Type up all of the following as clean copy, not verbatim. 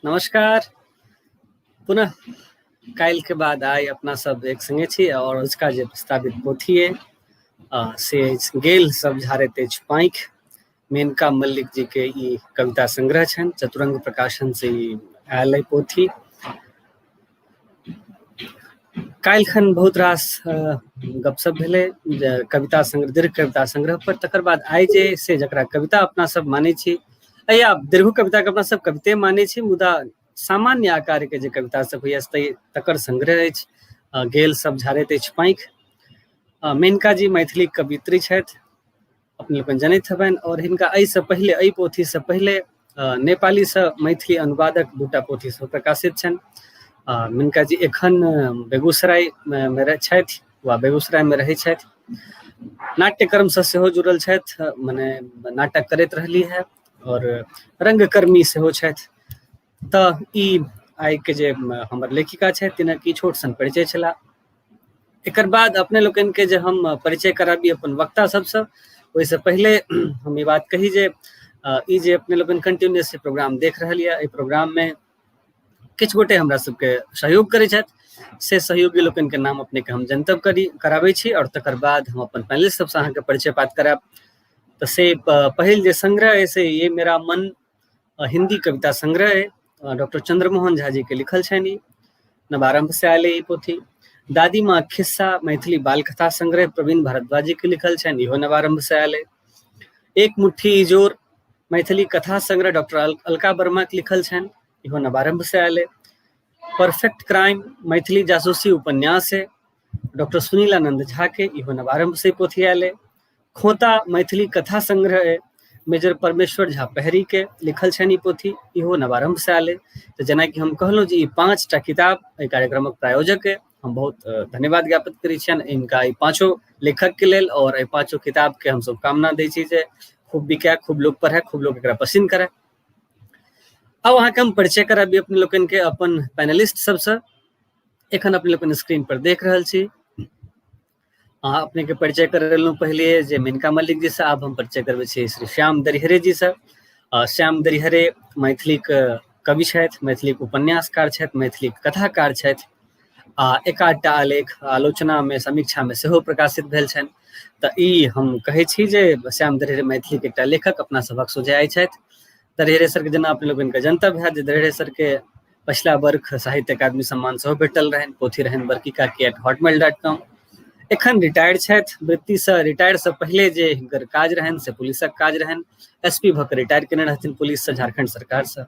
नमस्कार। पुनः काल्हि के बाद आइ अपना सब एक संगे छी और अजुका जे प्रस्तावित पोथी अइ से अछि गेल सब झाड़ैत अछि पाँखि। मेनका मल्लिक जी के ई कविता संग्रह छनि, चतुरंग प्रकाशन से ई आयल अइ पोथी। काल्हि खन बहुत रास गपशप भेलै जे कविता संग्रह, दीर्घ कविता संग्रह पर। तकर बाद आइ जे से जकरा कविता अपना सब मानै छी, या दीर्घो कविता के अपना सब कविते मानै छी, मुदा सामान्य आकार के जे कविता सब होइया तकर संग्रह अछि गेल सब झाड़ैत अछि पाँखि। मेनका जी मैथिली कवित्री छथि, अपने लोकनि जनैत हेबनि, और हिनका एहिसँ पहिले, एहि पोथीसँ पहिले नेपालीसँ मैथिली अनुवादक दूटा पोथी सेहो प्रकाशित छनि। मेनका जी एखन बेगूसरायमे छथि वा बेगूसरायमे रहै छथि। नाट्यकर्मसँ सेहो जुड़ल छथि, मने नाटक करैत रहली है और रंगकर्मी सेहो छथि। तऽ ई आइके जे हमर लेखिका छथि तिनक ई छोट सन परिचय छलाह। एकर बाद अपने लोकनि के जे हम परिचय कराबी अपन वक्ता सबसँ, ओहिसँ पहिले हम ई बात कही जे ई जे अपने लोकनि कंटिन्यूअस प्रोग्राम देख रहल यऽ, एहि प्रोग्राम मे किछु गोटे हमरा सबके सहयोग करै छथि, से सहयोगी लोकनि के नाम अपने के हम जनतब करी कराबै छी और तकर बाद हम अपन पैनलिस्ट सबसँ अहाँके परिचय पात करायब। तऽ से पहिल जे संग्रह अइ से ये मेरा मन हिंदी कविता संग्रह अइ, डॉक्टर चंद्रमोहन झा जी के लिखल छनि, नवारंभ से आयल ई पोथी। दादी माँ खिस्सा मैथिली बाल कथा संग्रह प्रवीण भारद्वाज जी के लिखल छनि, इहो नवारंभ से आयल। एक मुट्ठी इजोर मैथिली कथा संग्रह डॉक्टर अलका वर्मा के लिखल छनि, इहो नवारंभ से आयल। परफेक्ट क्राइम मैथिली जासूसी उपन्यास है डॉक्टर सुनील आनंद झा के, इहो नवारंभ से पोथी आयल। खोता मैथिली कथा संग्रह है मेजर परमेश्वर झा पहरी के लिखल छनि ई पोथी, इहो नवारंभ से आयल। तऽ जेनाकि हम कहलहुँ जे ई 5टा किताब एहि कार्यक्रमक प्रायोजक है, हम बहुत धन्यवाद ज्ञापित करै छियनि इनका ई पांचो लेखक के लेल, और एहि पांचो किताब के हम शुभकामना दै छी जे खूब बिकाय, खूब लोग पढ़े, खूब लोग एकरा पसंद करे। अब अहाँके हम परिचय कराबी अपने लोकनि के अपन पैनलिस्ट सबसँ। एखन अपने लोकनि स्क्रीन पर देख रहल छी। अहाँ अपने के परिचय करेलहुँ पहिले जे मेनका मल्लिक जी से, आब हम परिचय करबै छी श्री श्याम दरिहरे जी से। श्याम दरिहरे मैथिलीक कवि छथि, मैथिलीक उपन्यासकार छथि, मैथिलीक कथाकार छथि, आ एक आधटा आलेख आलोचना में समीक्षा में सेहो प्रकाशित भेल छनि। तऽ ई हम कहै छी जे श्याम दरिहरे मैथिलीक एकटा लेखक अपना सभक सोझे छथि। दरिहरे सर के जेना अपने लोकनिके जनतब हैत जे दरिहरे सर के पछिला बर्ख साहित्य अकादमी सम्मान सेहो भेटल रहनि, पोथी रहनि बड़की काकी एट हॉटमेल.com। एखन रिटायर्ड छथि, वृत्तिसँ रिटायर से पहिले जे हिनकर काज रहनि से पुलिसक काज रहनि, एसपी भऽ कऽ रिटायर केने रहथिन पुलिससँ, झारखंड सरकारसँ,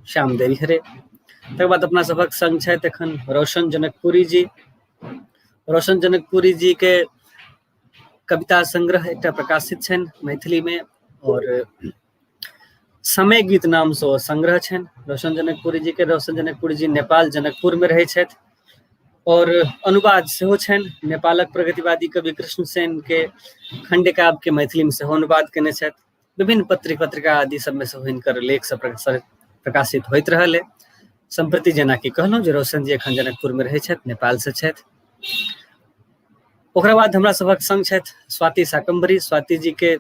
श्याम दरिहरे। तकर बाद अपना सभक संग छथि एखन रोशन जनकपुरी जी। रोशन जनकपुरी जी के कविता संग्रह एकटा प्रकाशित छनि मैथिलीमे और समय गीत नाम से ओ संग्रह छनि रोशन जनकपुरी जी के। रोशन जनकपुरी जी नेपाल जनकपुर में रहै छथि और अनुवाद सेहो छनि। नेपालक प्रगतिवादी कवि कृष्ण सेन के खंडकाव्य के मैथिली में सेहो अनुवाद केने छथि। विभिन्न पत्रिका पत्रिका आदि सब में सेहो हिनकर लेख सब प्रकाशित होइत रहल है। सम्प्रति जेनाकि कहलहुँ जे रोशन जी एखन जनकपुर में रहै छथि, नेपाल से छथि। ओकरा बाद हमरा सभक संग छथि स्वाति शाकम्भरी। स्वाति जी के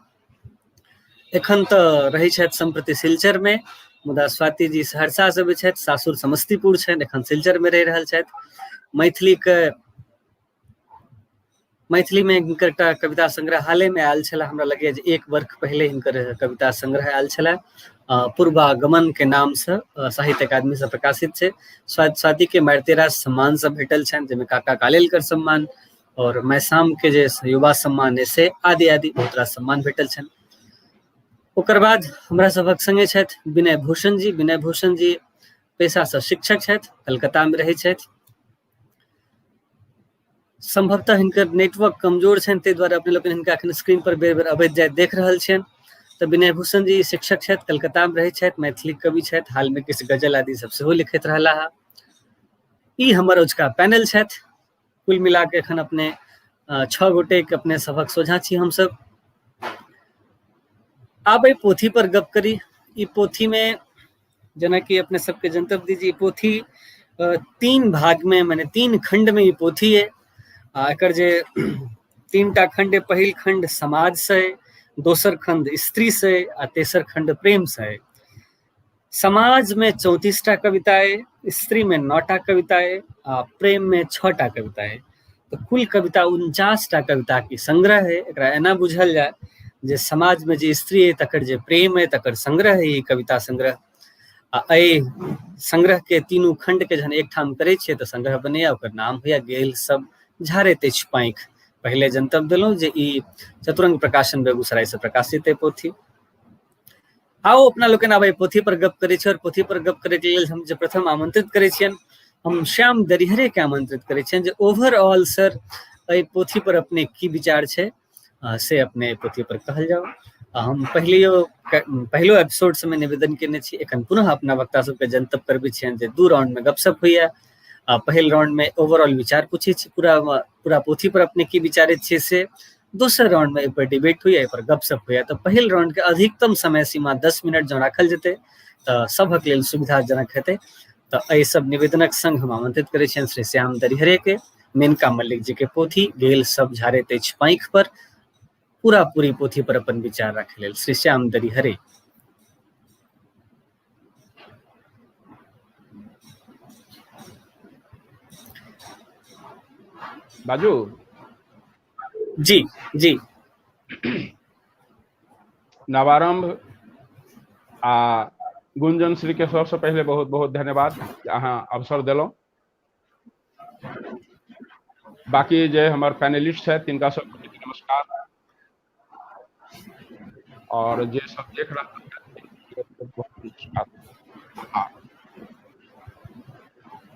एखन तऽ रहै छथि सम्प्रति सिलचर में, मुदा स्वाति जी सहरसा से अबै छथि, सासुर समस्तीपुर छनि, एखन सिलचर में रहि रहल छथि। मैथिली के मैथिली में हिनकर एकटा कविता संग्रह हाले में आयल छलै, हमरा लगैया जे एक वर्ष पहिले हिनकर कविता संग्रह आयल छलै, पूर्वागमन के नाम से साहित्य अकादमी से प्रकाशित छै। स्वाति के मारिते रास सम्मान सब भेटल छनि, जाहिमे काका कालेलकर सम्मान और मैसाम के जे युवा सम्मान है से आदि आदि बहुत रास सम्मान भेटल छनि। ओकर बाद हमरा सभक संगे छथि विनय भूषण जी। विनय भूषण जी पेशा से शिक्षक छथि, कलकत्ता में रहै छथि। संभवतः हिनकर नेटवर्क कमजोर छनि, ताहि दुआरे अपने लोकनि हिनका एखन स्क्रीन पर बेर बेर अबैत जाइत देख रहल छियनि। तऽ विनय भूषण जी शिक्षक छथि, कलकत्ता में रहै छथि, मैथिली कवि छथि, हाल में किछु गजल आदि सब सेहो लिखैत रहला हँ। ई हमर अजुका पैनल छथि। कुल मिला के एखन अपने 6 गोटे के अपने सभक सोझा छी हमसब। आब एहि पोथी पर गप करी। ई पोथी में जेनाकि अपने सबके जनतब दीजिए, पोथी 3 भाग में माने 3 खंड में ई पोथी है। आ एकर जे 3टा खंड है, पहिल खंड समाज से है, दोसर खंड स्त्री से है, आ तेसर खंड प्रेम से है। समाज में 34 टा कविता अइ, स्त्री में 9 टा कविता अइ आ प्रेम में 6 टा कविता अइ। तऽ कुल कविता 49 टा कविता के संग्रह है। एकरा एना बुझल जाय जे समाज में जे स्त्री है तकर जे प्रेम है तकर संग्रह है ई कविता संग्रह। आ एहि संग्रह के तीनू खंड के जहन एकठाम करै छियै तऽ संग्रह बनैया, ओकर नाम होइया गेल सब झारैत अछि पाँखि। पहिले जनतब देलहुँ जे ई चतुरंग प्रकाशन बेगूसराय से प्रकाशित है पोथी। आओ अपना लोकनि आब एहि पोथी पर गप करै छी और पोथी पर गप करैके लेल हम जे प्रथम आमंत्रित करै छियनि, हम श्याम दरिहरे के आमंत्रित करै छियनि जे ओवरऑल सर एहि पोथी पर अपने की विचार छै से अपने एहि पोथी पर कहल जाओ। आ हम पहिलो एपिसोड सबमे निवेदन केने छी, एखन पुनः अपना वक्ता सबके जनतब करबै छियनि जे 2 राउंड में गपशप होइया। आ पहिल राउंड में ओवरऑल विचार पूछै छी, पूरा पूरा पोथी पर अपने की विचारैत छियै से, दोसर राउंड में एहि पर डिबेट होइया, एहि पर गपशप होइया। तऽ पहिल राउंड के अधिकतम समय सीमा 10 मिनट जँ राखल जेतै तऽ सभक लेल सुविधाजनक हेतै। तऽ एहि सब निवेदनक संग हम आमंत्रित करै छियनि श्री श्याम दरिहरे के मेनका मल्लिक जी के पोथी गेल सब झारैत अछि पाँखि पर पूरा पूरी पोथी पर अपन विचार राखै लेल। श्री श्याम दरिहरे। बाजू। जी जी। नवारंभ आ गुंजन श्री के सबसे पहले बहुत बहुत धन्यवाद, अहाँ अवसर देलहुँ। बाकी जे हमर पैनलिस्ट छथि तिनका सबके नमस्कार, और जे सब देख रहल छथि।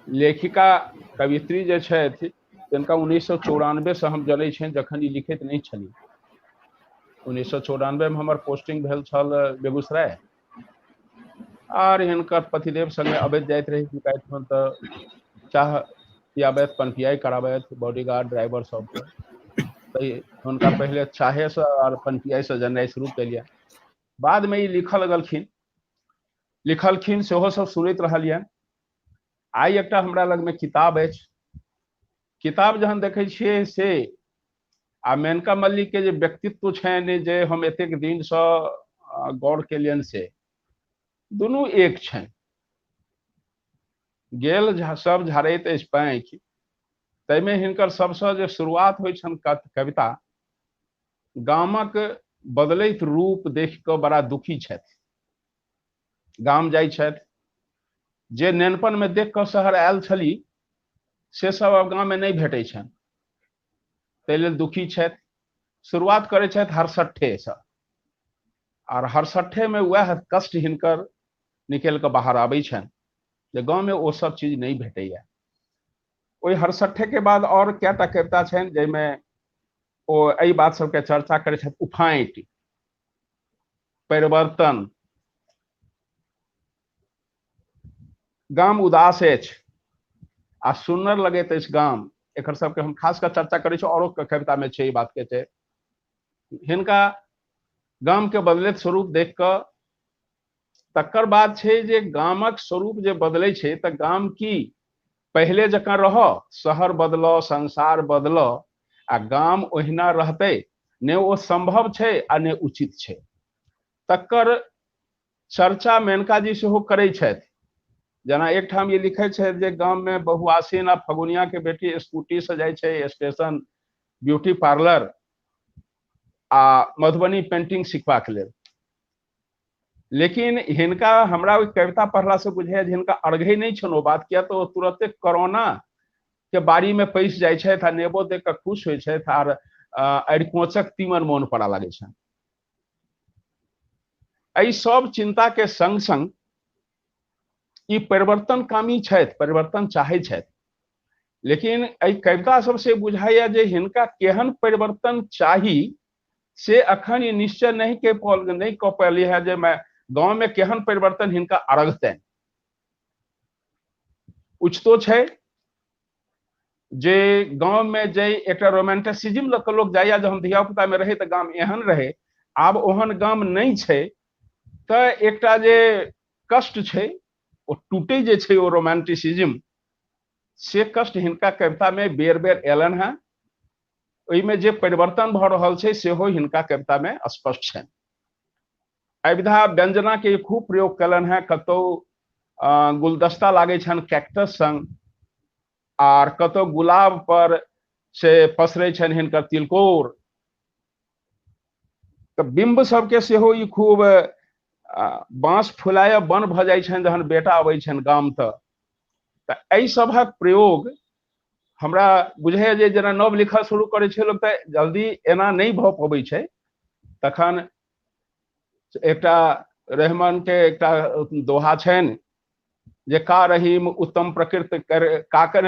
लेखिका कवित्री जे छथि तिनका 1994 से हम जनै छियनि, जखन ई लिखैत नहि छली। 1994 में हमर पोस्टिंग भेल छल बेगूसराय, आर हिनकर पतिदेव संगे अबैत जाइत रही हिनका एहिठाम, तऽ चाह पियाबैत, पनपियाइ कराबैत, बॉडीगार्ड ड्राइवर सबके। तऽ हुनका पहिले चाहेसँ आर पनपियाइसँ जननाइ शुरू केलियनि। बादमे ई लिखऽ लगलखिन, लिखलखिन सेहो सब सुनैत रहलियनि। आइ एकटा हमरा लगमे किताब अछि, किताब जहन देखै छियै से आ मेनका मल्लिक के जे व्यक्तित्व छनि, जे हम एतेक दिनसँ गौर केलियनि, से दुनू एक छनि। गेल सब झाड़ैत अछि पाँखि, ताहिमे हिनकर सबसँ जे शुरुआत होइ छनि कविता, गामक बदलैत रूप देख कऽ बड़ा दुखी छथि। गाम जाइ छथि, जे नेनपनमे देख कऽ शहर आयल छली से सब आब गाममे नहि भेटै छनि, ताहि लेल दुखी छथि। शुरुआत करै छथि हरसट्ठेसँ, आर हरसट्ठेमे वएह कष्ट हिनकर निकलि कऽ बाहर आबै छनि जे गाँवमे ओ सब चीज नहि भेटैया। ओहि हरसट्ठेके बाद आओर कएटा कविता छनि जाहिमे ओ एहि बात सबके चर्चा करै छथि। उफाँटि, परिवर्तन, गाम उदास अछि आ सुन्नर लगैत अछि गाम, एकर सबके हम खास कऽ चर्चा करै छी। औरो कवितामे छै ई बात के छै। हिनका गामके बदलैत स्वरूप देख कऽ तकर बाद छै जे गामक स्वरूप जे बदलै छै तऽ गाम की पहिले जकाँ रह, शहर बदल, संसार बदल, आ गाम ओहिना रहतै, ने ओ संभव छै आ ने उचित छै। तकर चर्चा मेनका जी सेहो करै छथि। जेना एकठाम ई लिखै छथि जे गाममे बहुआसिन आ फगुनिया के बेटी स्कूटी से जाइ छै स्टेशन ब्यूटी पार्लर आ मधुबनी पेंटिंग सिखबाक लेल। लेकिन हिनका हमरा ओहि कविता पढ़लासँ बुझाइए जे हिनका अर्घै नहि छनि ओ बात, किया तऽ ओ तुरते कोरोना के बाड़ीमे पैसि जाइ छथि आ नेबो देख कऽ खुश होइ छथि आर अरिकोचक तीमन मोन पड़ा लागै छनि। एहि सब चिंता के संग संग ई परिवर्तनकामी छथि, परिवर्तन चाहै छथि। लेकिन एहि कविता सबसे बुझाइए जे हिनका केहन परिवर्तन चाही से अखन ई निश्चय नहीं के नहीं कऽ पाली है जे मैं गाँव में केहन परिवर्तन हिनका अरघतनि। उचितो छै जे गाँव में जे एकटा रोमांटिसिज्म लऽ कऽ लोक जाइया, जे हम धिया पुता में रहे तऽ गाम एहन रहे, आब ओहन गाम नहि छै, तऽ एकटा जे कष्ट छै ओ टूटे जे छै ओ रोमांटिसिज्म, से कष्ट हिनका कविता में बेर बेर एलनि हेँ। ओहिमे जे परिवर्तन भऽ रहल छै सेहो हिनका कविता में स्पष्ट छनि। एहि विधा व्यंजना के खूब प्रयोग कयलनि हेँ। कतहु गुलदस्ता लागै छनि कैक्टस संग, आर कतहु गुलाब पर से पसरै छनि हिनकर तिलकोर। तऽ बिम्ब सबके सेहो ई खूब बाँस फुलायब बन्द भऽ जाइ छनि जहन बेटा अबै छनि गाम। तऽ एहि सभक प्रयोग हमरा बुझाइए जे जेना नव लिखऽ शुरू करै छै लोक तऽ जल्दी एना नहि भऽ पबै छै। तखन एकटा रहमान के एकटा दोहा छनि जे का रहीम उत्तम प्रकृत कर काकर,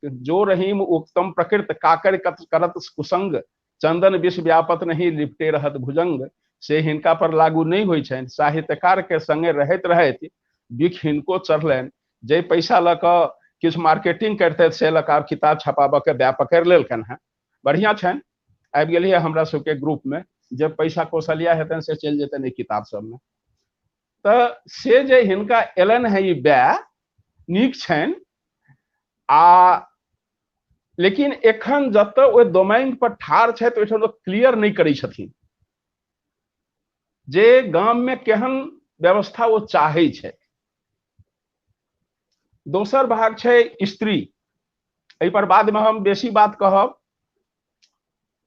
जो रहीम उत्तम प्रकृत काकर करत कुसंग, चंदन विष व्यापत नहीं लिपटे रहत भुजंग। से हिनका पर लागू नहि होइ छनि। साहित्यकार के संगे रहैत रहैत बिख हिनको चढ़लनि। जे पैसा लऽ कऽ किछु मार्केटिंग करतथि से लऽ कऽ आब किताब छपाबऽ के व्याप पकड़ि लेलकनि हेँ। बढ़िआँ छनि, आबि गेलियै हमरा सबके ग्रुपमे। जे पैसा कौशल्या हेतनि से चलि जेतनि एहि किताब सबमे। तऽ से जे हिनका एलनि हेँ ई बए नीक छनि। आ लेकिन एखन जतऽ ओहि दोमाइन पर ठाढ़ छथि ओहिठाम ओ क्लियर नहि करै छथिन जे गाममे केहन व्यवस्था ओ चाहै छै। दोसर भाग छै स्त्री, एहि पर बादमे हम बेसी बात कहब।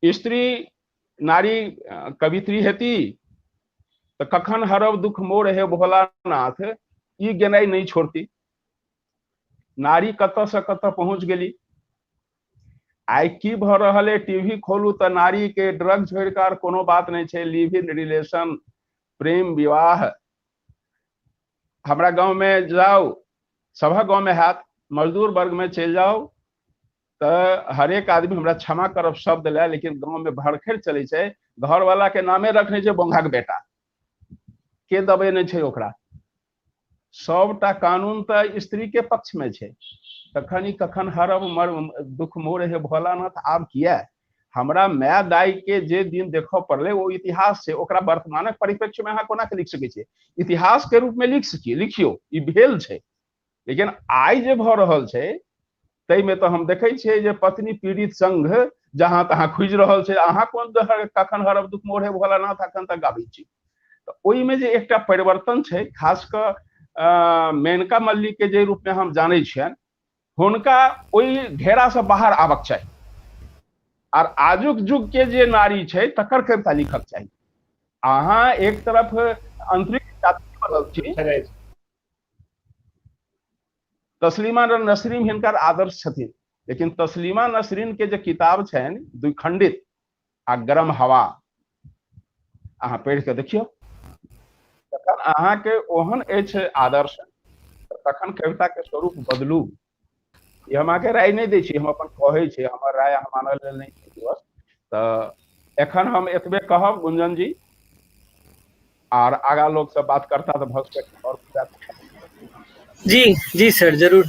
स्त्री नारी कवित्री हेती तऽ कखन हरब दुख मोर हे भोलानाथ, ई गेनाइ नहि छोड़ती। नारी कतऽ से कतऽ पहुँच गेली। आइ की भऽ रहल है, टीवी खोलू तऽ नारी के ड्रग छोड़ि कऽ आर कोनो बात नहि छै। लिव इन रिलेशन, प्रेम विवाह। हमरा गाँवमे जाउ, सभक गाँवमे हैत, मजदूर वर्गमे चलि जाउ तऽ हरेक आदमी, हमरा क्षमा करब शब्द लए, लेकिन गाँवमे भरखेर चलै छै, घरवाला के नामे रखने छै बोंघाक बेटा, के दबे नहि छै ओकरा। सबटा कानून तऽ स्त्री के पक्ष में छै। तखन ई कखन हरब मर दुख मोर हे भोलानाथ आब किया? हमरा माय दाई के जे दिन देखऽ पड़लै ओ इतिहास छै, ओकरा वर्तमानक परिप्रेक्ष्य में अहाँ कोना के लिख सकै छियै? इतिहास के रूप में लिख सकिए, लिखियौ, ई भेल छै। लेकिन आइ जे भऽ रहल छै ताहिमे तऽ हम देखै छियै जे पत्नी पीड़ित संघ जहाँ तहाँ खुजि रहल छै। अहाँ कोन कखन हरब दुख मोर हे भोलानाथ अखन तक गाबै छी। तऽ ओहिमे जे एकटा परिवर्तन छै, खास कऽ मेनका मल्लिक के जे रूपमे हम जानै छियनि, हुनका ओहि घेरासँ बाहर आबक चाही आर आजुक युग के जे नारी छै तकर कविता लिखक चाही। अहाँ एक तरफ अंतरिक्ष यात्री बनल छी, तस्लीमा नसरीन हिनकर आदर्श छथिन, लेकिन तस्लीमा नसरीन के जे किताब छनि द्विखंडित आ गरम हवा, अहाँ पढ़ि कऽ देखियौ, तखन अहाँके ओहन अछि आदर्श, तखन कविता के स्वरूप बदलू। ई हम अहाँके राय नहि दै छी, हम अपन कहै छी, हमर राय अहाँ मानल लेल नहि छी बस। तऽ एखन हम एतबे कहब गुंजन जी, आर आगा लोग सब बात करता तऽ भऽ सकैत और। जी जी सर, जरूर।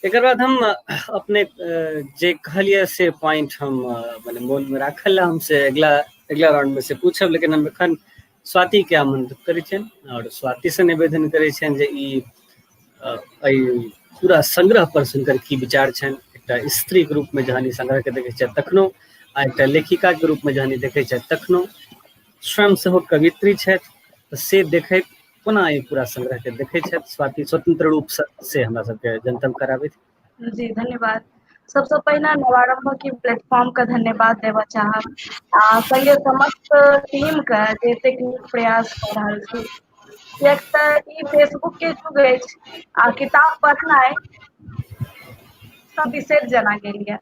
एकर बाद हम अपने जे कहलियै से पॉइंट हम मने मोन में राखल हम से अगला अगला राउंड में से पूछब, लेकिन हम एखन स्वाति के आमंत्रित करै छियनि और स्वाति से निवेदन करै छियनि जे ई एहि पूरा संग्रह पर हुनकर की विचार छनि। एकटा स्त्री के रूप में जहन ई संग्रह के देखै छथि तखनो, आ एकटा लेखिका के रूप में जहन ई देखै छथि तखनो, स्वयं सेहो कवित्री छथि, तऽ से देखैत कोना ई पूरा संग्रह के देखै छथि स्वाति स्वतंत्र रूप से, से हमरा सबके जनतब कराबैत। जी धन्यवाद। सबसँ पहिने नवारम्भ के प्लेटफॉर्म के धन्यवाद देबऽ चाहब आ संगे समस्त टीम के जे एतेक नीक प्रयास कऽ रहल छी, किएक तऽ ई फेसबुक के युग अछि आ किताब पढ़नाइ सब बिसरि जेना गेल यऽ।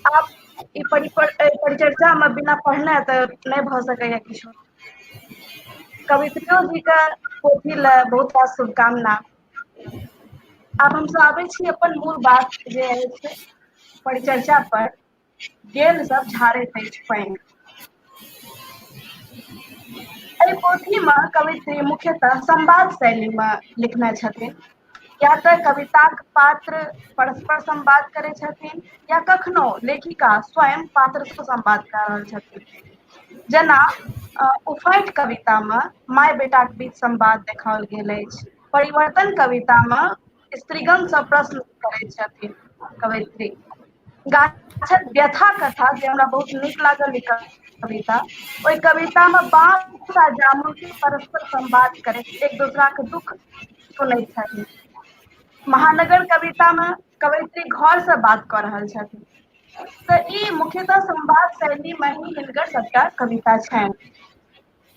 आब ई परिचर्चा मे बिना पढ़ने तऽ नहि भऽ सकैया किछु। कवित्रियो जी के पोथी लए बहुत रास शुभकामना। आब हमसब आबै छी अपन मूल बात जे अछि परिचर्चा पर, गेल सब झाड़ैत अछि पानि। एहि पोथी मे कवित्री मुख्यतः संवाद शैली मे लिखने छथिन। या तऽ कविताक पात्र परस्पर संवाद करै छथिन या कखनो लेखिका स्वयं पात्र से संवाद कऽ रहल छथिन। जेना उफैट कविता मे माय बेटाक बीच संवाद देखाओल गेल अछि। परिवर्तन कविता मे स्त्रीगण सँ प्रश्न करै छथिन कवयित्री। गाछक व्यथा कथा जे हमरा बहुत नीक लागल ई कविता, ओहि कविता मे बाँस आ जामुन के परस्पर संवाद करैत एक दोसरा के दुख सुनैत छथिन। महानगर कविता मे कवयित्री घर से बात कऽ रहल छथिन। तऽ ई मुख्यतः संवाद शैली मे ही हिनकर सबटा कविता छनि।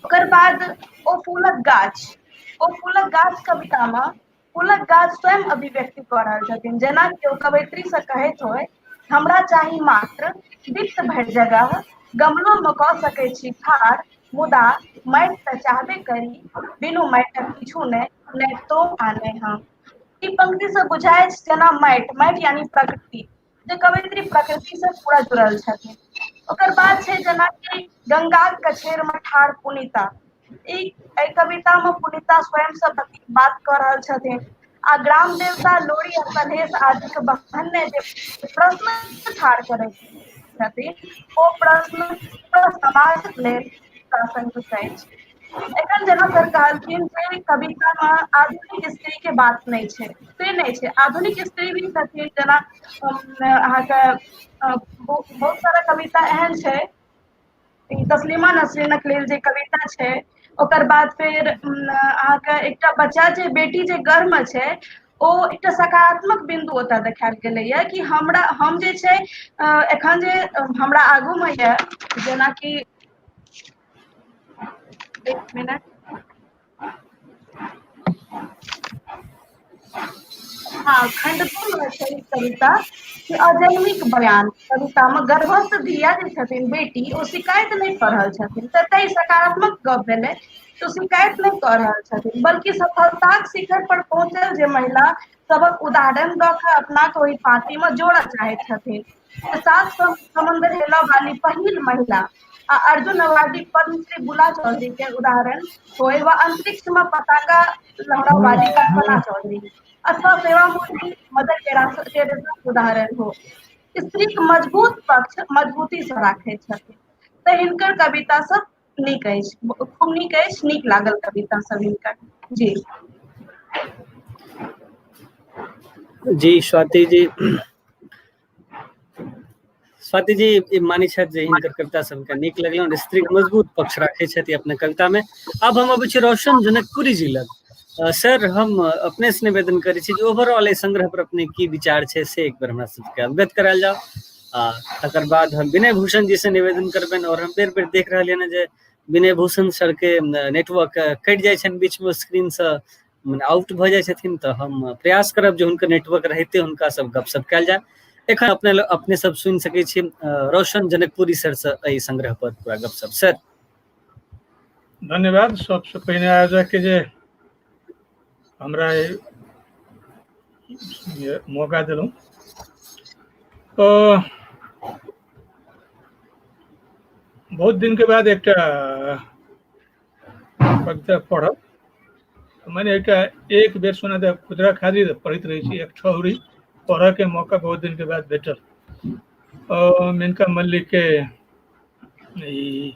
ओकर बाद ओ फूलक गाछ, ओ फूलक गाछ कविता मे फूलक गाछ स्वयं अभिव्यक्ति कऽ रहल छथिन, जेना कि ओ कवयित्री से कहैत होय, हमरा चाही मात्र वित्त भरि जगह, गमलो मे कऽ सकै छी ठाढ़, मुदा माटि तऽ चाहबे करी, बिनु माटिक किछु नहि, नहि तो आ नहि हम। ई पंक्ति से बुझाइ जेना माटि, माटि यानी प्रकृति, जे कवयित्री प्रकृति से पूरा जुड़ल छथिन। ओकर बाद छै जेनाकि गंगाक कछेर मे ठाढ़ पुनीता, ई एहि कविता मे पुनीता स्वयं से बात कऽ रहल छथिन आ ग्राम देवता लोरी आ सलहेश आदि के बहन्ने जे प्रश्न ठाढ़ करै छथिन ओ प्रश्न समाज लेल प्रासंगिक अछि। एखन जेना सर कहलखिन जे कविता मे आधुनिक स्त्री के बात नहि छै, से नहि छै, आधुनिक स्त्री भी छथिन, जेना अहाँके बहुत सारा कविता एहन छै, तस्लीमा नसरीनक लेल जे कविता छै, ओकर बाद फेर अहाँके एकटा बच्चा जे बेटी जे गर्भ मे छै ओ एकटा सकारात्मक बिन्दु ओतय देखायल गेलैया कि हमरा हम जे छै एखन जे हमरा आगू मे यऽ जेनाकि एक मिनट, हाँ, खंड दू मे छै कविता कि अजन्मीक बयान कविता मे गर्भस्थ धिया जे छथिन बेटी ओ शिकायत नहि कऽ रहल छथिन, तऽ ई सकारात्मक गप भेलै, तऽ शिकायत नहि कऽ रहल छथिन बल्कि सफलताक शिखर पर पहुँचल जे महिला सबक उदाहरण दऽ कऽ अपना के ओहि पार्टी मे जोड़ऽ चाहैत छथिन। सात समंदर हेलऽ वाली पहिल महिला आ अर्जुन अवार्डी पद्मश्री बुला चौधरी के उदाहरण होय वा अंतरिक्ष में पताका लहरा वाली कल्पना चौधरी अथवा सेवा मूर्ति मदर टेरेसा के उदाहरण हो, स्त्री के मजबूत पक्ष मजबूती से राखै छथिन। तऽ हिनकर कविता सब नीक अछि, खूब नीक अछि, नीक लागल कविता सब हिनकर। जी जी स्वाति जी, स्वाति जी ई मानै छथि जे हिनकर कविता सबके नीक लगलनि और स्त्रीक मजबूत पक्ष राखै छथि अपने कविता में। आब हम अबै छी रोशन जनकपुरी जी लग। सर, हम अपने से निवेदन करै छी जे ओवरऑल एहि संग्रह पर अपने की विचार छै से एक बेर हमरा सबके अवगत करायल जाउ, आ तकर बाद हम विनय भूषण जी से निवेदन करबनि। और हम बेर बेर देख रहलियै हन जे विनय भूषण सर के नेटवर्क कटि जाइ छनि बीच में, स्क्रीन से मने आउट भऽ जाइ छथिन, तऽ हम प्रयास करब जे हुनकर नेटवर्क रहिते हुनका सब गपशप कयल जाय। एखन अपने अपने सब सुनि सकै छी रोशन जनकपुरी सर से एहि संग्रह पर पूरा गपशप। सर धन्यवाद। सबसे पहिने आयोजक के जे हमरा मौका देलहुँ। तो बहुत दिन के बाद एकटा कविता पढ़ब, मैंने एकटा एक बेर सुना था खुदरा खादी पढ़ैत रहै छी, एक ठौरी पढ़ऽ के मौका बहुत दिन के बाद भेटल। मेनका मल्लिक के ई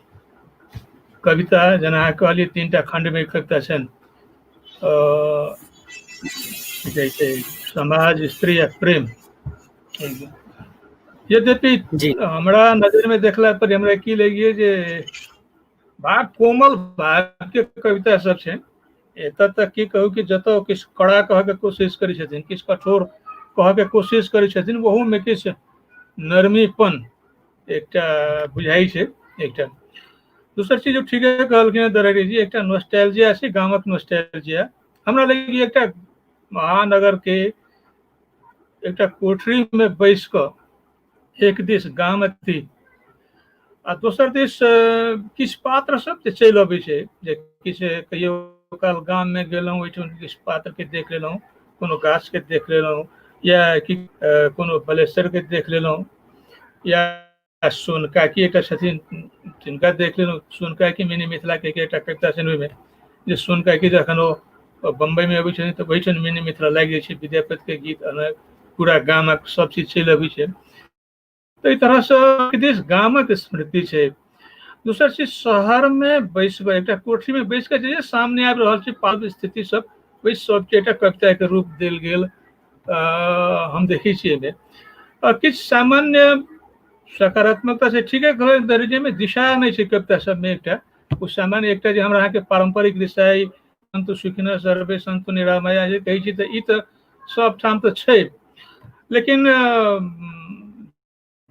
कविता, जेना अहाँ कहलियै तीन टा खंड में कविता छनि, की कहै छै, समाज, स्त्री आ प्रेम। यद्यपि हमरा नजर में देखला पर हमरा की लगिए जे भाव कोमल भाव के कविता सब छै। एतऽ तक की कहू कि जतऽ किछु कड़ा कहऽके कोशिश करै छथिन, किछु कठोर कहऽके कोशिश करै छथिन, ओहूमे किछु नरमीपन एकटा बुझाइ छै। एकटा दोसर चीज ठीके कहलखिन हँ दरहरी जी, एकटा नोस्टैल्जिया छै, गामक नोस्टैल्जिया। हमरा लागि एकटा महानगरके एकटा कोठरीमे बैस कऽ एक दिस गाम अथी आ दोसर दिस किछु पात्र सब जे चलि अबै छै, जे किछु कहियो काल गाममे गेलहुँ, ओहिठाम किछु पात्रके देख लेलहुँ, कोनो गाछके देख लेलहुँ, या कि कोनो बलेसरके देख लेलहुँ, या सोन काकी एकटा छथिन तिनका देख लेलहुँ। सोन काकी मिनी मिथिलाके एकटा कविता छनि, ओहिमे जे सोन काकी जखन ओ बम्बईमे अबै छथिन तऽ ओहिठाम मिनी मिथिला लागि जाइ छै, विद्यापतिके गीत अलग, पूरा गामक सब चीज चलि अबै छै। तऽ एहि तरहसँ दिस गामक स्मृति छै। दोसर चीज शहरमे बैस कऽ एकटा कोठरीमे बैस कऽ जे सामने आबि रहल छै पाव स्थिति सब, ओहि सबके एकटा कविताके रूप देल गेल हम देखै छियै एहिमे। किछु सामान्य सकारात्मकता से ठीके कहबै जाहिमे दिशा नहि छै कविता सबमे। एकटा ओ सामान्य एकटा जे हमरा अहाँके पारम्परिक दिशा अइ, सन्तु सुखिनः सर्वे सन्तु निरामया जे कहै छी, तऽ ई तऽ सबठाम तऽ छै, लेकिन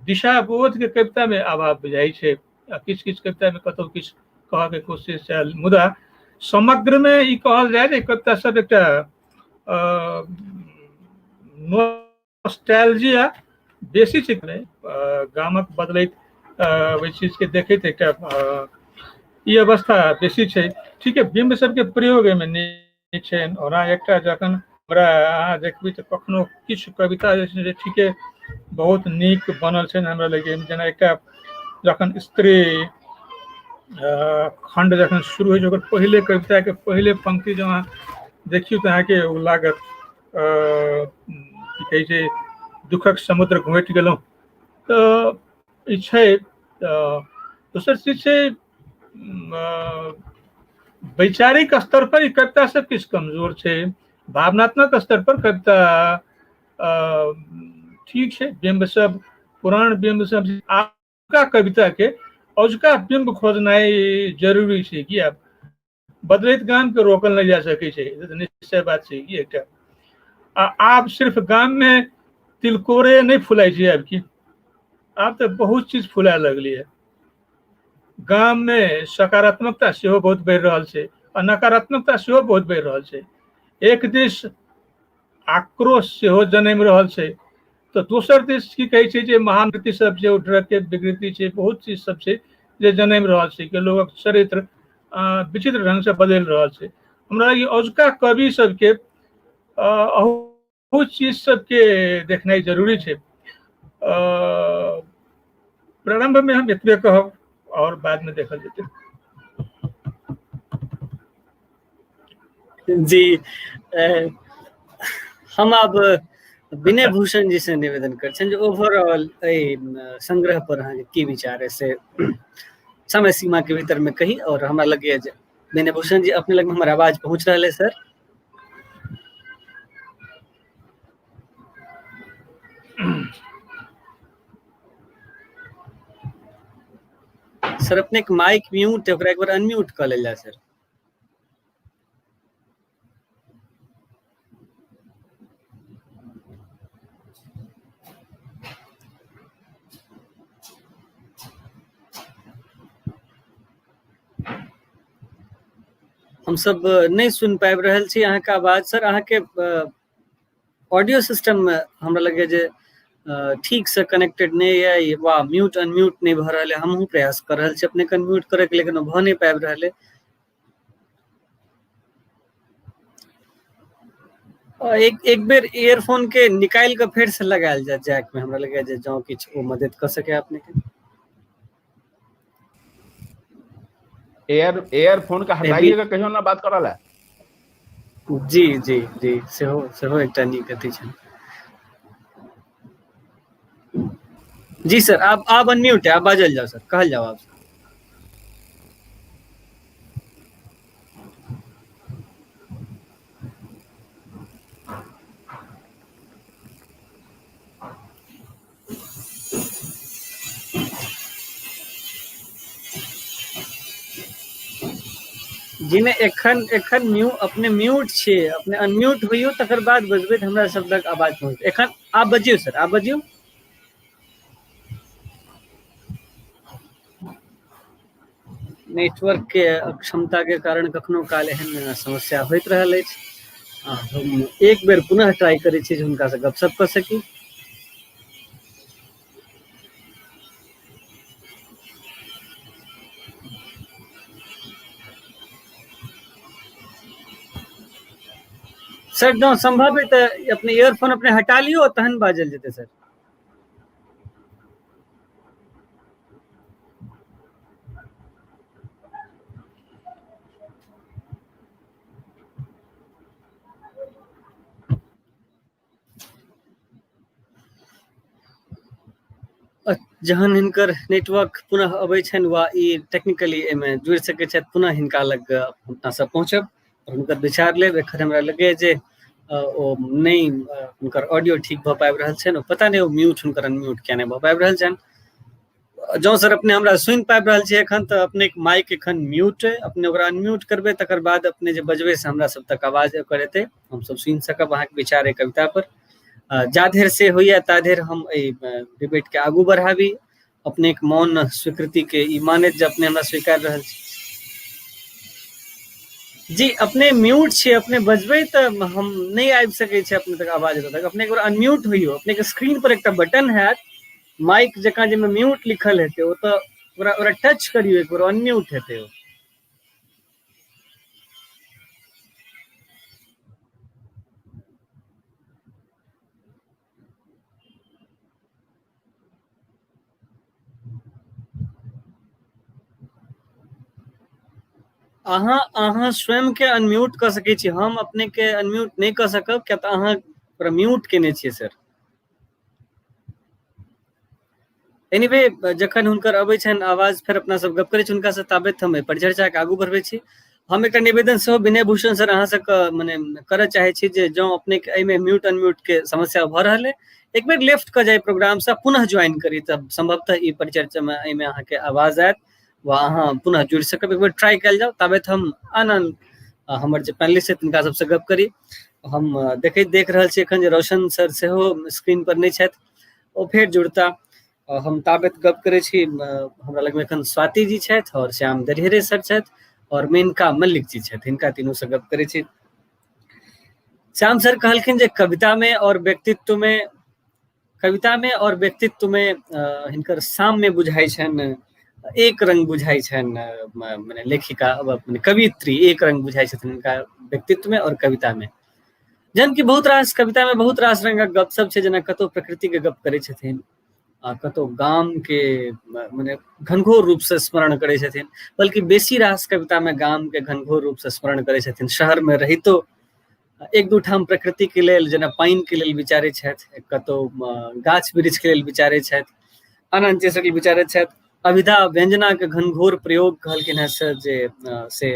दिशा बोधके कवितामे अभाव बुझाइ छै। आ किछु किछु कवितामे कतहु किछु कहऽके कोशिश छै, मुदा समग्रमे ई कहल जाय जे कविता सब एकटा नोस्टैल्जिया बेसी छै, गामक बदलैत ओहि चीजके देखैत एकटा ई अवस्था बेसी छै। ठीक है, बिम्ब सबके प्रयोग एहिमे नीक छै। ओना एकटा जखन हमरा अहाँ देखबै तऽ कखनो किछु कविता जे छै ठीके बहुत नीक बनल छै हमरा लगे। जेना एकटा जखन स्त्री खण्ड जखन शुरू होइ छै, ओकर पहिले कविताके पहिले पंक्ति जँ अहाँ देखियौ तऽ अहाँके ओ लागत की कहै छै, दुःखक समुद्र घोटि गेलहुँ। तऽ ई छै। तऽ दोसर चीज छै, वैचारिक स्तर पर ई कविता सब किछु कमजोर छै, भावनात्मक स्तर पर कविता ठीक छै। बिम्ब सब पुरान बिम्ब सब आबका कविता के औजुका बिम्ब खोजनाइ जरूरी छै कि आब बदलैत गाम के रोकल नहि जा सकै छै, निश्चय बात छै कि एकटा। आ आब सिर्फ गाम मे तिलकोरे नहि फुलाइ छै, आब की आब तऽ बहुत चीज फुलाए लगलै है। गाम मे सकारात्मकता सेहो बहुत बढ़ि रहल छै आ नकारात्मकता सेहो बहुत बढ़ि रहल छै। एक दिस आक्रोश सेहो जनमि रहल छै तऽ दोसर दिस की कहै छै जे महान व्यक्ति सब जे ड्रग के विकृति छै, बहुत चीज सब छै जे जनमि रहल छै कि लोगक चरित्र विचित्र ढंग से बदलि रहल छै। हमरा ई औजुका कवि सबके अहू चीज सबके देखनाइ जरूरी छै। प्रारंभ में हम एतबे कहब और बाद में देखल जेतै। जी, हम आब विनय भूषण जी से निवेदन करै छियनि जे ओवरऑल एहि संग्रह पर अहाँके की विचार है से समय सीमा के भीतर में कही। और हमरा लगैया जे विनय भूषण जी अपने लग हमर आवाज पहुंच रहल है सर? सर अपने के माइक म्यूट है, ओकरा एक बार अनम्यूट कऽ लेल जाय सर। हम सब नहि सुनि पाबि रहल छी अहाँके आवाज सर। अहाँके ऑडियो सिस्टम मे हमरा लगैया जे ठीक से कनेक्टेड नहि यऽ वा म्यूट अनम्यूट नहि भऽ रहल है। हमहूँ प्रयास कऽ रहल छी अपने के अनम्यूट करैके, लेकिन ओ भऽ नहि पाबि रहल है। एक एक बेर ईयरफोन के निकालि कऽ फेर से लगायल जाय जैक में, हमरा लगैया जे जँ किछु ओ मदद कऽ सकै अपने के। एयरफोन के हटाइए के कहियो ना बात करल है। जी जी जी, सेहो सेहो एकटा नीक अथी छै। जी सर, आब अनम्यूट है, आप बाजल जाओ सर, कहल जाओ आप। जी नहि, एखन एखन म्यू अपने म्यूट छियै, अपने अनम्यूट होइयौ तकर बाद बजबै तऽ हमरा शब्दक आवाज पहुँचतै। एखन आब बजियौ सर, आब बजियौ। नेटवर्क के अक्षमता के कारण कखनो काल एहन समस्या होइत रहल अछि। आ हम एक बेर पुनः ट्राई करै छी जे हुनकासँ गपशप कऽ सकी। सर जँ संभव है तऽ अपने ईयरफोन अपने हटा लियौ तहन बाजल जेतै सर। जहन हिनकर नेटवर्क पुनः अबै छनि वा ई टेक्निकली एहिमे जुड़ि सकै छथि, पुनः हिनका लग अपना सब पहुँचब और हुनकर विचार लेब। एखन हमरा लगैए जे ओ नहि, हुनकर ऑडियो ठीक भऽ पाबि रहल छनि, पता नहि ओ म्यूट हुनकर अनम्यूट किया नहि भऽ पाबि रहल छनि। जँ सर अपने हमरा सुनि पाबि रहल छी एखन, तऽ अपनेके माइक एखन म्यूट अइ, अपने ओकरा अनम्यूट करबै तकर बाद अपने जे बजबै से हमरा सब तक आवाज ओकर एतै, हमसब सुनि सकब अहाँके विचार एहि कविता पर। जा धरि से होइए ता धरि हम एहि डिबेटके आगू बढ़ाबी, अपनेके मौन स्वीकृतिके ई मानैत जे अपने हमरा स्वीकार रहल छी। जी अपने म्यूट छियै, अपने बजबै तऽ हम नहि आबि सकै छै अपने तक आवाज तक। अपने एक बेर अनम्यूट होइयौ, अपनेके स्क्रीन पर एकटा बटन हैत माइक जकाँ जाहिमे म्यूट लिखल हेतै, ओतऽ ओकरा ओकरा टच करियौ एक बेर, अनम्यूट हेतै ओ। अहाँ अहाँ स्वयं के अनम्यूट कऽ सकै छी, हम अपने के अनम्यूट नहि कऽ सकब, किया तऽ अहाँ ओकरा म्यूट केने छियै सर। एनीवे जखन हुनकर अबै छनि आवाज फेर अपना सब गप करै छी हुनका से, ताबत हम एहि परिचर्चा के आगू बढ़बै छी। हम एकटा निवेदन सेहो विनय भूषण सर अहाँ सबके मने करऽ चाहै छी जे जँ अपने के एहिमे म्यूट अनम्यूट के समस्या भऽ रहल है, एक बेर लेफ्ट कऽ जाय प्रोग्राम से पुनः ज्वाइन करी, तऽ संभवतः ई परिचर्चा मे एहिमे अहाँके आवाज आयत वा अहाँ पुनः जुड़ि सकब। एक बेर ट्राई कयल जाउ। ताबत हम आन आन हमर जे पैनलिस्ट छथि तिनका सबसँ गप करी। हम देखैत देख रहल छी एखन जे रोशन सर सेहो स्क्रीन पर नहि छथि, ओ फेर जुड़ता। हम ताबत गप करै छी, हमरा लगमे एखन स्वाति जी छथि और श्याम दरिहरे सर छथि और मेनका मल्लिक जी छथि, हिनका तीनू से गप करै छी। श्याम सर कहलखिन जे कविता में और व्यक्तित्व में, कविता में और व्यक्तित्व में हिनकर साम्य बुझाइ छनि, एक रंग बुझाइ छनि, मने लेखिका मने कवियत्री एक रंग बुझाइ छथिन हिनका व्यक्तित्व में और कविता में। जहन कि बहुत रास कविता में बहुत रास रंगक गप सब छै, जेना कतौ प्रकृति के गप करै छथिन आ कतौ गाम के मने घनघोर रूप से स्मरण करै छथिन, बल्कि बेसी रास कविता में गाम के घनघोर रूप से स्मरण करै छथिन। शहर में रहितो एक दू ठाम प्रकृति के लेल जेना पानि के लेल विचारै छथि, कतौ गाछ वृक्ष के लेल विचारै छथि, आन आन चीज सबके विचारै छथि। अभिधा व्यंजना के घनघोर प्रयोग कहलखिन हेँ सर जे से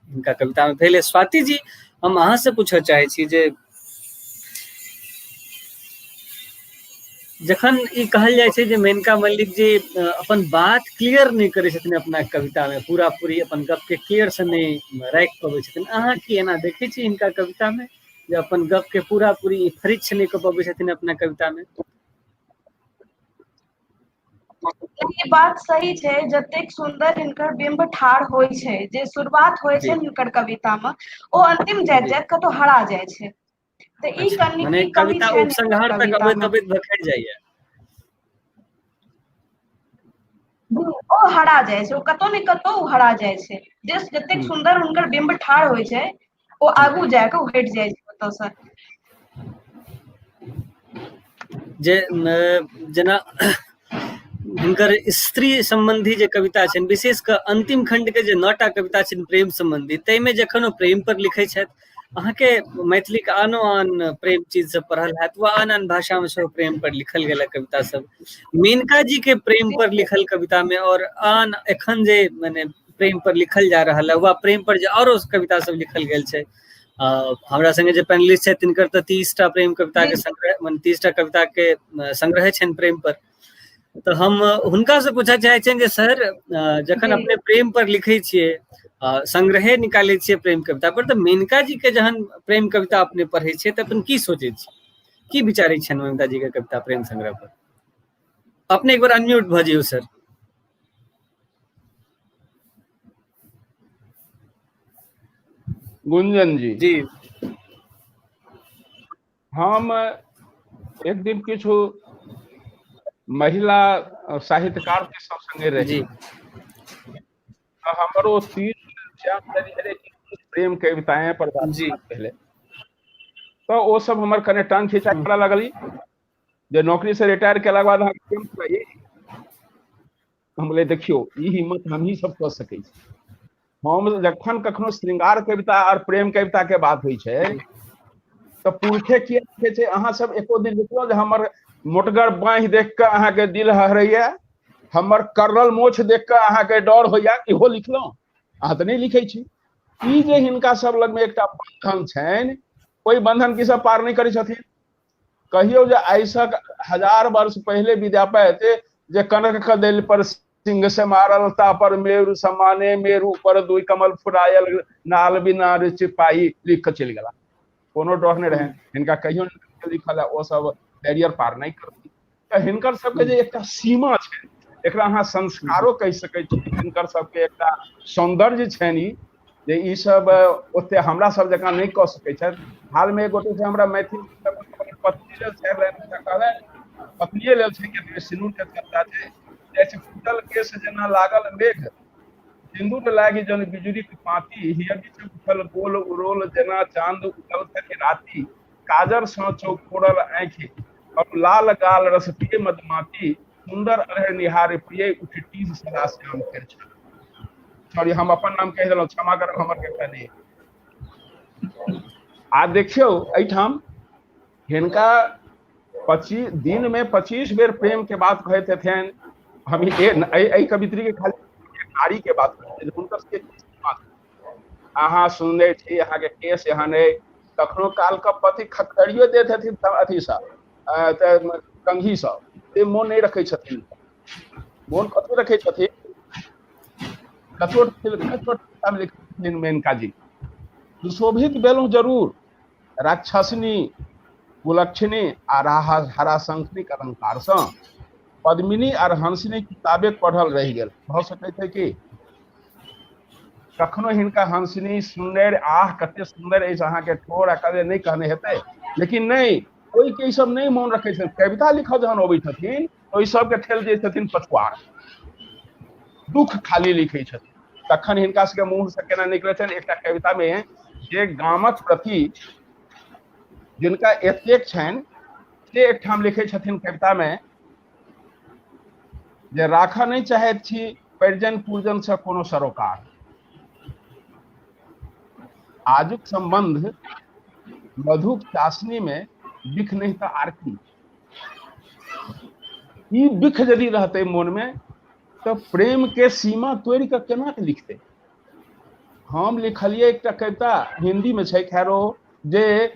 हिनका कविता में भेलै। स्वाति जी हम अहाँ से पूछऽ चाहै छी जे जखन ई कहल जाइ छै जे मेनका मल्लिक जी अपन बात क्लियर नहि करै छथिन अपना कविता में, पूरा पूरी अपन गप के क्लियर से नहि राखि पबै छथिन, अहाँ की एना देखै छी हिनका कविता में जे अपन गप के पूरा पूरी फरिच्छ नहि कऽ पबै छथिन अपना कविता में? ई बात सही छै, जतेक सुन्दर हिनकर बिम्ब ठाढ़ होइ छै, जे शुरुआत होइ छै हिनकर कविता में, ओ अंतिम जाइत जाइत कतौ हरा जाइ छै। तऽ ई कनि मने कमी कविता छै उपसंहार तक कविता अबैत मे। अबैत भखरि जाइया। ओ हरा जाइ छै, ओ कतौ ने कतौ ओ हरा जाइ छै। जे जतेक सुन्दर हुनकर बिम्ब ठाढ़ होइ छै, ओ आगू जाकऽ ओ हटि जाइ छै ओतऽसँ। जे जेना हुनकर स्त्री सम्बन्धी जे कविता छनि, विशेष कऽ अंतिम खंड के जे 9टा कविता छनि प्रेम सम्बन्धी, ताहिमे जखन ओ प्रेम पर लिखै छथि, अहाँके मैथिलीके आनो आन प्रेम चीज सब पढ़ल हैत वा आन आन भाषामे सेहो प्रेम पर लिखल गेल कविता सब, मेनका जी के प्रेम पर लिखल कविता में और आन एखन जे मने प्रेम पर लिखल जा रहल है वा प्रेम पर जे औरो कविता सब लिखल गेल छै, हमरा संगे जे पैनलिस्ट छथि तिनकर तऽ 30टा प्रेम कविता के संग्रह, मने 30टा कविता के संग्रह छनि प्रेम पर। तऽ हम हुनका से पूछऽ चाहै छियनि जे सर जखन अपने प्रेम पर लिखै छियै, संग्रहे निकालै छियै प्रेम कविता पर, तऽ मेनका जी के जहन प्रेम कविता अपने पढ़ै छियै तऽ अपन की सोचै छियै, की विचारै छियनि मेनका जी के कविता प्रेम संग्रह पर? अपने एक बार अनम्यूट भऽ जइयौ सर। गुंजन जी जी हम एक दिन किछु महिला साहित्यकार के सब संगे रही जी तऽ हमरो तीन प्रेम कविताएं पर बात जी पहले तऽ ओ सब हमर कने टांग खिंचा करऽ लगली जे नौकरी से रिटायर केलाके बाद अहाँके प्रेम चाही। हम बोले देखियौ ई हिम्मत हमही सब कऽ सकै छी। हम जखन कखनो श्रृंगार कविता और प्रेम कविता के बात होइ छै तऽ पुरुषे किया लिखै छै, अहाँ सब एको दिन लिखलहुँ जे हमर मोटगर बाँहि देख कऽ अहाँके दिल हहरैया, हमर करल मोछ देख कऽ अहाँके डर होइया, इहो लिखलहुँ? अहाँ तऽ नहि लिखै छी। ई जे हिनका सब लगमे एकटा बंधन छनि, ओहि बंधन की सब पार नहि करै छथिन। कहियौ जे आइसँ 1000 वर्ष पहिले विद्यापति जे कनक कदेल पर सिंह से मारल ता पर मेरु समाने मेरु पर दुई कमल फुरायल नाल बिना रुचि पाई लिख कऽ चलि गेला, कोनो डर नहि रहनि हिनका। कहियो लिखल है ओ सब बैरियर पार नहि करती। तऽ हिनकर सबके जे एकटा सीमा छै, एकरा अहाँ संस्कारो कहि सकै छी, हिनकर सबके एकटा सौंदर्य छनि ई जे ई सब ओते हमरा सब जकाँ नहि कऽ सकै छथि। हालमे एक गोटे हमरा मैथिल पत्नी लेल कहलनि, पत्निये लेल छै कि सिनूर के चर्चा छै, जैसे फूटल केस जेना लागल मेघ, सिन्दूर लागि जन बिजुरीक पाँती, हिय बिच उठल गोल उरोल जेना चाँद उगल छथि राति, काजर सँ चौकोरल आँखि और लाल गाल रस प्रिय मदमाती, सुंदर अरहर निहार प्रिय उठ टीस सदा श्याम केर छल। सॉरी, हम अपन नाम कहि देलहुँ, क्षमा करब, हमर कविता नहि। आ देखियौ एहिठाम हिनका 25 दिन में 25 बेर प्रेम के बात कहैत हेथिन। हम एहि कवित्री के खाली नारी के बात कहैत, हुनकर सबके अहाँ सुनने छी, अहाँके केस एहन अइ, कखनो काल के पति खखरियो दैत हेथिन अथीसँ कंघीसँ, से मोन नहि रखै छथिन। मोन कथी रखै छथिन? कचोट कचोट लिखथिन मेनका जी, सुशोभित भेलहुँ जरूर राक्षसनी कुलक्षणी आ हराशंखनीक अलंकारसँ, पद्मिनी आर हंसिनी किताबे पढ़ल रहि गेल। भऽ सकै छै कि कखनो हिनका हंसिनी सुंदर, आह कते सुंदर अछि अहाँके ठोर, आ कते नहि कहने हेतै, लेकिन नहि, ओहिके ई सब नहि मोन रखै छथिन। कविता लिखऽ जहन अबै छथिन ओहि सबके ठेल दै छथिन पछुआर, दुख खाली लिखै छथिन। तखन हिनका सबके मुँह से केना निकलै छनि एकटा कविता मे जे गामक प्रति जिनका एतेक छनि, से एकठाम लिखै छथिन कविता मे जे राखऽ नहि चाहैत छी परिजन पूजन से कोनो सरोकार, आजुक संबंध मधुक चाशनी में बिख नहीं तऽ आर की। ई बिख यदि रहतै मोन में तऽ प्रेम के सीमा तोड़ि कऽ केना के लिखतै? हम लिखलियै एकटा कविता, हिंदी में छै खैर ओ, जे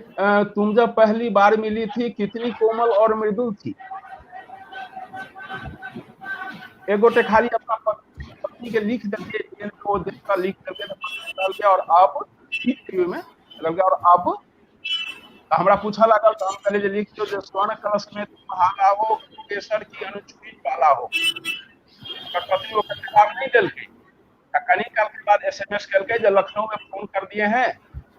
तुम जब पहली बार मिली थी कितनी कोमल और मृदुल थी। एक गोटे खाली अपना पत्नी के लिख देलकै, ओ देख कऽ लिख देलकै तऽ और अब ठीक में और अब हमरा पूछऽ लागल, तऽ हम कहलियै जे लिख दियौ जे स्वर्ण कलश में तुम हाला हो, केसर की अनुचुरी ज्वाला हो। ओकर पत्नी ओकर जवाब नहि देलकै। आ कनी काल के बाद एसएमएस केलकै जे लखनऊ में फोन कर दिए हैं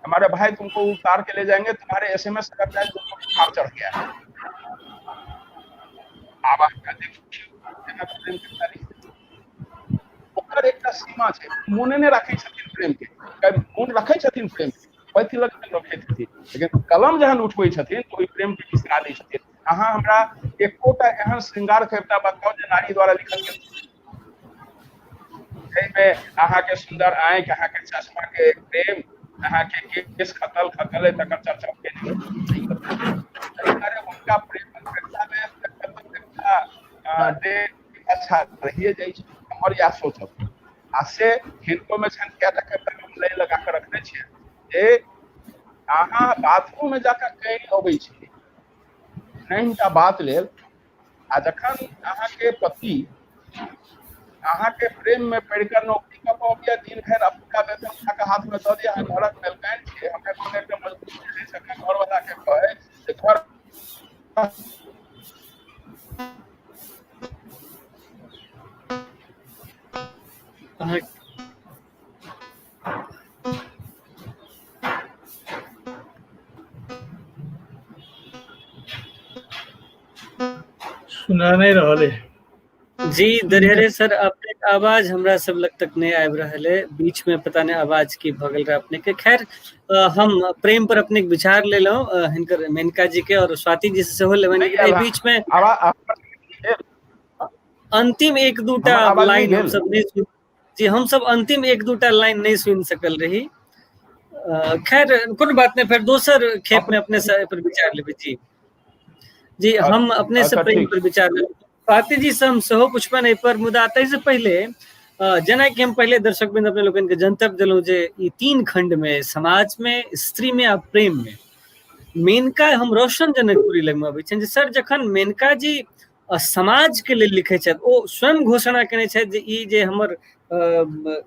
हमारे भाई, तुमको उतार के ले जाएंगे, तुम्हारे एसएमएस लगता है तुमको बुखार चढ़ गया है। आब अहाँ देखियौ केना प्रेम कविता लिख, ओकर एकटा सीमा छै, मोने नहि राखै छथिन प्रेम के। मोन रखै छथिन प्रेम के, पति लग रखै छथिन, लेकिन कलम जहन उठबै छथिन तऽ ओहि प्रेम के बिसरा दै छथिन। अहाँ हमरा एकोटा एहन श्रृंगार कविता बताउ जे नारी द्वारा लिखल गेल, जाहिमे अहाँके सुन्दर आँखि, अहाँके चश्मा के प्रेम, अहाँके केस खतल खतल है तकर चर्चा केने। हुनका प्रेम कविता मे अच्छा रहिए जाइ छै, हमर इएह सोचब। आ से हिनको मे छनि कएटा कविता, हम लाइन लगा कऽ रखने छियै जे अहाँ बाथरूम मे जाकऽ कहि अबै छी नहि बात लेल, आ जखन अहाँके पति अहाँके प्रेम में पड़ि कऽ नौकरी कऽ कऽ अबैया, दिन भरि अपना वेतन उठा कऽ हाथ में दऽ दिया, अहाँ घरक मेलकाइन छियै। हमरा कोनो एकटा मजबूरी रहै छै घरवला के कहै जे घर सुना नहीं रहल है। जी दरिहरे सर, अपने के आवाज हमरा सब लग तक नहीं आबि रहल है। बीच में पता नहीं आवाज की भऽ गेल रहे अपने के। खैर, हम प्रेम पर अपने के विचार लेलहुँ हिनकर मेनका जी के और स्वाति जी से सेहो लेबनि, लेकिन एहि बीच में अंतिम एक दूटा लाइन हम सब नहीं सुन जी, हम सब अंतिम एक दूटा लाइन नहीं सुन सकल रही। खैर कोनो बात नहीं, फेर दोसर खेप में अपने से पर विचार लेबै। जी जी, हम अपने से प्रेम पर विचार लेबै। स्वाति जी से हम सेहो पुछबनि एहि पर, मुदा ताहिसँ पहिले जेनाकि हम पहिले दर्शक बिंद अपने लोकनि के जनतब देलहुँ जे ई 3 खंड में, समाज में, स्त्री में आ प्रेम में, मेनका हम रोशन जनकपुरी लगमे अबै छियनि जे सर जखन मेनका जी समाजके लेल लिखै छथि, ओ स्वयं घोषणा केने छथि जे ई जे हमर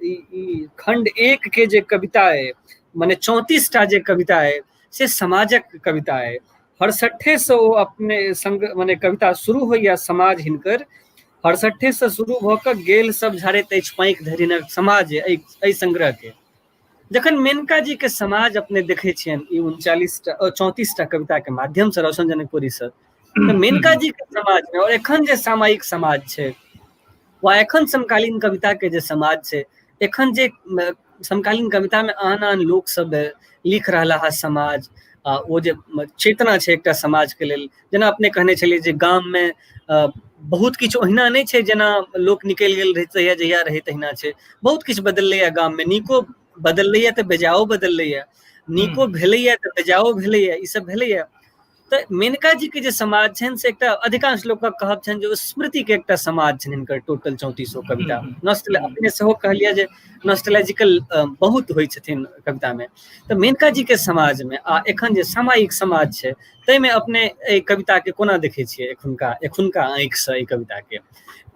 ई खंड एक के जे कविता अइ, मने 34 टा जे कविता अइ से समाजक कविता अइ। हरसट्ठे से ओ अपने संग मने कविता शुरू होइया समाज हिनकर हरसट्ठे से शुरू भऽ कऽ गेल सब झाड़ैत अछि पाँखि धरि हिनक समाज एहि संग्रह के। जखन मेनका जी के समाज अपने देखै छियनि ई 39 टा 34 टा कविता के माध्यम से रोशन जनकपुरी सर, तऽ मेनका जी के समाज में और एखन जे सामायिक समाज छै वा एखन समकालीन कविता के जे समाज छै, एखन जे समकालीन कविता में आन आन लोक सब लिख रहला है समाज, आ ओ जे चेतना छै एकटा समाज के लेल, जेना अपने कहने छलियै जे गाम में बहुत किछु ओहिना नहि छै जेना लोक निकलि गेल रहै तहिया जहिया रहै तहिना छै, बहुत किछु बदललैया गाम में, नीको बदललैया तऽ बेजाओ बदललैया, नीको भेलैया तऽ बेजाओ भेलैया, ई सब भेलैया। तऽ मेनका जी के जे समाज छनि से एकटा अधिकांश लोकक कहब छनि जे ओ स्मृति के एकटा समाज छनि हिनकर टोटल 34 कविता। अपने सेहो कहलियै जे नॉस्टैल्जिकल बहुत होइ छथिन कविता में। तऽ मेनका जी के समाज में आ एखन जे सामायिक समाज छै ताहिमे अपने एहि कविता के कोना देखै छियै एखुनका एखुनका आँखि से एहि कविता के?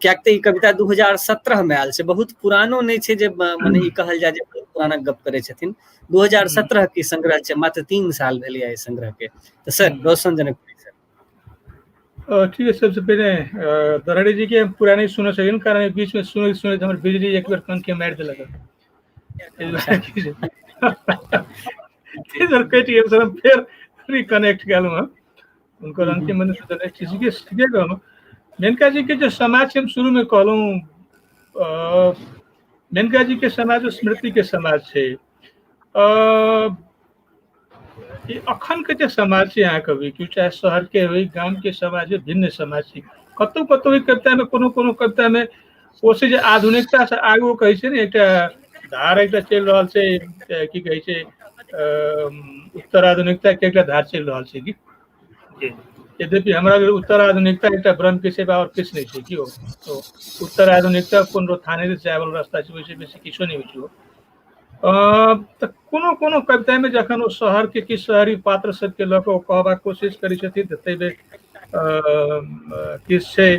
किएक तऽ ई कविता 2017 में आयल छै, बहुत पुरानो नहि छै जे मने ई कहल जाय जे बहुत पुराना गप करै छथिन। 2017 के संग्रह छै, मात्र 3 साल भेलैया एहि संग्रह के। तऽ सर रोशन जनकपुरी सर। ठीक है, सबसे पहले दरहरी जी के हम पूरा नहीं सुन सकिन, कारण बीच में सुनैत सुनैत हमर बिजली एक बेर कन के मारि देलक, कटि गेल सर, हम फेर रिकनेक्ट कयलहुँ हँ हुनकर अंतिम मन सुनने ठीके ठीके कहलहुँ। मेनका जी के जे समाज छै, हम शुरूमे कहलहुँ मेनका जी के समाज स्मृति के समाज छै। अखन के जे समाज छै अहाँ कहबै कि चाहे शहर के होइ गाम के समाज होइ, भिन्न समाज छै। कतौ कतौ कविता में कोनो कोनो कविता में ओ छै जे आधुनिकता से आगू कहै छै ने, एकटा धार एकटा चलि रहल छै, की कहै छै उत्तर आधुनिकता के एकटा धार चलि रहल छै कि यद्यपि हमरा लेल उत्तर आधुनिकता एकटा भ्रम के सेवा और किछु नहि छै कि ओ उत्तर आधुनिकता कोनो थाने से जाय वाला रास्ता छै, ओहिसँ बेसी किछो नहि होइ छै। तऽ कोनो कोनो कवितामे जखन ओ शहरके किछु शहरी पात्र सबके लऽ कऽ ओ कहबाक कोशिश करै छथिन तऽ ताहिमे किछु छै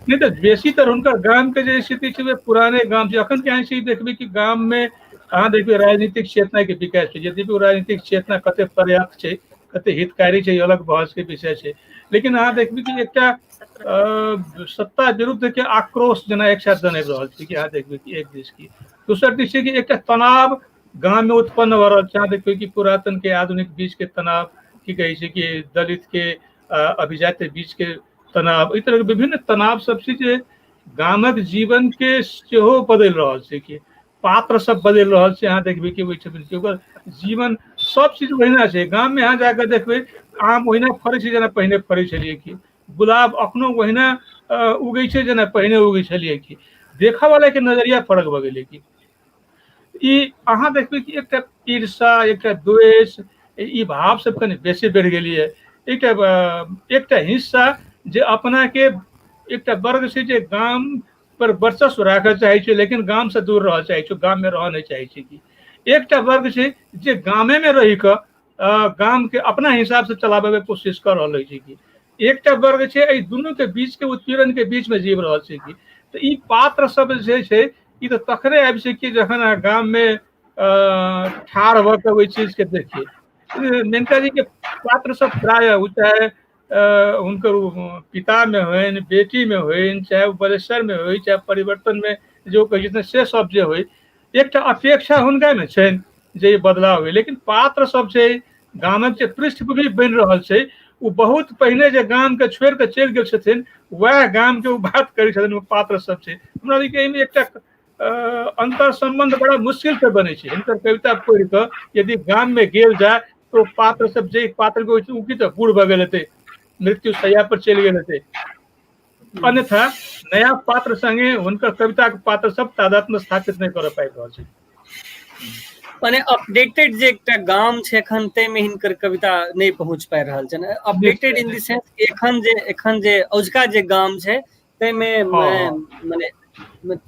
नहि, तऽ बेसीतर हुनकर गामके जे स्थिति छै पुराने गाम छै। अखन के अहाँ से देखबै कि गाममे अहाँ देखबै राजनीतिक चेतनाके विकास छै, यद्यपि ओ राजनीतिक चेतना कते पर्याप्त छै कते हितकारी छै अलग बहसके विषय छै, लेकिन अहाँ देखबै कि एकटा सत्ता विरुद्ध के आक्रोश जेना एक साथ जनमि रहल छै कि अहाँ देखबै कि एक दिस की दोसर दिस छै कि एकटा तनाव गाम में उत्पन्न भऽ रहल छै। अहाँ देखबै कि पुरातन के आधुनिक बीच के तनाव, की कहै छै कि दलित के अभिजात बीच के तनाव, एहि तरहके विभिन्न तनाव सब छै जे गामक जीवन के सेहो बदलि रहल छै कि पात्र सब बदलि रहल छै। अहाँ देखबै कि ओहि छथिन कि ओकर जीवन सब चीज ओहिना छै। गाममे अहाँ जाकऽ देखबै आम ओहिना फड़ै छै जेना पहिने फड़ै छलियै, कि गुलाब अखनो ओहिना उगै छै जेना पहिने उगै छलियै, कि देखऽ वाला के नजरिया फरक भऽ गेलै। कि ई अहाँ देखबै कि एकटा ईर्षा एकटा द्वेष ई भाव सब कनि बेसी बढ़ि गेलियै, एकटा एकटा हिस्सा जे अपना के एकटा वर्ग छै जे गाम पर वर्चस्व राखऽ चाहै छै लेकिन गाम से दूर रहऽ चाहै छै, गाम में रहऽ नहि चाहै छै। कि एकटा वर्ग छै जे गामे में रहि कऽ गाम के अपना हिसाब से चलाबे के कोशिश कऽ रहल अछि, कि एकटा वर्ग छै एहि दुनू के बीच के उत्पीड़न के बीच में जीव रहल छै। कि तऽ ई पात्र सब जे छै ई तऽ तखने आबि सकी जखन अहाँ गाम में ठाढ़ भऽ कऽ ओहि चीज के देखिए। मेनका जी के पात्र सब प्रायः ओ चाहे हुनकर पिता में होइन, बेटी में होइन, चाहे ओ बलेश्वर में होइ, चाहे परिवर्तन में जो कहै छथिन से सब जे होइ, एकटा अपेक्षा हुनका में छनि जे ई बदलाव होइ, लेकिन पात्र सब छै गामक जे पृष्ठभूमि बनि रहल छै ओ बहुत पहिने जे गाम के छोड़ि कऽ चलि गेल छथिन वएह गाम के ओ बात करै छथिन, ओ पात्र सब छै। हमरा लगैए एहिमे एकटा अंतर सम्बन्ध बड़ा मुश्किल से बनै छै। हिनकर कविता पढ़ि कऽ यदि गाम में गेल जाय तो पात्र सब जे पात्र के ओ की तऽ बूढ़ भऽ गेल हेतै, मृत्यु शैया पर चलि गेल हेतै, अन्यथा नया पात्र संगे हुनकर कविता के पात्र सब तादात्म्य स्थापित नहि करऽ पाबि रहल छै। माने अपडेटेड जे एकटा गाम छै एखन ताहिमे हिनकर कविता नहि पहुँच पाबि रहल छै। अपडेटेड इन the sense एखन जे औजका जे गाम छै ताहिमे मने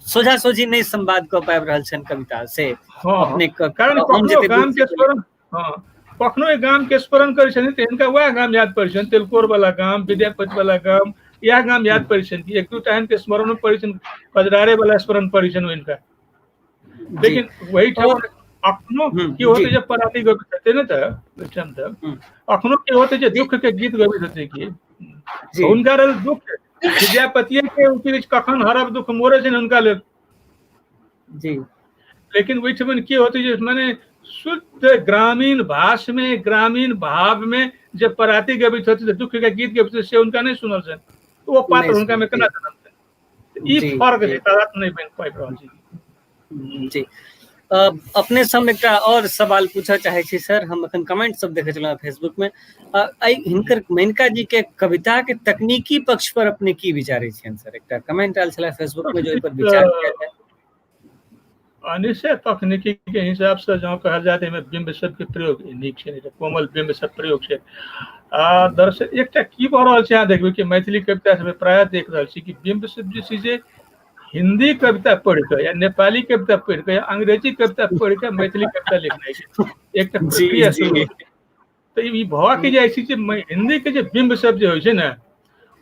सोझा सोझी नहि संवाद कऽ पाबि रहल छनि कविता से अपने। कारण गाम के स्वरूप, हँ, कखनो एहि गाम के स्मरण करै छथिन तऽ हिनका वएह गाम याद पड़ै छनि, तिलकोर वाला गाम, विद्यापति वाला गाम, इएह गाम याद पड़ै छनि। एक दूटा हिनके स्मरणो पड़ै छनि, कजरारे वाला स्मरण पड़ै छनि हिनका। लेकिन वही ठाम अखनो की होते जे पराती गबैत हेतै ने, तऽ ओहिठाम तऽ अखनो की होते जे दुख के गीत गबैत हेतै की हुनका लेल दुख विद्यापतिये के कखन हरब दुख मोरे छनि हुनका लेल जी। लेकिन ओहिठमन की होते जे माने शुद्ध ग्रामीण भाष में ग्रामीण भाव में जे पराती गबैत होते, दुख के गीत गबैत होते, से हुनका नहीं सुनल छनि, तो वो पात्र हुनका में केना जनमतै? ई फर्क छै, तादात्म्य नहीं बनि पाबि रहल छै जी। अपने से हम एकटा और सवाल पूछऽ चाहै छी सर। हम एखन कमेंट सब देखै छलहुँ फेसबुक में, एहि हिनकर मेनका जी के कविता के तकनीकी पक्ष पर अपने की विचारै छियनि सर? एकटा कमेंट आयल छलै फेसबुक में जो ओहि पर विचार कयल जाय। अनिश्चय तकनीकी के हिसाब से जँ कहल जाय तऽ एहिमे बिम्ब सबके प्रयोग नीक छै, कोमल बिम्ब सब प्रयोग छै। आ दरअसल एकटा की भऽ रहल छै, अहाँ देखबै कि मैथिली कविता सबमे प्रायः देख रहल छी कि बिम्ब सब जे छै से हिंदी कविता पढ़ि कऽ या नेपाली कविता पढ़ि कऽ या अंग्रेजी कविता पढ़ि कऽ मैथिली कविता लिखनाइ छै, एकटा प्रक्रिया शुरू। तऽ ई भऽ के जाइ छै जे हिंदी के जे बिम्ब सब जे होइ छै ने,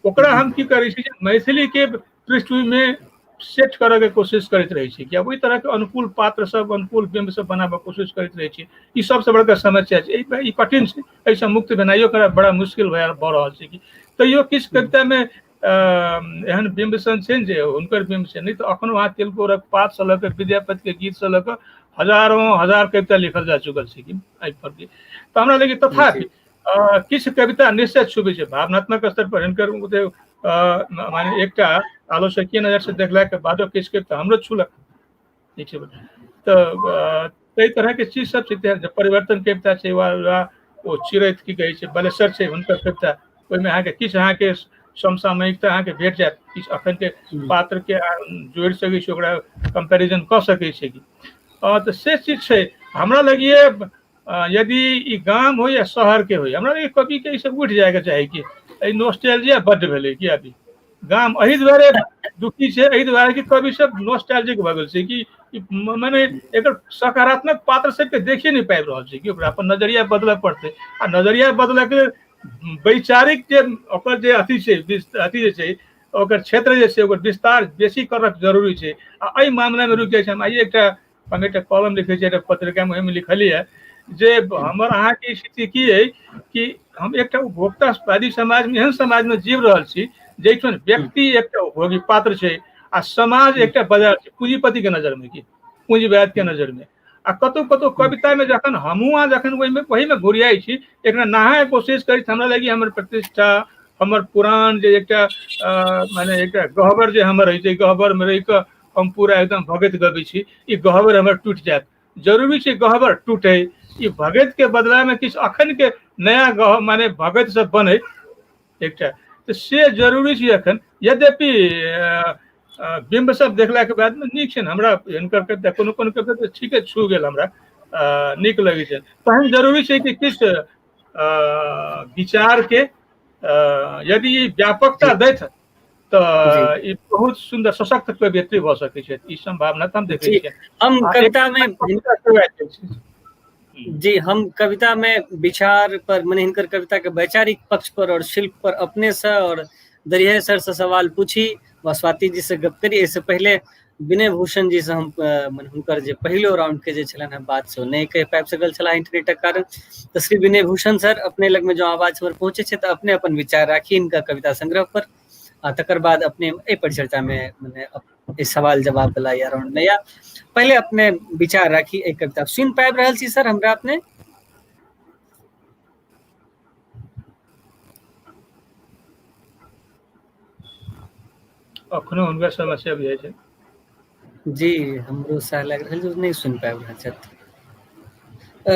ओकरा हम की करै छी जे मैथिली के पृष्ठभूमि में सेट करऽ के कोशिश करैत रहै छी कि ओहि तरह के अनुकूल पात्र सब, अनुकूल बिम्ब सब बनाबऽ कोशिश करैत रहै छी। ई सबसँ बड़का समस्या छै, ई कठिन छै, एहिसँ मुक्त भेनाइयो बड़ा मुश्किल भऽ रहल छै। कि तैयो किछु कविता में एहन बिम्ब सन छै जे हुनकर बिम्ब छै, नहि तऽ अखनो अहाँ तिलकोरक पातसँ लऽ कऽ विद्यापतिके गीतसँ लऽ कऽ हजारों हजार कविता लिखल जा चुकल छै कि एहि पर। तऽ हमरा लगै तथापि किछु कविता निश्चय छुबै छै भावनात्मक स्तर पर हिनकर। ओते माने एकटा आलोचकीय नजर से देखलाके बादो किछु कविता हमरो छुलक, ठीक छै। तऽ ताहि तरहके चीज सब छै। परिवर्तन कविता छै वा ओ चिड़ैत की कहै छै बलेसर छै हुनकर कविता, ओहिमे अहाँके किछु अहाँके समसामयिकता अहाँके भेट जायत, किछु अखनके पात्रके जोड़ि सकै छी, ओकरा कम्पेरिजन कऽ सकै छी कि तऽ से चीज छै। हमरा लगिए यदि ई गाम हो या शहरके होइ, हमरा लगे कविके ई सब उठि जायके चाही कि एहि नोस्टैल्जिया बड्ड भेलै कि अभी गाम एहि दुआरे दुखी छै, एहि दुआरे कि कवि सब नोस्टैल्जिक भऽ गेल छै कि मने एकर सकारात्मक पात्र सबके देखिए नहि पाबि रहल छै कि ओकरा अपन नजरिया बदलऽ पड़तै। आ नजरिया बदलऽके लेल वैचारिक जे ओकर जे अथी छै, अथी जे छै ओकर क्षेत्र जे छै, ओकर विस्तार बेसी करक जरूरी छै। आ एहि मामलामे रुकि जाइ छै। हम आइए एकटा हम एकटा कॉलम लिखै छियै एकटा पत्रिकामे, ओहिमे लिखलियै जे हमर अहाँके स्थिति की अइ कि हम एकटा उपभोक्तावादी समाजमे, एहन समाजमे जीव रहल छी जाहिठाम व्यक्ति एकटा उपभोगी पात्र छै आ समाज एकटा बाजार छै पूँजीपतिके नजरमे, कि पूँजीवादके नजरमे। आ कतहु कतहु कवितामे जखन हमहूँ अहाँ जखन ओहिमे ओहिमे घुरियाइ छी, एकरा नहाय कोशिश करै छी, हमरा लागि हमर प्रतिष्ठा, हमर पुरान जे एकटा माने एकटा गहबर जे हमर होइ छै, गहबरमे रहिकऽ हम पूरा एकदम भगैत गबै छी, ई गहबर हमर टूटि जायत। जरूरी छै गहबर टूटे, ई भगैत के बदलामे किछु अखन के नया गह माने भगैत सब बनै एकटा, तऽ से जरूरी छै एखन। यद्यपि बिम्ब सब देखलाके बादमे नीक छै हमरा हिनकर कविता, कोनो कोनो कविता तऽ ठीके छू गेल हमरा, नीक लगै छै। तहन जरूरी छै कि किछु विचारके यदि व्यापकता दैत तऽ ई बहुत सुन्दर सशक्त कवियत्री भऽ सकै छै, ई सम्भावना तऽ हम देखै छियै। हम कविता में जी, हम कविता में विचार पर मने हिनकर कविता के वैचारिक पक्ष पर और शिल्प पर अपने से और दरिया सर से सवाल पूछी व स्वाति जी से गप करी। एहिसँ पहिले विनय भूषण जी से हम मने हुनकर जे पहिलो राउंड के जे छलनि हेँ बात से नहि कहि पाबि सकल छलाह इंटरनेटक कारण। तऽ श्री विनय भूषण सर, अपने लगमे जँ आवाज हमर पहुँचै छै तऽ अपने अपन विचार राखी हिनकर कविता संग्रह पर, आ तकर बाद अपने एहि परिचर्चा मे मने एहि सवाल जवाब वाला या राउंड में या पहिले अपने विचार राखी एहि कविता। सुनि पाबि रहल छी सर हमरा अपने? अखनो हुनका समस्या बुझाइ छै जी, हमरो सएह लागि रहल जे नहि सुनि पाबि रहल छथि।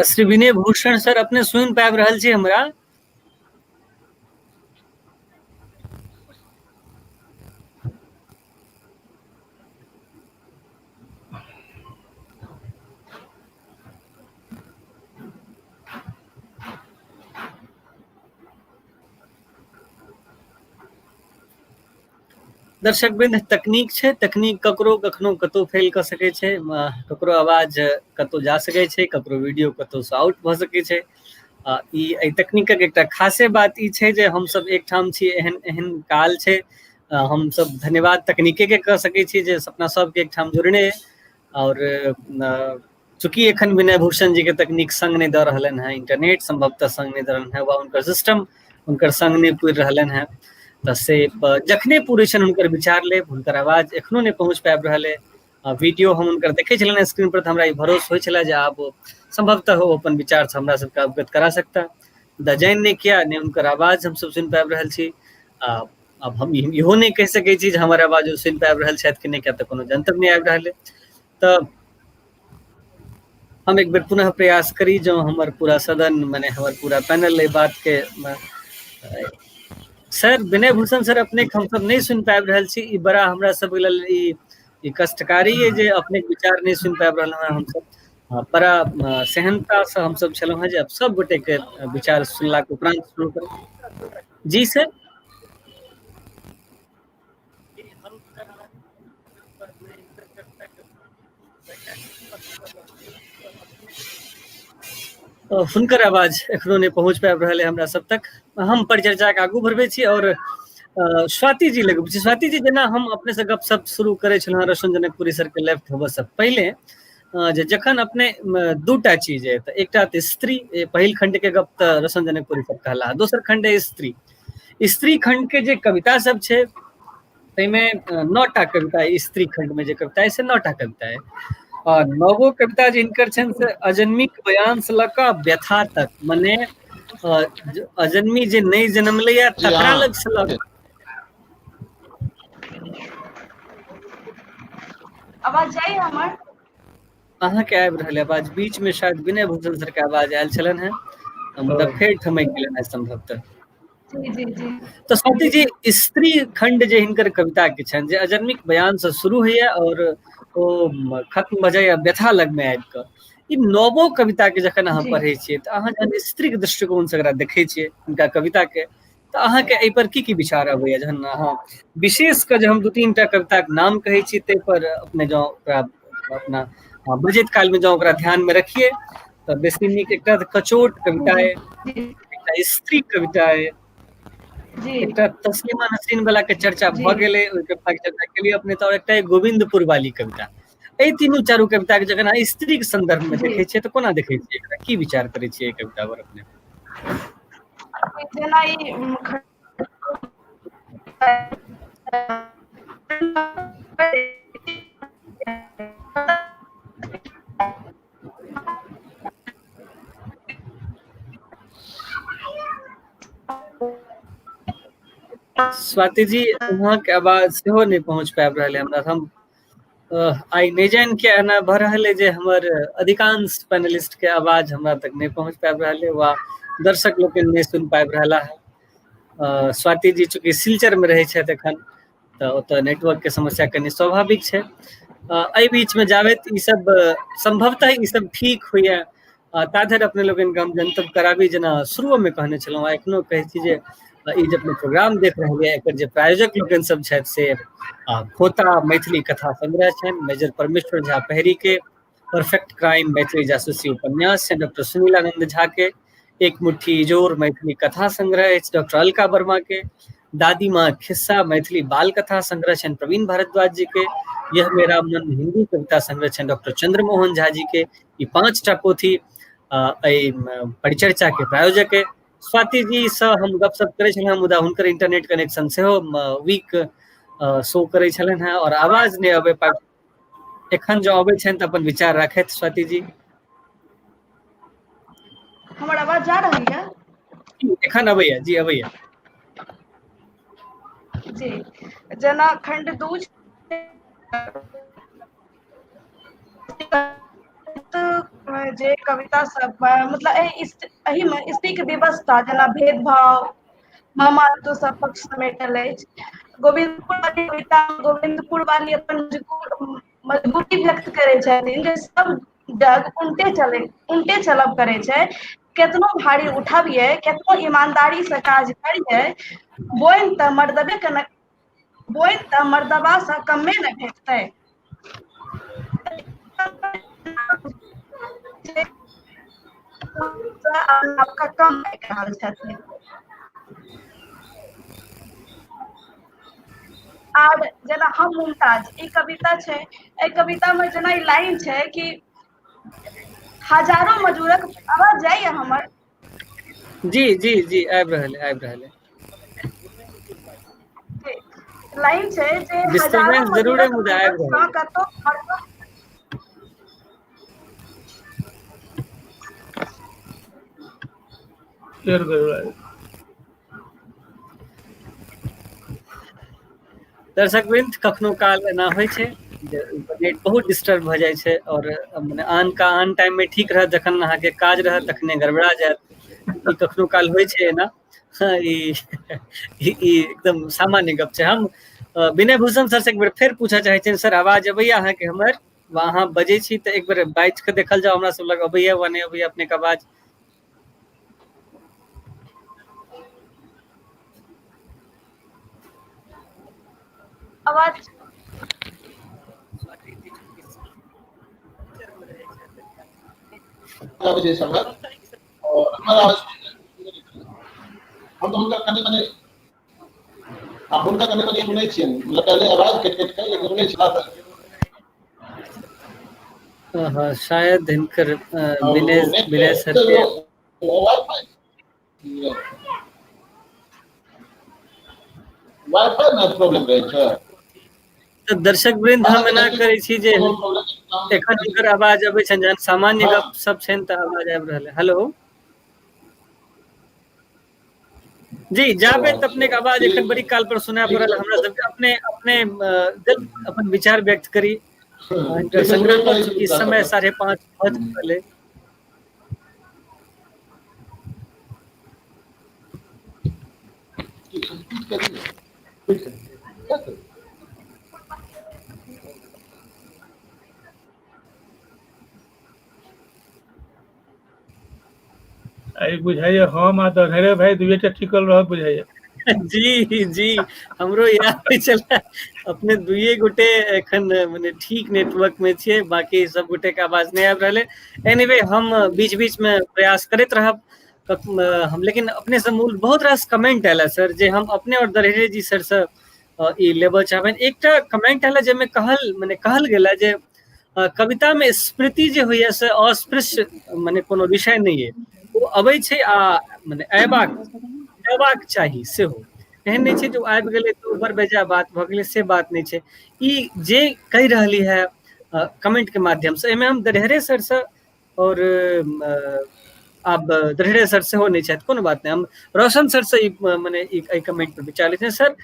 श्री विनय भूषण सर, अपने सुनि पाबि रहल छी हमरा? दर्शक वृंद, तकनीक छै, तकनीक ककरो कखनो कतौ फेल कऽ सकै छै, ककरो आवाज कतौ जा सकै छै, ककरो वीडियो कतौ से आउट भऽ सकै छै। ई एहि तकनीकक एकटा खासे बात ई छै जे हमसब एकठाम छी, एहन एहन काल छै, हमसब धन्यवाद तकनीके के कऽ सकै छी जे अपना सबके एकठाम जोड़ने। और चूँकि एखन विनय भूषण जी के तकनीक संग नहि दऽ रहलनि हेँ, इंटरनेट संभवतः संग नहि दऽ रहलनि हेँ वा हुनकर सिस्टम हुनकर संग नहि पुरि रहलनि हेँ, तऽ से जखने पूरै छनि हुनकर विचार लेब। हुनकर आवाज एखनो नहि पहुँच पाबि रहल अइ। वीडियो हम हुनकर देखै छलहुँ स्क्रीन पर तऽ हमरा ई भरोस होइ छलै जे आब सम्भवतः ओ अपन विचारसँ हमरा सबके अवगत करा सकता। मुदा जानि नहि किया नहि हुनकर आवाज हमसब सुनि पाबि रहल छी। आ आब हम इहो नहि कहि सकै छी जे हमर आवाज ओ सुनि पाबि रहल छथि कि नहि, किया तऽ कोनो जनतब नहि आबि रहल अइ। तऽ हम एक बेर पुनः प्रयास करी, जँ हमर पूरा सदन मने हमर पूरा पैनल एहि बातके। सर विनय भूषण सर, अपने हमसब नहि सुनि पाबि रहल छी। ई बड़ा हमरा सब लेल ई ई कष्टकारी अइ जे अपने विचार नहि सुनि पाबि रहल हँ हमसब। बड़ा सेहनतासँ हमसब छलहुँ हेँ जे आब सब गोटेके विचार सुनलाके उपरान्त शुरू करू। जी सर। हुनकर आवाज एखनो नहि पहुँच पाबि रहल है हमरा सब तक। हम परिचर्चा के आगू बढ़बै छी और स्वाति जी लग। स्वाति जी, जेना हम अपने से गपशप शुरू करै छलहुँ रोशन जनकपुरी सर के लेफ्ट होबऽ से पहिले, जे जखन अपने दूटा चीज है, तऽ एकटा तऽ स्त्री, पहिल खंड के गप तऽ रोशन जनकपुरी सर कहला, दोसर खंड है स्त्री। स्त्री खंड के जे कविता सब छै ताहिमे 9टा कविता, स्त्री खंड में जे कविता है से 9टा कविता है। आ 9 कविता जे हिनकर छनि से अजन्मीक बयान से लऽ कऽ व्यथा तक, मने अजन्मी जे नहि जनमलैया तकरा लग से लऽ। आवाज जाइ हमर? अहाँके आबि रहल आवाज। बीच में शायद विनय भूषण सर के आवाज आयल छलनि हेँ, मुदा फेर थमकि गेलनि हेँ संभवतः। जी जी जी। तऽ स्वाति जी, स्त्री खंड जे हिनकर कविता के छनि जे अजन्मिक बयान से शुरू होइया और ओ खत्म भऽ जाइया व्यथा लग में आबि कऽ, ई 9 कविता के जखन अहाँ पढ़ै छियै तऽ अहाँ जहन स्त्रीक दृष्टिकोण से एकरा देखै छियै हिनका कविता के, तऽ अहाँके एहि पर की की विचार अबैया? जहन अहाँ विशेष कऽ जे हम 2-3 टा कविताके नाम कहै छी ताहि पर अपने जँ ओकरा अपना बजैत काल में जँ ओकरा ध्यान में रखिए तऽ बेसी नीक। एकटा कचोट कविता है, एकटा स्त्री कविता है, एकटा तस्लीमा नसरीन वाला के चर्चा भऽ गेलै, ओहि कविता के चर्चा केलियै अपने, तऽ एकटा गोविंदपुर वाली कविता। एहि तीनू चारू कविता के जखन अहाँ स्त्री के संदर्भ में देखै छियै तऽ कोना देखै छियै एकरा, की विचार करै छियै एहि कविता पर अपने? जेना ई स्वाति जी, अहाँके आवाज सेहो नहि पहुँच पाबि रहल है हमरा। हम आइ नहि जानि के एना भऽ रहल है जे हमर अधिकांश पैनलिस्ट के आवाज हमरा तक नहि पहुँच पाबि रहल है वा दर्शक लोकनि नहि सुनि पाबि रहला है। स्वाति जी चूँकि सिलचर में रहै छथि एखन, तऽ ओतऽ नेटवर्क के समस्या कनि स्वाभाविक छै। एहि बीच में जाबेत ई सब संभवतः ई सब ठीक होइया ता धरि अपने लोकनिके हम जनतब कराबी, जेना शुरुओमे कहने छलहुँ आ एखनो कहै छी जे ई जे अपने प्रोग्राम देख रहल यऽ एकर जे प्रायोजक लोकनि सब छथि से खोता मैथिली कथा संग्रह छनि मेजर परमेश्वर झा पहरी के, परफेक्ट क्राइम मैथिली जासूसी उपन्यास छनि डॉक्टर सुनीलानंद झा के, एक मुट्ठी इजोर मैथिली कथा संग्रह अछि डॉक्टर अलका वर्मा के, दादी माँ खिस्सा मैथिली बाल कथा संग्रह छनि प्रवीण भारद्वाज जी के, यह मेरा मन हिंदी कविता संग्रह छनि डॉक्टर चंद्रमोहन झा जी के। ई 5टा पोथी एहि परिचर्चा के प्रायोजक है। स्वाति जी से हम गपशप करै छलहुँ, मुदा हुनकर इंटरनेट कनेक्शन सेहो वीक शो करै छलनि हेँ और आवाज नहि अबै पाबि। एखन जँ अबै छनि तऽ अपन विचार राखथि स्वाति जी। हमर आवाज जा रहल यऽ? एखन अबैया जी, अबैया जी। जेना खंड 2 जे कविता सब मतलब एहिमे स्त्रीके विवशता जेना भेदभाव मामात्व सब पक्ष समेटल अछि। गोविन्दपुर वाली कविता, गोविन्दपुर वाली अपन मजबूरी व्यक्त करै छथिन जे सब जग उल्टे चले उल्टे चलब करै छै, केतनो भारी उठबियै, केतनो ईमानदारी से काज करियै, बोनि तऽ मर्दबे के ने, बोनि तऽ मर्दबा से कमे ने भेटतै। अपना आपके कम आँकि रहल छथिन। आर जेना हम मुमताज ई कविता छै, एहि कविता मे जेना ई लाइन छै कि हजारो मजूरक, आवाज जाइया हमर? जी जी जी, आबि रहल है, आबि रहल है। लाइन छै जे हजारो डिस्टर्बेंस जरूर है मजूरक मुदा आबि मेहनत रहल सँ है। कतौ फेर गड़बड़ा। दर्शक वृंद, कखनो काल एना होइ छै जे इंटरनेट बहुत डिस्टर्ब भऽ जाइ छै और मने आन का आन टाइम में ठीक रहत, जखन अहाँके काज रहत तखने गड़बड़ा जायत। ई कखनो काल होइ छै एना। हाँ, ई ई एकदम सामान्य गप छै। हम विनय भूषण सर से एक बेर फेर पूछऽ चाहै छियनि, सर आवाज अबैया अहाँके हमर? वा अहाँ बजै छी तऽ एक बेर बाजि कऽ देखल जाउ हमरा सब लग अबैया वा नहि अबैया अपनेके आवाज। आवाज आबै छै समझ और हमर आवाज, हम तऽ हुनका कनि मनि, हम हुनका कनि मनि सुनै छियनि, मतलब पहिले आवाज कटि कटि कऽ, लेकिन सुनै छी। हाँ, शायद हिनकर विनय विनय सर के वाईफाई मे प्रॉब्लम रहै छै। तऽ दर्शक वृंद, हम एना करै छी जे एखन हुनकर आवाज अबै छनि, जहन सामान्य गप सब छनि तऽ आवाज आबि रहल है। हेलो जी, जाबे तऽ अपने के आवाज एखन बड़ी काल पर सुनाय पड़ल हमरा सबके, अपने अपने अपन विचार व्यक्त करी हिनकर संग्रह पर, चूँकि समय 5:30 भऽ चुकल अइ। आइ बुझाइया हम आ दरहरे भाई दुए टा टिकल रहब बुझाइया। जी जी, हमरो याद होइ छलै, अपने दुइए गोटे एखन मने ठीक नेटवर्क में छियै, बाकी सब गोटे के आवाज नहि आबि रहल है। एनीवे, हम बीच बीच में प्रयास करैत रहब हम, लेकिन अपने से मूल बहुत रास कमेंट आयल है सर, जे हम अपने और दरहरे जी सर से ई लेबऽ चाहबनि। एकटा कमेंट आयल है जाहिमे कहल मने कहल गेल है जे कविता में स्मृति जे होइया से अस्पृश्य मने कोनो विषय नहि है, ओ अबै छै आ मने अयबाक अयबाक चाही सेहो। एहन नहि छै जे ओ आबि गेलै तऽ ओ बड़ बेजा बात भऽ गेलै, से बात नहि छै। ई जे कहि रहली है कमेंट के माध्यम से, एहिमे हम दरहरे सर से और आब दरहरे सर सेहो नहि छथि, कोनो बात नहि, हम रोशन सर से ई मने एहि कमेंट पर विचार लै छियनि। सर,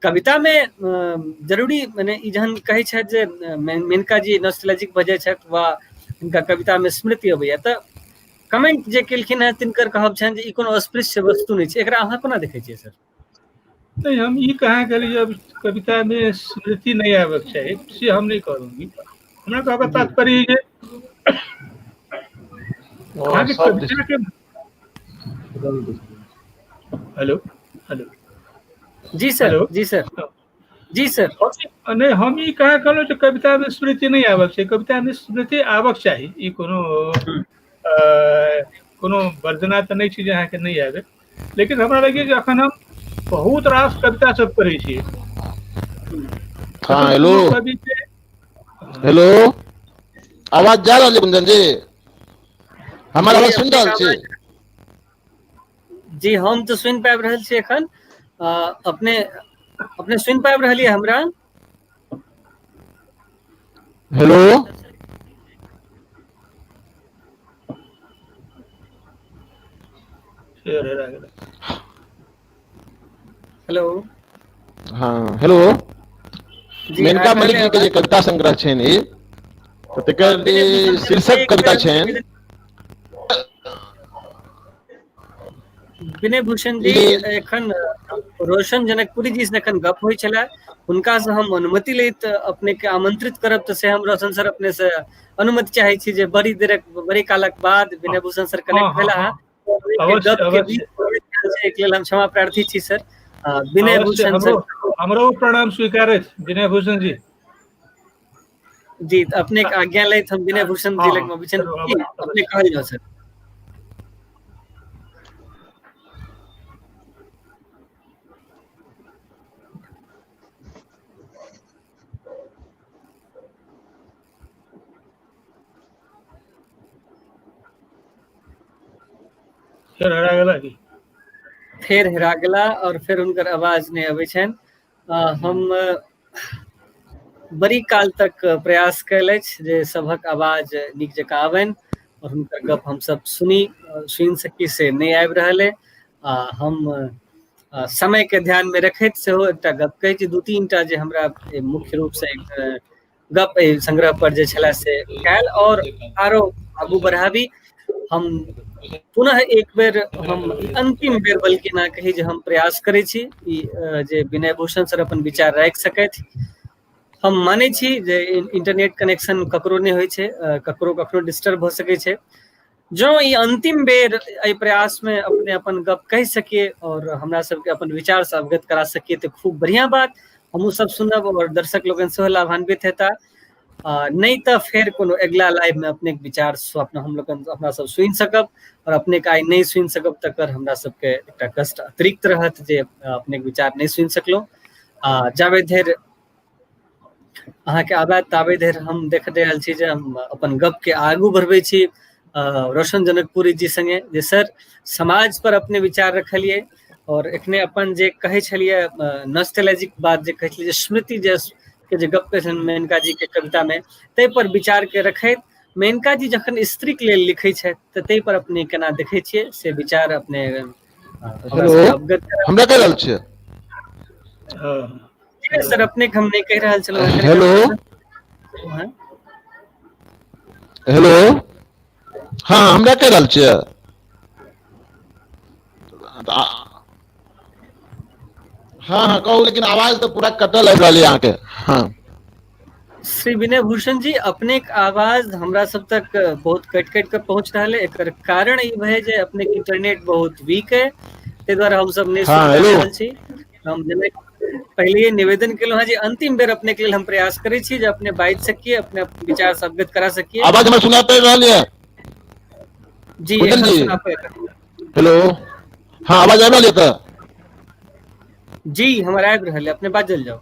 कविता में जरूरी मने ई जहन कहै छथि जे मेनका जी नॉस्टैल्जिक भऽ जाइ छथि वा हिनका कविता में स्मृति अबैया, तऽ कमेंट जे केलखिन हेँ तिनकर कहब छनि जे ई कोनो अस्पृश्य वस्तु नहि छै, एकरा अहाँ कोना देखै छियै सर? नहीं, हम ई कहाँ कहलियै अब कविता में स्मृति नहीं आबक चाही, से हम नहीं कहलहुँ। हमरा कहबाक तात्पर्य जे अहाँके कविता के, हेलो हेलो। जी सर। हेलो। जी सर, जी सर। नहीं, हम ई कहाँ कहलहुँ जे कविता में स्मृति नहीं आबक चाही, कविता में स्मृति आबक चाही। ई कोनो कोनो वर्जना तऽ नहि छै जे अहाँके नहि आबे, लेकिन हमरा लगैए जे अखन हम बहुत रास कविता सब पढ़ै छियै। हाँ, हेलो। कवि के हेलो, आवाज जा रहल है कुंजन जी? हमर आवाज सुनि रहल छी? जी, हम तऽ सुनि पाबि रहल छी एखन। अपने अपने सुनि पाबि रहलियै हमरा? हेलो। फेर हेरा गेलै। हेलो। हाँ, हेलो। जी, मेनका आबि मलिक रहल जी के जे आवाज? कविता संग्रह छनि ई, तऽ तकर विनय भूषण सर, शीर्षक एक कविता बेर छनि। विनय भूषण जी, एखन रोशन जनकपुरी जी से एखन गप होइ छलै, हुनका से हम अनुमति लैत अपने के आमंत्रित करब, तऽ से हम रोशन सर अपने से अनुमति चाहै छी जे बड़ी देरक बड़ी कालक बाद विनय भूषण सर कनेक्ट हाँ, भेला। हाँ, अपने के अवश्य, गप के अवश्य। बीच एहिके लेल हम क्षमा प्रार्थी छी सर। विनय अवश्य, भूषण सर, हमरो हमरो प्रणाम स्वीकार अछि विनय भूषण जी। जी, तऽ अपने के आज्ञा लैत हम विनय भूषण जी हाँ, लग मे अबै छियनि। चलू, जी, अवश्य, अपने अवश्य। कहल जाउ सर। फेर हेरा गेला की? फेर हेरा गेला और फेर हुनकर आवाज नहि अबै छनि। हम बड़ी काल तक प्रयास कयल अछि जे सभक आवाज नीक जकाँ आबनि और हुनकर गप हमसब सुनी सुनि सकी, से नहि आबि रहल अइ। आ हम समय के ध्यान में रखैत सेहो एकटा गप कहै छी, दू तीन टा जे हमरा मुख्य रूप से एक गप एहि संग्रह पर जे छलै से कयल और आरो आगू बढ़ाबी। हम पुनः एक बेर, हम अंतिम बेर बल्कि ना कही जे हम प्रयास करै छी ई जे विनय भूषण सर अपन विचार राखि सकथि। हम मानै छी जे इंटरनेट कनेक्शन ककरो नहि होइ छै, ककरो कखनो डिस्टर्ब भऽ सकै छै। जँ ई अंतिम बेर एहि प्रयास में अपने अपन गप कहि सकिए और हमरा सबके अपन विचार से अवगत करा सकिए तऽ खूब बढ़िया बात, हमहूँ सब सुनब और दर्शक लोकनि सेहो लाभान्वित हेता। नहि तऽ फेर कोनो अगिला लाइव में अपने विचार स्वप्न हम लोकनि अपना सब सुनि सकब और अपने के आइ नहि सुनि सकब तकर हमरा सबके एकटा कष्ट अतिरिक्त रहत जे अपने विचार नहि सुनि सकलहुँ। आ जाबे धरि अहाँके आबैत ताबे धरि हम देख रहल छी जे हम अपन गप के आगू बढ़बै छी रोशन जनकपुरी जी संगे जे सर समाज पर अपने विचार रखलियै और एखने अपन जे कहै छलियै नॉस्टैल्जिक बात जे कहै छलियै जे स्मृति जे के जे गप कहै छलियै मेनका जी के कविता में, ताहि पर विचार के रखैत मेनका जी जखन स्त्री के लेल लिखै छथि तऽ ताहि पर अपने केना देखै छियै से विचार अपने हेलो, हमरा कहि रहल छियै? सर अपने के हम नहि कहि रहल छलहुँ। हेलो हेलो, हाँ हमरा कहि रहल छियै? हाँ हाँ कहू, लेकिन आवाज तऽ पूरा कटल आबि रहल यऽ अहाँके। हाँ श्री विनय भूषण जी, अपने के आवाज हमरा सब तक बहुत कटि कटि के पहुंच रहल है। एकर कारण ई भए जे अपने के इंटरनेट बहुत वीक है, ताहि दुआरे हम सब नहि सुनि रहल छी। हम जेना पहिले निवेदन केलहुँ हँ जे अंतिम बेर अपने के लेल हम प्रयास करै छी जे अपने बाजि सकिए, अपने विचार से अवगत करा सकिए। आवाज हमरा सुना पड़ि रहल यऽ? जी सुना पड़ि रहल। हेलो, हाँ आवाज आबि रहल यऽ तऽ? जी हमर आबि रहल है, अपने बाजल जाउ।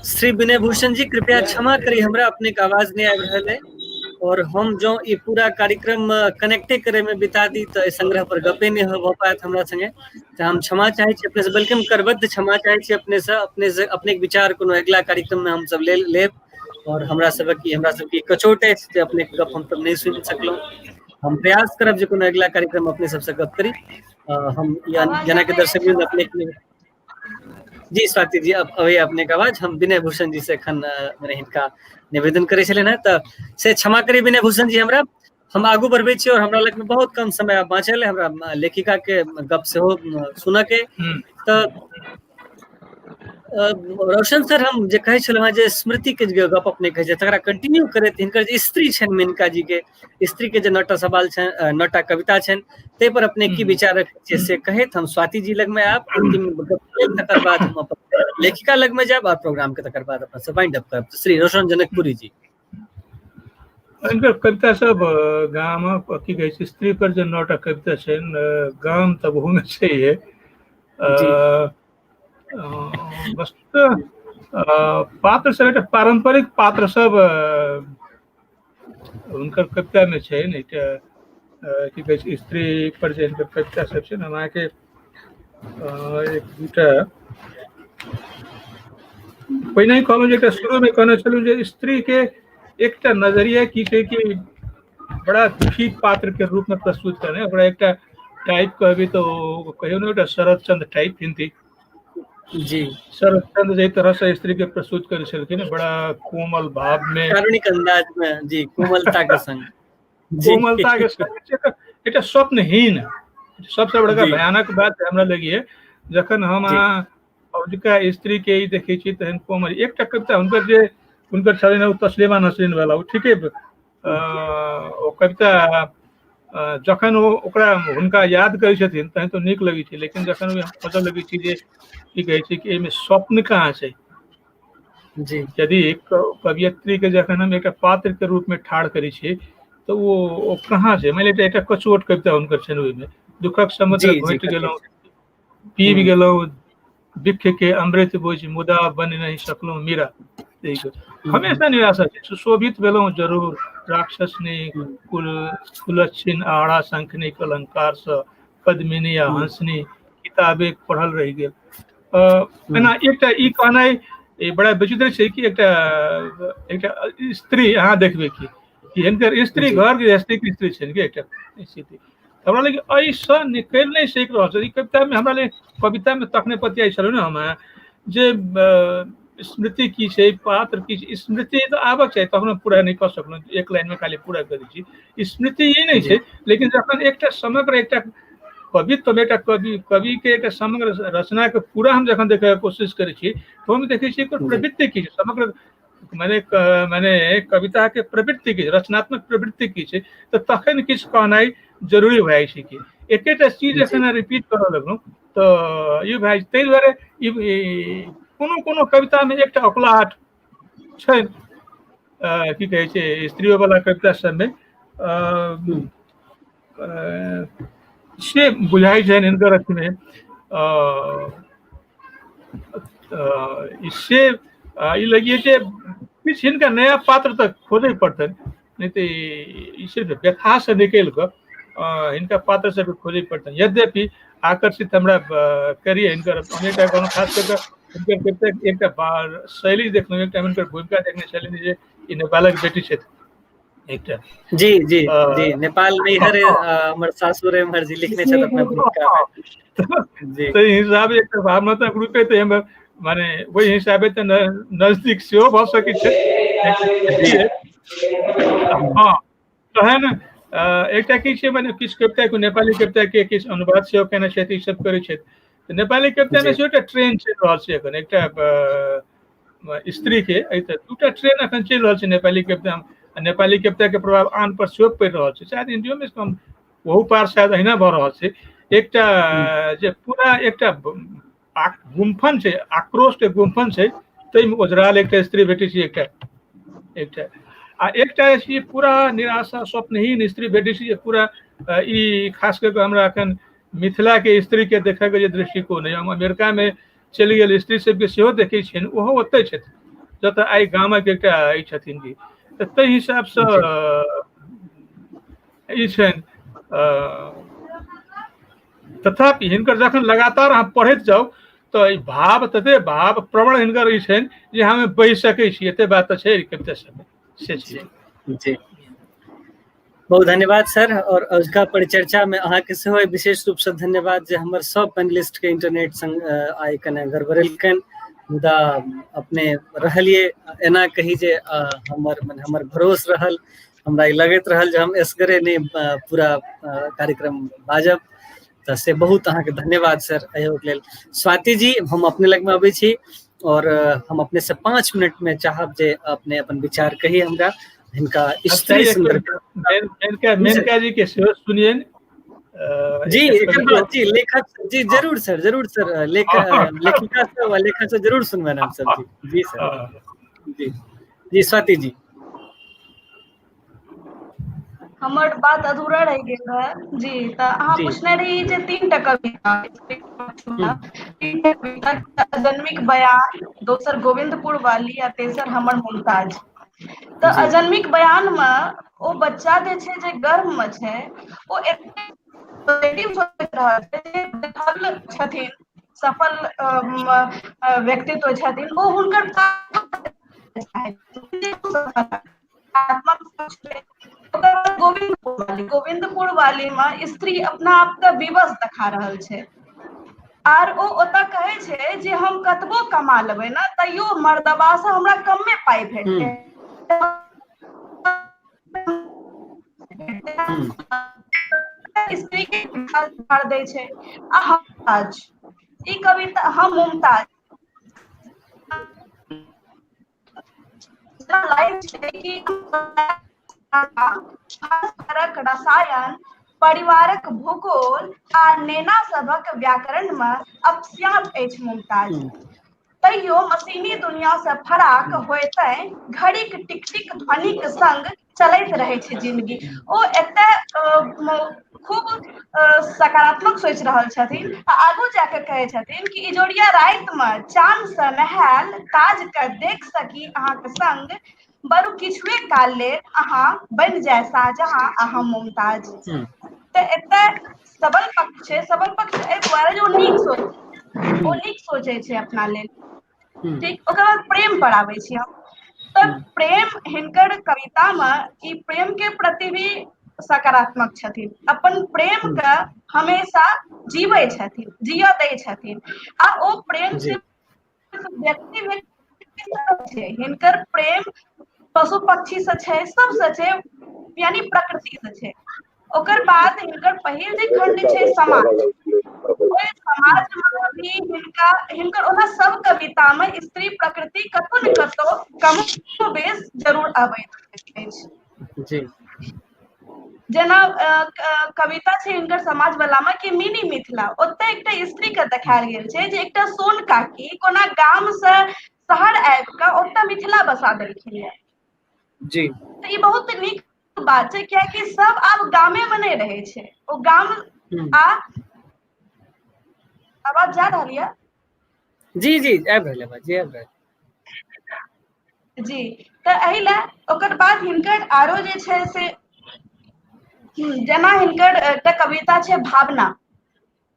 श्री विनय भूषण जी कृपया क्षमा करी, हमरा अपने के आवाज नहीं आबि रहल है और हम जो ई पूरा कार्यक्रम कनेक्टे करे में बिता दी तो संग्रह पर गपे नहीं हो पायत हमरा संगे, तो हम क्षमा चाहे छी अपने से, बल्कि हम करबद्ध क्षमा चाहे छी अपने से, अपने से अपने के विचार कोनो अगिला कार्यक्रम में हम सब ले लेब और हमरा सबके कचोट अछि जे अपने के गप हम सब नहीं सुनि सकलहुँ। हम प्रयास करब जे कोनो अगिला कार्यक्रम अपने सबसे गप करी। हम जेना कि दर्शक अपने जी स्वाति जी अब अभी अपने के आवाज हम विनय भूषण जी से एखन मने हिनका निवेदन करै छलियनि हेँ, तऽ से क्षमा करी विनय भूषण जी हमरा। हम आगू बढ़बै छी और हमरा लग में बहुत कम समय आब बाँचल है, हमरा लेखिका के गप सेहो सुनऽ के। तऽ रोशन सर, हम जे कहै छलहुँ हेँ जे स्मृति के जे गप अपने कहै छै तकरा कंटिन्यू करैत हिनकर जे स्त्री छनि मेनका जी के स्त्री के जे 9टा सवाल छनि, 9टा कविता छनि, ताहि पर अपने की विचार रखै छियै से कहैत हम स्वाति जी लगमे आयब अंतिम गप, तकर बाद हम अपन लेखिका लगमे जायब और प्रोग्राम के तकर बाद अपन सब वाइंड अप करब। श्री रोशन जनकपुरी जी। हिनकर कविता सब गाम की कहै छै, स्त्री पर जे 9टा कविता छनि, गाम तऽ ओहूमे छैहे। वस्तुतः पात्र सब एकटा पारम्परिक पात्र सब हुनकर कविता में छै ने, एकटा की कहै छै स्त्री पर जे हिनकर कविता सब छै ने, हम अहाँके एक दूटा पहिने ही कहलहुँ जे एकटा शुरूमे कहने छलहुँ जे स्त्री के एकटा नजरिया की छै कि बड़ा दुखी पात्र के रूप में प्रस्तुत करने, ओकरा एकटा टाइप कहबी तऽ ओ कहियो ने एकटा शरद चंद्र टाइप हिंदी जी शरद चंद्र जाहि तरह से स्त्री के प्रस्तुत करै छलखिन, बड़ा कोमल भाव में, कारुणिक अंदाज में जी, कोमलता के संग, कोमलता के संग, एकटा स्वप्नहीन। सबसे बड़का भयानक बात हमरा लगी है जखन हम अजुका स्त्री के ई देखै छी तहन कोमल। एकटा कविता हुनकर जे हुनकर छलनि ओ तस्लीमा नसरीन वाला, ओ ठीके ओ कविता जखन ओ ओकरा हुनका याद करै छथिन तहन तऽ नीक लगै छै, लेकिन जखन हम सोचऽ लगै छी जे की कहै छै कि एहिमे स्वप्न कहाँ छै जी। यदि कवियत्री के जखन हम एकटा पात्र के रूप में ठाढ़ करै छी तऽ ओ ओ कहाँ छै। मानि लिअ एकटा कचोट कविता हुनकर छनि, ओहिमे दुःखक समुद्र घोटि गेलहुँ, पीबि गेलहुँ बिख के अमृत बुझि, मुदा बनि नहि सकलहुँ मीरा। हमेशा निराशा छै। सुशोभित भेलहुँ जरूर राक्षसनी कुल कुलक्षिण आड़ा शंखनी अलंकारसँ, पद्मिनी आ हंसनी किताबे पढ़ल रहि गेल। एना एकटा ई कहनाइ ई बड़ा विचित्र छै कि एकटा एकटा स्त्री अहाँ देखबै कि हिनकर स्त्री घर गृहस्थीके स्त्री छनि कि एकटा स्थिति हमरा लग एहिसँ निकलि नहि सकि रहल छै। ई कवितामे हमरा लग कवितामे तखने पतियाइ छलहुँ ने हम जे स्मृति की छै, पात्र की छै। स्मृति तऽ आबक चाही, तखनो पूरा नहि कऽ सकलहुँ, एक लाइनमे खाली पूरा करै छी। स्मृति ई नहि छै, लेकिन जखन एकटा समग्र एकटा कवित्वमे एकटा कवि कविके एकटा समग्र रचनाके पूरा हम जखन देखैके कोशिश करै छी तऽ हम देखै छी एकर प्रवृत्ति की छै, समग्र मने मने कविताके प्रवृत्ति की छै, रचनात्मक प्रवृत्ति की छै, तऽ तखन किछु कहनाइ जरूरी भए जाइ छै कि एकेटा चीज एखन रिपीट करऽ लगलहुँ तऽ ई भए ताहि दुआरे ई कोनो कोनो कवितामे एकटा औकलाहट छै, की कहै छै, स्त्रियोवला कविता सबमे से बुझाइ छनि हिनकर अथीमे से ई लगिए जे किछु हिनका नया पात्र तऽ खोजै पड़तनि, नहि तऽ ई सिर्फ व्यथासँ निकलि कऽ हिनका पात्र सबके खोजै पड़तनि। यद्यपि आकर्षित हमरा करिए हिनकर अनेक कहलहुँ, खास कऽ कऽ हिनकर कतेक एकटा शैली देखलहुँ, एकटा हिनकर भूमिका देखने शैली जे ई नेपालक बेटी छथि एकटा। जी जी जी, नेपाल नैहर हमर सासुर एम्हर जी लिखने छथि अपना भूमिका मे। जी, ताहि हिसाबे एकटा भावनात्मक रूपे तऽ हमर माने ओहि हिसाबे तऽ नजदीक सेहो भऽ सकै छै। हँ, तहन एकटा की छै, माने किछु कविता नेपाली कविता के किछु अनुवाद सेहो केने छथि, ई सब करै छथि। तऽ नेपाली कवितामे सेहो एकटा ट्रेन चलि रहल छै एखन, एकटा स्त्री के एहि तऽ दूटा ट्रेन एखन चलि रहल छै नेपाली कविता। नेपाली कविता के प्रभाव आन पर सेहो पड़ि रहल छै, शायद इंडियोमे कम ओहू पार शायद अहिना भऽ रहल छै। एकटा जे पूरा एकटा गुम्फन छै, आक्रोश के गुम्फन छै, ताहिमे ओझराल एकटा स्त्री भेटै छै, एकटा एकटा आ एकटा छै पूरा निराशा स्वप्नहीन स्त्री भेटै छै जे पूरा ई खास कऽ कऽ हमरा एखन मिथिलाके स्त्रीके देखयके जे दृष्टिकोण अइ, हम अमेरिकामे चलि गेल स्त्री सबके सेहो देखै छियनि, ओहो ओतहि छथिन जतऽ आइ गामक एकटा ई छथिन जी, तऽ ताहि हिसाबसँ ई छनि। तथापि हिनकर जखन लगातार अहाँ पढ़ैत जाउ तऽ ई भाव तते भाव प्रवण हिनकर ई छनि जे हम बहि सकै छी, एते बात तऽ छै कविता सबमे से छै। जी, बहुत धन्यवाद सर। और अजुका परिचर्चा में अहाँके सेहो विशेष रूप से धन्यवाद जे हमर सब पैनलिस्ट के इंटरनेट संग आइ कने गड़बड़ेलकनि, मुदा अपने रहलियै एना कही जे हमर मने हमर भरोस रहल, हमरा ई लगैत रहल जे हम एसगरे नहि पूरा कार्यक्रम बाजब, तऽ से बहुत अहाँके धन्यवाद सर एहिके लेल। स्वाति जी, हम अपने लगमे अबै छी और हम अपने से 5 मिनट में चाहब जे अपने अपन विचार कही हमरा हिनका स्त्री सुंदर मेनका जी के सेहो सुनियनि। जी, एकर बाद जी लेखक जी जरूर सर, जरूर सर, लेखिका से लेखक से जरूर सुनबनि हम सब। जी जी सर, जी जी स्वाति जी। हमर बात अधूरा रहि गेल रहे जी, तऽ अहाँ पूछने रही जे 3टा कविता, 3टा कविता अजन्मिक बयान, दोसर गोविंदपुर वाली आ तेसर हमर मुमताज। तऽ अजन्मिक बयान मे ओ बच्चा जे छै जे गर्भ मे छै ओ एते रहल छै, छथिन सफल व्यक्तित्व छथिन, ओ हुनकर गोविंदपुर वाली, गोविंदपुर वाली में स्त्री अपना आप के विवश देखा रहल छै आर ओ ओतऽ कहै छै जे हम कतबो कमा लेबै ने तैयो मर्दबा से हमरा कमे पाइ भेटतै। स्त्री के दै छै। आ हम ई कविता हम मुमताज रसायन परिवारक भूगोल आ नेना सभक व्याकरण मे अपस्यात अछि मुमताज। तैयो मशीनी दुनिया से फराक होइते घड़ीक टिक टिक ध्वनिक संग चलैत रहै छै जिंदगी। ओ एते खूब सकारात्मक सोचि रहल छथिन आ आगू जाके कहै छथिन कि इजोरिया रातिमे चाँद से नहायल ताज के देख सकी अहाँके संग, बरु किछुए काल लेल अहाँ बनि जाय शाहजहाँ आ हम मुमताज। तऽ एतय सबल पक्ष छै, सबल पक्ष एहि दुआरे जे ओ नीक सोच, ओ नीक सोचै छै अपना लेल। ठीक, ओकर बाद प्रेम पर आबै छी हम। तऽ प्रेम हिनकर कविता मे ई प्रेम के प्रति भी सकारात्मक छथिन, अपन प्रेम के हमेशा जीबै छथिन, जियऽ दै छथिन आ ओ प्रेम सिर्फ व्यक्ति व्यक्ति छै, हिनकर प्रेम पशु पक्षी से छै, सबसे छै, यानी प्रकृति से छै। ओकर बाद हिनकर पहिल जे खंड छै समाज, ओहि समाज मे भी हिनका हिनकर ओना सब कविता मे स्त्री प्रकृति कतौ ने कतौ कम बेस जरूर अबैत अछि। जी। जेना कविता छै हिनकर समाज वाला मे कि मिनी मिथिला, ओतय एकटा स्त्री के देखायल गेल छै जे एकटा सोन काकी कोना गाम से शहर आबि कऽ ओतय मिथिला बसा देलखिन ये। जी। तऽ ई बहुत नीक बात छै, कियाकि सब आब गामे मे नहि रहै छै, ओ गाम आ आवाज जा रहल यऽ? जी जी, आबि रहल आवाज जी, आबि रहल। जी, तऽ एहि लए ओकर बाद हिनकर आरो जे छै से जेना हिनकर एकटा कविता छै भावना,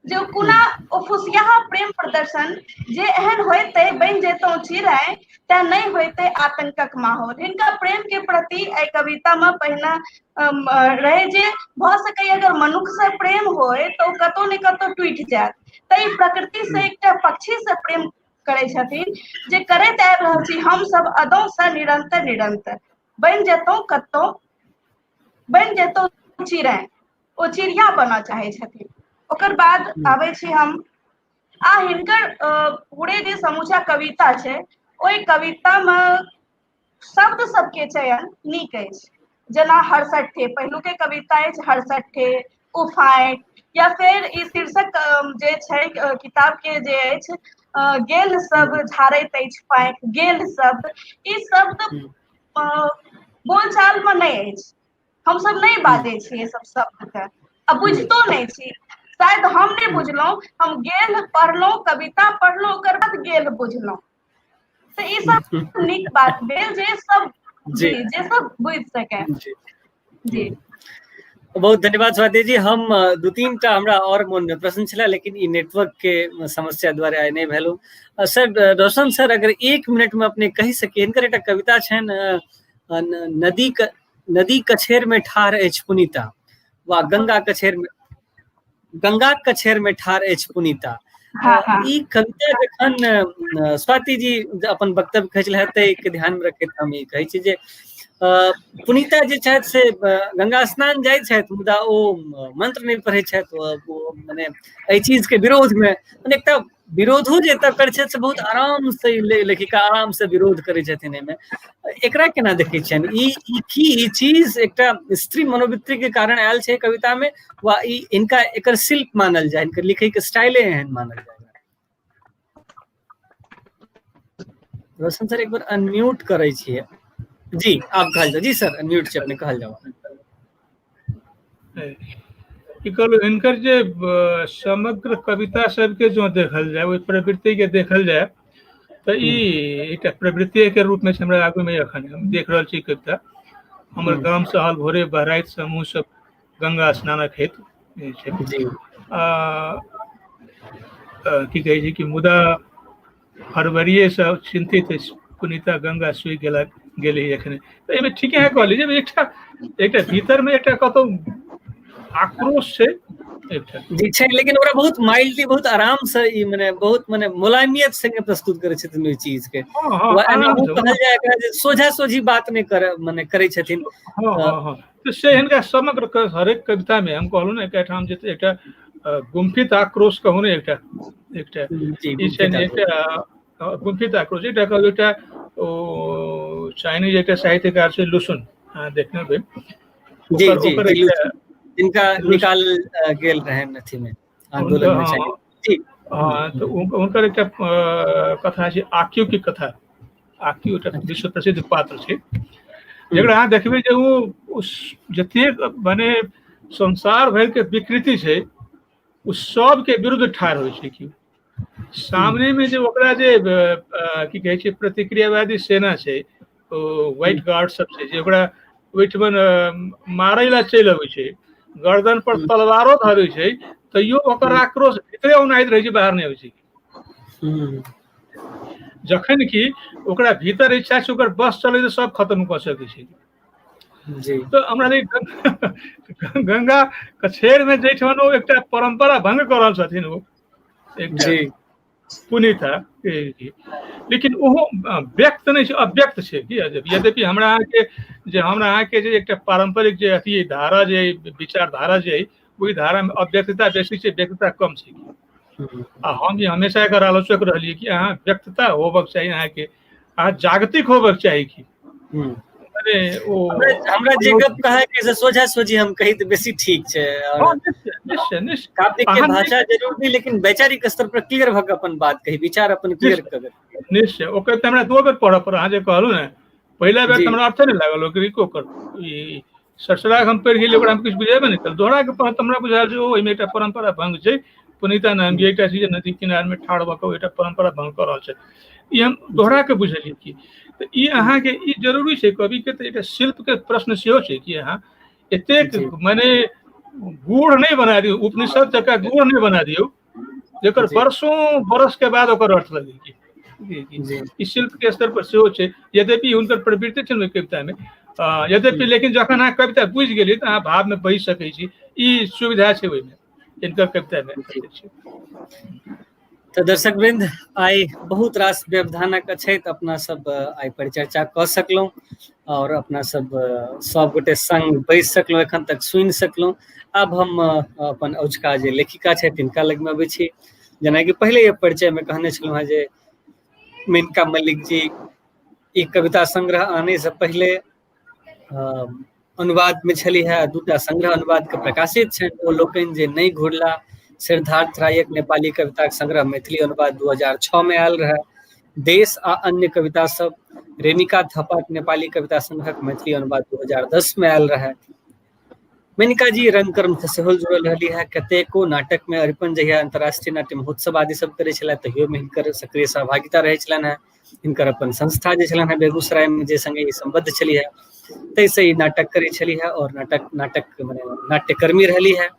जे ओ कोना ओ फुसियाहा प्रेम प्रदर्शन जे एहन होइतै बनि जैतहुँ चिड़ै, तें नहि होइतै आतंकक माहौल। हिनका प्रेम के प्रति एहि कविता मे पहिने रहै जे भऽ सकैए अगर मनुख से प्रेम होय तऽ ओ कतौ ने कतौ टूटि जायत, ताहि प्रकृति से एकटा पक्षी से प्रेम करै छथिन जे करैत आबि रहल छी हमसभ अदौ से निरंतर निरंतर, बनि जेतहुँ कतौ, बनि जेतहुँ चिड़ै, ओ चिड़िया बनऽ चाहै छथिन। ओकर बाद आबै छी हम आ हिनकर पूरे जे समूचा कविता छै ओहि कविता मे शब्द सबके चयन नीक अछि, जेना हरसठ्ठे पहिलुके कविता अछि हरसठ्ठे, उफाँटि, या फेर ई शीर्षक जे छै किताब के जे अछि गेल सब झाड़ैत अछि पाँखि, गेल शब्द, ई शब्द बोलचाल मे नहि अछि, हमसब नहि बाजै छियै सब शब्द के आ बुझितो नहि छी, शायद हम नहि बुझलहुँ, हम गेल पढ़लहुँ, कविता पढ़लहुँ, ओकर बाद गेल बुझलहुँ। तऽ ई सब नीक बात भेल जे सब जी जे सब बुझि सकै। जी बहुत धन्यवाद स्वाति जी। हम दू तीन टा हमरा और मोन में प्रश्न छला, लेकिन ई नेटवर्क के समस्या द्वारा आइ नहि भेल। सर रोशन सर, अगर 1 मिनट में अपने कहि सकी, हिनकर एकटा कविता छनि नदी कछेर में ठाढ़ अछि पुनीता, वा गंगा कछेर में, गंगा कछेर में ठाढ़ अछि पुनीता। ई कविता जखन स्वाति जी अपन वक्तव्य कहै छलै ताहि ध्यान में रखैत हम ई कहै छी जे पुनीता जे छथि से गंगा स्नान जाइ छथि, मुदा ओ मंत्र नहि पढ़ै छथि, ओ मने एहि चीज के विरोध में, मने एकटा विरोधो जे एतऽ करै छथि से बहुत आराम से लेखिका आराम से विरोध करै छथिन। एहिमे एकरा केना देखै छियनि? ई की ई चीज एकटा स्त्री मनोवृत्ति के कारण आयल छै कविता में, वा ई इनका एकर शिल्प मानल जाय, इनकर लिखै के स्टाइले एहन मानल जाय? रोशन सर एक बार अनम्यूट करै छियै। जी आप कहल जाओ। जी सर अनम्यूट छै, अपने कहल जाओ। की कहलहुँ, हिनकर जे समग्र कविता सबके जो देखल जाय, ओहि प्रवृत्ति के देखल जाय तऽ ई एकटा प्रवृत्ति के रूप में हमरा आगू में एखन हम देख रहल छी कविता। हमर गाम सहल भोरे बहराइत समूह सब गंगा स्नानक हेतु छै। की कहै छै कि मुदा फरवरीए से चिन्तित अछि पुनीता गंगा सुखि गेला गेली एखने। तऽ एहिमे ठीके अहाँ कहलियै जे एकटा एकटा भीतरमे एकटा कतौ आक्रोश छै एकटा जी छै, लेकिन ओकरा बहुत माइल्डली, बहुत आराम से ई मने बहुत मने मुलायमियत संगे प्रस्तुत करै छथिन ओहि चीज के। कहल जाय एकरा जे सोझा सोझी बात नहि कर मने करै छथिन। हँ हँ हँ, तऽ से हिनका समग्र हरेक कविता मे हम कहलहुँ ने, एकठाम जे एकटा गुम्फित आक्रोश कहू ने, एकटा एकटा ई छै ने, एकटा गुम्फित आक्रोश, एकटा कहू एकटा ओ चाइनीज एकटा साहित्यकार छै लुसुन, अहाँ देखने हेबै। जी जी, जिनका निकाल गेल रहनि अथी में आंदोलन में। जी हँ, तऽ हुनकर एकटा कथा छै आक्यू के कथा। आक्यू एकटा विश्व प्रसिद्ध पात्र छै, जकरा अहाँ देखबै जे ओ जतेक मने संसार भरि के विकृति छै ओ सबके विरुद्ध ठाढ़ होइ छै। कि सामने में जे ओकरा जे की कहै छै प्रतिक्रियावादी सेना छै, ओ व्हाइट गार्ड सब छै जे ओकरा ओहिठमन मारै ला चलि अबै छै, गर्दन पर तलवारो धरै छै, तैयो ओकर आक्रोश भीतरे औनाइत रहै छै, बाहर नहि अबै छै। जखन कि ओकरा भीतर इच्छा छै, ओकर बस चलै तऽ सब खत्म कऽ सकै छै। तऽ हमरा गंगा कछेर में जाहिठाम ओ एकटा परंपरा भंग कऽ रहल छथिन, ओ एकटा पुनीता, लेकिन ओहो व्यक्त नहि छै, अव्यक्त छै। कि यद्यपि हमरा अहाँके जे हमरा अहाँके जे एकटा पारंपरिक जे अथी धारा जे विचारधारा जे ओहि धारामे अव्यक्तता बेसी छै, व्यक्तता कम छै। आ हम ई हमेशा एकर आलोचक रहलियै कि अहाँ व्यक्तता होबक चाही, अहाँके अहाँ जागतिक होबक चाही। कि अरे ओ हमरा जे गप कहै के से सोझा सोझी हम कही तऽ बेसी ठीक छै। और निश्चय निश्चय काव्य के भाषा जरूर नहीं, लेकिन वैचारिक स्तर पर क्लियर भऽ के अपन बात कही, विचार अपन क्लियर कर। निश्चय ओकर तऽ हमरा दो बेर पढ़ऽ पड़ल। अहाँ जे कहलहुँ ने पहिला बेर हमरा अर्थे नहि लागल ओकर, ओकर ई सरसरा हम पढ़ि गेलियै, ओकरा हम किछु बुझेबे नहि कयल। दोहरा के पढ़ हमरा बुझायल जे ओहिमे एकटा परम्परा भंग छै। पुनीता नाम के एकटा चीज नदी किनारमे ठाढ़ भऽ कऽ एकटा परम्परा भंग कऽ रहल छै, ई हम दोहरा के बुझलियै। कि तऽ ई अहाँके ई जरूरी छै कविके, तऽ एकटा शिल्पके प्रश्न सेहो छै कि अहाँ एतेक मने गूढ़ नहि बना दियौ, उपनिषद जकाँ गूढ़ नहि बना दियौ जेकर वर्षों बरस के बाद ओकर अर्थ लगै। ई शिल्प के स्तर पर सेहो छै, यद्यपि हुनकर प्रवृत्ति छै ओहि कविता मे, यद्यपि लेकिन जखन अहाँ कविता बुझि गेलियै तऽ अहाँ भावमे बहि सकै छी, ई सुविधा छै ओहिमे हिनकर कवितामे। तऽ दर्शक वृंद, आइ बहुत रास व्यवधानक अछैत अपना सब आइ परिचर्चा कऽ सकलहुँ और अपना सब सब गोटे संग बैस सकलहुँ, एखन तक सुनि सकलहुँ। आब हम अपन औझका जे लेखिका छथि तिनका लगमे अबै छी। जेनाकि पहिले परिचयमे कहने छलहुँ हेँ जे मेनका मल्लिक जी ई कविता संग्रह आने से पहिले अनुवाद में छली है, दूटा संग्रह अनुवाद के प्रकाशित छनि। ओ लोकनि जे नहि घुरला, सिद्धार्थ रायक नेपाली कविता के संग्रह मैथिली अनुवाद 2006 में आयल रहे, देश आ अन्य कविता सब रेणुका थापाक नेपाली कविता संग्रहक मैथिली अनुवाद 2010 में आयल रहे। मेनका जी रंगकर्म से सेहो जुड़ल रहली है, कतेको नाटक में अरिपन जहिया अंतर्राष्ट्रीय नाट्य महोत्सव आदि सब करै छलै तहियो में हिनकर सक्रिय सहभागिता रहै छलनि हेँ। हिनकर अपन संस्था जे छलनि हेँ बेगूसराय में जे संगे ई सम्बद्ध छली है ताहिसँ ई नाटक करै छली है और नाटक नाटक मने नाट्यकर्मी रहली है।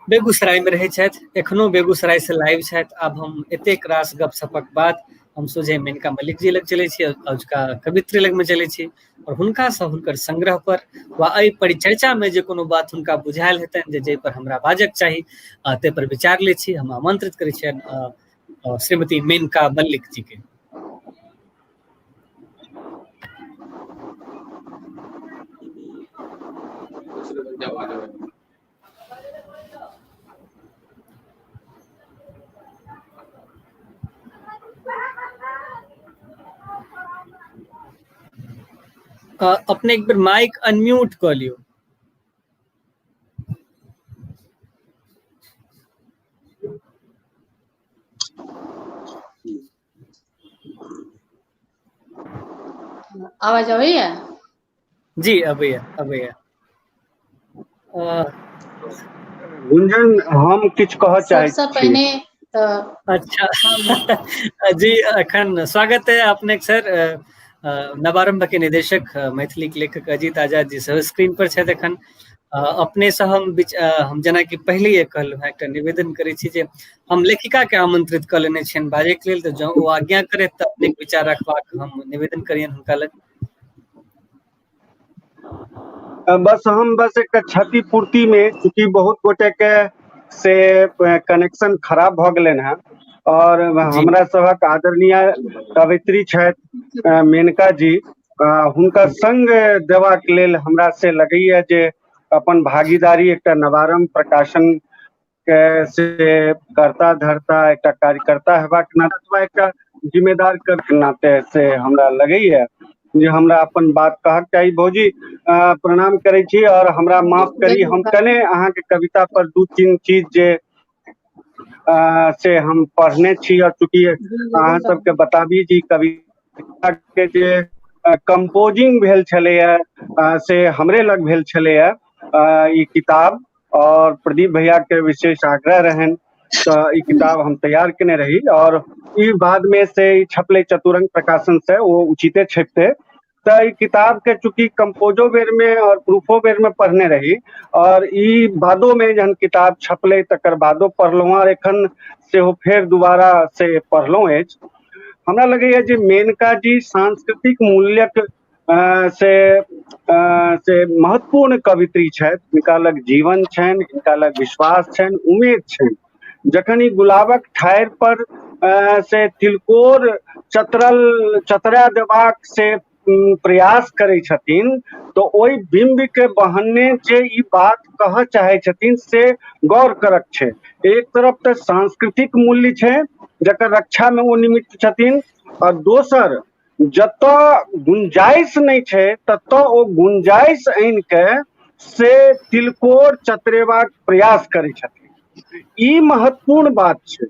बेगूसराय में रहै छथि, एखनो बेगूसराय से लाइव छथि। आब हम एतेक रास गपशपक बाद हम सोझे मेनका मल्लिक जी लग चलै छी, अजुका कवित्री लगमे चलै छी और हुनकासँ हुनकर संग्रह पर वा एहि परिचर्चा में जे कोनो बात हुनका बुझायल हेतनि जे जाहि पर हमरा बाजक चाही ताहि पर विचार लै छी। हम आमंत्रित करै छियनि श्रीमती मेनका मल्लिक जी के। अपने एक बेर माइक अनम्यूट कऽ लियौ। आवाज अबैया? जी अबैया अबैया। गुंजन, हम किछु कहऽ चाहै सबसँ पहिने तऽ अच्छा जी, अखन स्वागत है अपने सर। नवारंभ के निदेशक मैथिली के लेखक अजीत आजाद जी सेहो स्क्रीन पर छथि एखन। अपने से हम हम जेनाकि पहिले कहलहुँ हेँ, एकटा निवेदन करै छी जे हम लेखिका के आमंत्रित कऽ लेने छियनि बाजैके लेल, तऽ जँ ओ आज्ञा करथि तऽ अपनेके विचार रखबाक हम निवेदन करियनि हुनका लग। बस हम बस एकटा क्षतिपूर्ति में, चूँकि बहुत गोटे के से कनेक्शन खराब भऽ गेलनि हेँ और हमरा सभक आदरणीय कवित्री छथि मेनका जी, हुनका संग देबाक लेल हमरा से लगैया जे अपन भागीदारी एकटा नवारंभ प्रकाशन के से कर्ता धर्ता एकटा कार्यकर्ता हेबाक नाते अथवा एकटा जिम्मेदार के नाते से हमरा लगैया जे हमरा अपन बात कहक चाही। भौजी प्रणाम करै छी और हमरा माफ करी, हम कने अहाँके कविता पर दू तीन चीज जे से हम पढ़ने छी। आओर चूँकि अहाँ सबके बताबी जे कविता के जे कम्पोजिंग भेल छलैया से हमरे लग भेल छलैया ई किताब, और प्रदीप भैया के विशेष आग्रह रहनि तऽ ई किताब हम तैयार केने रही, और ई बाद में से ई छपलै चतुरंग प्रकाशन से, ओ उचिते छपते। तऽ ई किताब के चूँकि कंपोजो बेर में और प्रूफो बेर में पढ़ने रही, और ई बादो में जहन किताब छपलै तकर बादो पढ़लहुँ, और एखन सेहो फेर दोबारा से पढ़लहुँ अछि। हमरा लगैया जे मेनका जी सांस्कृतिक मूल्यक से से महत्वपूर्ण कवित्री छथि। हिनका लग जीवन छनि, हिनका लग विश्वास छनि, उमेद छनि। जखन ई गुलाबक ठाढ़ि पर से तिलकोर चतरल चतरा देबाक से प्रयास करै छथिन, तऽ ओहि बिम्ब के बहन्ने जे ई बात कहऽ चाहै छथिन से गौर करक छै। एक तरफ तऽ सांस्कृतिक मूल्य छै जकर रक्षा मे ओ निमित्त छथिन, और दोसर जतऽ गुंजाइश नहि छै ततऽ ओ गुंजाइश आनि के से तिलकोर चतरेबाक प्रयास करै छथिन। ई महत्वपूर्ण बात छै।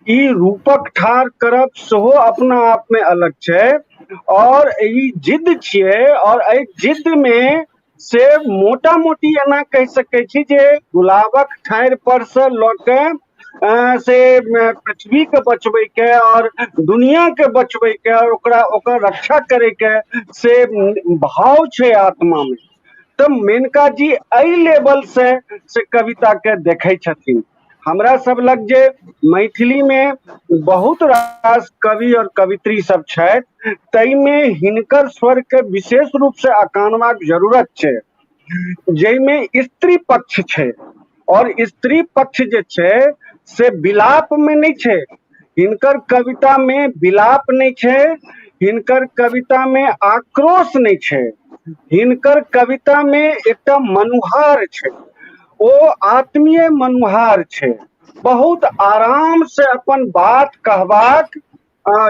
ई रूपक ठाढ़ करब सेहो अपना आप में अलग छै, और ई जिद्द छियै, और एहि जिद्द में से मोटा मोटी एना कहि सकै छी जे गुलाबक ठाढ़ि पर से लऽ के से पृथ्वी के बचबै के और दुनिया के बचबै के और ओकरा ओकर रक्षा करे के से भाव छै आत्मा में। तऽ मेनका जी एहि लेवल से कविता के देखै छथिन। हमरा सब लग जे मैथिली में बहुत रास कवि और कवित्री सब छथि, ताहिमे हिनकर स्वर के विशेष रूप से अकानबाक जरूरत छै, जाहिमे स्त्री पक्ष छै, और स्त्री पक्ष जे छै से विलाप में नहि छै। हिनकर कविता में विलाप नहि छै, हिनकर कविता में आक्रोश नहि छै, हिनकर कविता में एकटा मनुहार छै, ओ आत्मीय मनुहार छै। बहुत आराम से अपन बात कहबाक,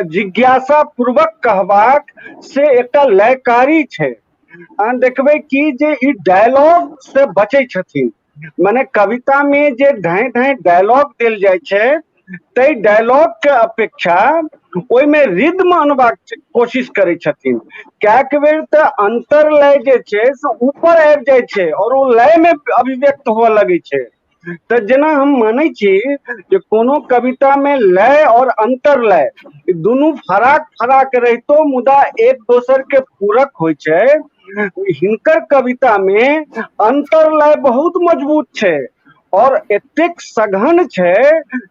जिज्ञासा पूर्वक कहबाक से एकटा लयकारी छै। अहाँ देखबै कि जे ई डायलॉग से बचै छथिन, मने कविता में जे ढाई ढाई डायलॉग देल जाइ छै ताहि डायलॉग के अपेक्षा ओहिमे रिद्म अनबाक कोशिश करै छथिन। कएक बेर तऽ अंतर लय जे छै से ऊपर आबि जाइ छै और ओ लय में अभिव्यक्त हुअ लगै छै। तऽ जेना हम मानै छी जे कोनो कविता में लय और अंतर लय दुनू फराक फराक रहितो मुदा एक दोसर के पूरक होइ छै, हिनकर कविता में अंतर लय बहुत मजबूत छै और एतेक सघन छै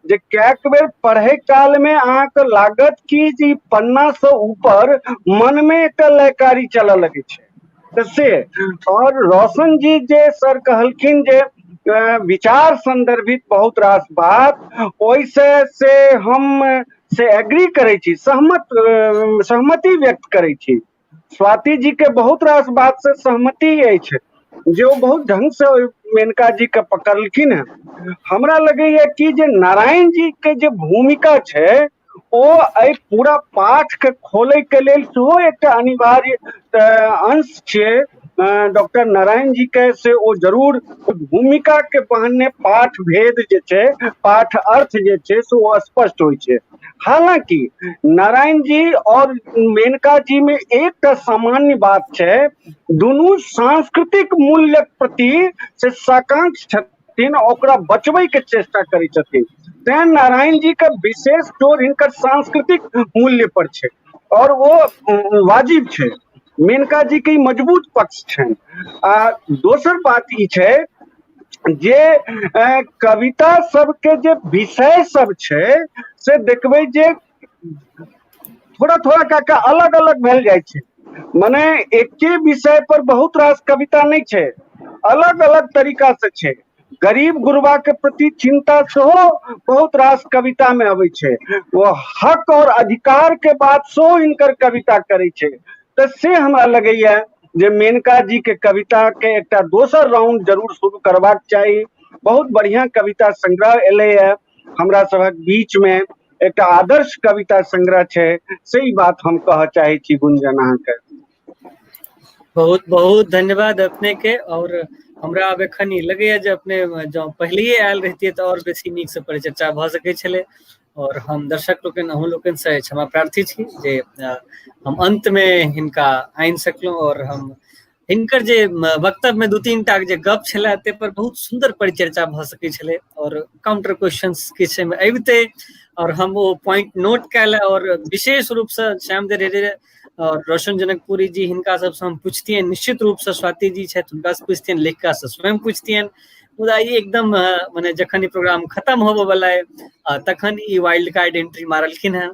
जे कएक बेर पढ़ै काल में अहाँके लागत कि जे पन्ना से ऊपर मन में एकटा लयकारी चलऽ लगै छै। तऽ से और रोशन जी जे सर कहलखिन जे विचार संदर्भित बहुत रास बात, ओहिसँ से हम से एग्री करै छी, सहमति व्यक्त करै छी। स्वाति जी के बहुत रास बात से सहमति अछि जे ओ बहुत ढंग से मेनका जी के पकड़लखिन हेँ। हमरा लगैया कि जे नारायण जी के जे भूमिका छै ओ एहि पूरा पाठ के खोलै के लेल सेहो एकटा अनिवार्य अंश छियै। डॉक्टर नारायण जी के से ओ जरूर भूमिका के बहाने पाठ भेद जे छै, पाठ अर्थ जे छै से ओ स्पष्ट होइ छै। हालांकि नारायण जी और मेनका जी में एकटा सामान्य बात छै, दुनू सांस्कृतिक मूल्यक प्रति से साकांक्ष छथिन, ओकरा बचबै के चेष्टा करै छथिन। तें नारायण जी के विशेष जोर हिनकर सांस्कृतिक मूल्य पर छै और ओ वाजिब छै। मेनका जी के ई मजबूत पक्ष छनि। आ दोसर बात ई छै जे कविता सबके जे विषय सब छै से देखबै जे थोड़ा थोड़ा कए कऽ अलग अलग भेल जाइ छै। मने एके विषय पर बहुत रास कविता नहि छै, अलग अलग तरीका से छै। गरीब गुरबा के प्रति चिंता सेहो बहुत रास कविता में अबै छै, वो हक और अधिकार के बात सेहो हिनकर कविता करै छै। तऽ से हमरा लगैया जे मेनका जी के कविता के एकटा दोसर राउंड जरूर शुरू करबाक चाही। बहुत बढ़िया कविता संग्रह एलैया हमरा सभक बीच में, एकटा आदर्श कविता संग्रह छै, से ई बात हम कहऽ चाहै छी गुंजन अहाँके। बहुत बहुत धन्यवाद अपने के। और हमरा आब एखन ई लगैया जे अपने जँ पहिलैये आयल रहितियै तऽ आओर बेसी नीकसँ परिचर्चा भऽ सकै छलै। और हम दर्शक लोकनि, अहूँ लोकनि से क्षमा प्रार्थी छी जे हम अंत में हिनका आनि सकलहुँ। और हम हिनकर जे वक्तव्य में 2-3 टा जे गप छलै ताहि पर बहुत सुंदर परिचर्चा भऽ सकै छलै और काउंटर क्वेश्चंस किछु एहिमे अबिते और हम ओ पॉइंट नोट कयल। और विशेष रूप से श्यामदेव रे और रोशन जनकपुरी जी, हिनका सबसँ हम पुछतियनि, निश्चित रूप से स्वाति जी छथि हुनका से पुछतियनि, लेखिका से स्वयं पुछतियनि। मुदा ई एकदम मने जखन ई प्रोग्राम खत्म होबऽ वाला है तखन ई वाइल्ड कार्ड एंट्री मारलखिन हेँ,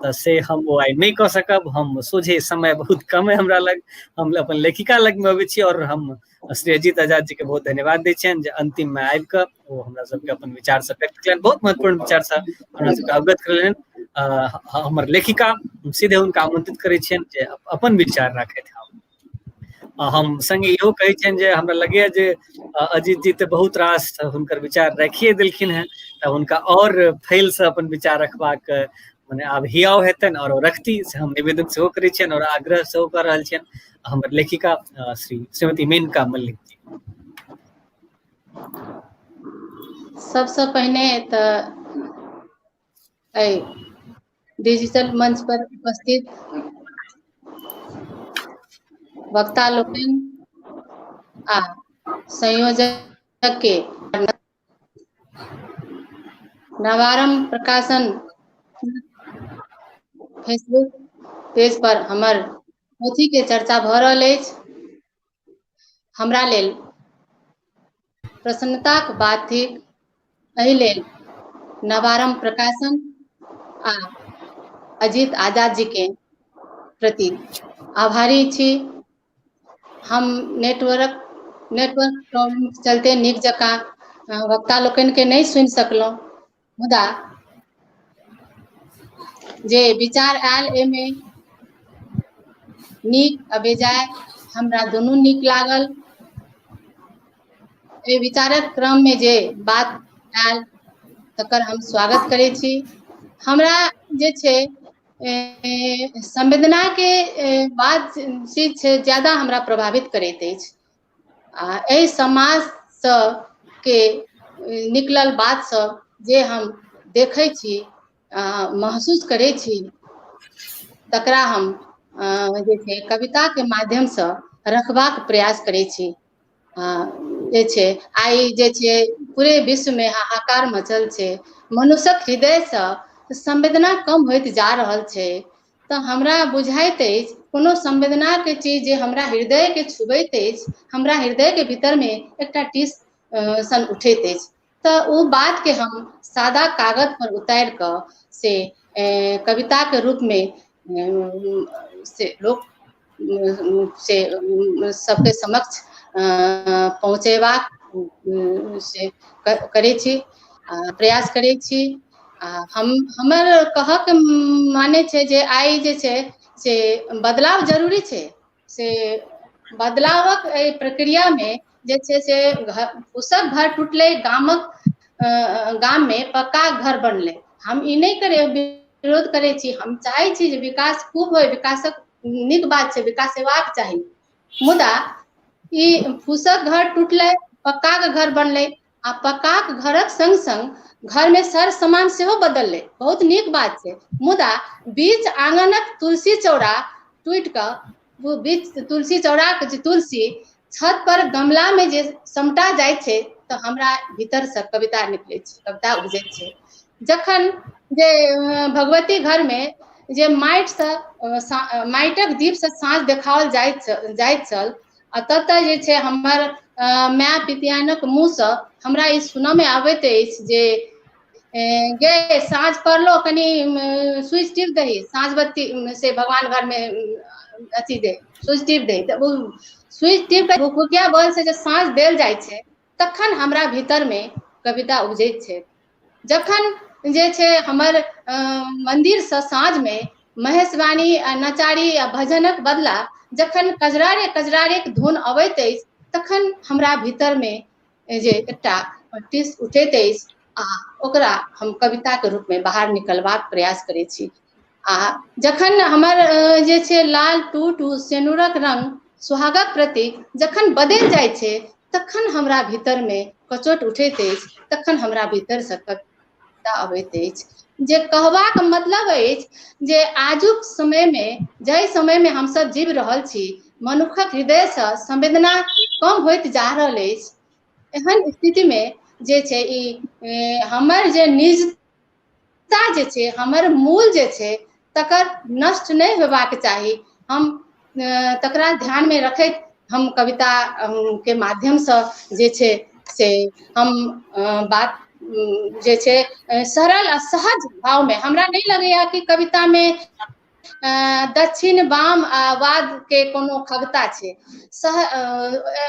तऽ से हम ओ आइ नहि कऽ सकब। हम सोझे, समय बहुत कम है हमरा लग, हम अपन लेखिका लग मे अबै छी और हम श्री अजीत आजाद जी के बहुत धन्यवाद दै छियनि जे अंतिम मे आबि कऽ ओ हमरा सबके अपन विचार सब व्यक्त केलनि, बहुत महत्वपूर्ण विचार सब हमरा सबके अवगत करेलनि। हमर लेखिका, सीधे हुनका आमंत्रित करै छियनि जे अपन विचार राखथि। हम संगे इहो कहै छियनि जे हमरा लगैया जे अजीत जी तऽ बहुत रास हुनकर विचार राखिए देलखिन हेँ, तऽ हुनका और फैल से अपन विचार रखबाक मने आब हियाव हेतनि और ओ रखती, से हम निवेदन सेहो करै छियनि और आग्रह सेहो कऽ रहल छियनि हमर लेखिका श्रीमती मेनका मल्लिक जी। सबसँ पहिने तऽ एहि डिजिटल मंच पर उपस्थित वक्ता लोकनि आ संयोजक के नवारम्भ प्रकाशन फेसबुक पेज पर हमर पोथी के चर्चा भऽ रहल अछि। हमरा लेल प्रसन्नताक बात थिक। एहि लेल नवारम्भ प्रकाशन आ अजीत आजाद जी के प्रति आभारी छी। हम नेटवर्क नेटवर्क प्रॉब्लम चलते नीक जकाँ वक्ता लोकनि के नहि सुनि सकलहुँ, मुदा जे विचार आयल एहिमे नीक आ बेजाय हमरा दुनू नीक लागल। एहि विचारक क्रम में जे बात आयल तकर हम स्वागत करै छी। हमरा जे छै संवेदना के बात चीज छै ज्यादा हमरा प्रभावित करैत अछि आ एहि समाजसँ के निकलल बात सब जे हम देखै छी, महसूस करै छी, तकरा हम जे छै कविताके माध्यमसँ रखबाक प्रयास करै छी। जे छै आइ जे छै पूरे विश्वमे हाहाकार मचल छै, मनुष्यक हृदयसँ संवेदना कम होइत जा रहल छै, तऽ हमरा बुझाइत अछि कोनो संवेदनाके चीज जे हमरा हृदयके छुबैत अछि, हमरा हृदयके भीतरमे एकटा टीस सन उठैत अछि, तऽ ओ बातके हम सादा कागज पर उतारि कऽ से कविताके रूपमे से लोक से सबके समक्ष पहुँचेबाक से करै छी, प्रयास करै छी। आ हम हमर कहक माने छै जे आइ जे छै से बदलाव जरूरी छै, से बदलावक एहि प्रक्रियामे जे छै से फूसक घर टूटलै, गामक गाममे पक्का घर बनलै। हम ई नहि करै विरोध करै छी, हम चाहै छी जे विकास खूब होय, विकासक नीक बात छै, विकास हेबाक चाही, मुदा ई फूसक घर टूटलै, पक्काके घर बनलै आ पक्काक घरक संग संग घरमे सर सामान सेहो बदललै, बहुत नीक बात छै, मुदा बीच आंगनक तुलसी चौरा टूटि कऽ बीच तुलसी चौराके जे तुलसी छत पर गमलामे जे समटा जाइ छै तऽ हमरा भीतरसँ कविता निकलै छै, कविता उपजै छै। जखन जे भगवती घरमे जे माटिसँ माटिक दीपसँ साँझ देखाओल जाइत छल आ ततऽ जे छै हमर माय पितियानक मुँहसँ हमरा ई सुनऽमे आबैत अछि जे गे साँझ पड़लो कनि स्विच टिप दही, साँझ बत्ती से भगवान घरमे अथी दे स्विच टिप दही, तऽ ओ स्विच टिप कऽ भुकभुकिया बल से जे साँझ देल जाइ छै तखन हमरा भीतरमे कविता उपजैत छै। जखन जे छै हमर मन्दिरसँ साँझमे महेशवाणी आ नचारी आ भजनक बदला जखन कजरारे कजरारेके धुन अबैत अछि तखन हमरा भीतरमे जे एकटा टीस उठैत अछि आ ओकरा हम कविताके रूपमे बाहर निकलबाक प्रयास करै छी। आ जखन हमर जे छै लाल टूट सेनुरक रंग सुहागक प्रतीक जखन बदलि जाइ छै तखन हमरा भीतरमे कचोट उठैत अछि, तखन हमरा भीतरसँ कविता अबैत अछि। जे कहबाक मतलब अछि जे आजुक समयमे, जाहि समयमे हमसभ जीव रहल छी, मनुखक हृदयसँ संवेदना कम होइत जा रहल अछि। एहन स्थितिमे जे छै ई हमर जे निजता जे छै, हमर मूल जे छै, तकर नष्ट नहि होयबाक चाही। हम तकरा ध्यानमे रखैत हम कविता के माध्यमसँ जे छै से हम बात जे छै सरल आ सहज भावमे। हमरा नहि लगैया कि कवितामे दक्षिण वाम आ वाद के कोनो खगता छै। सह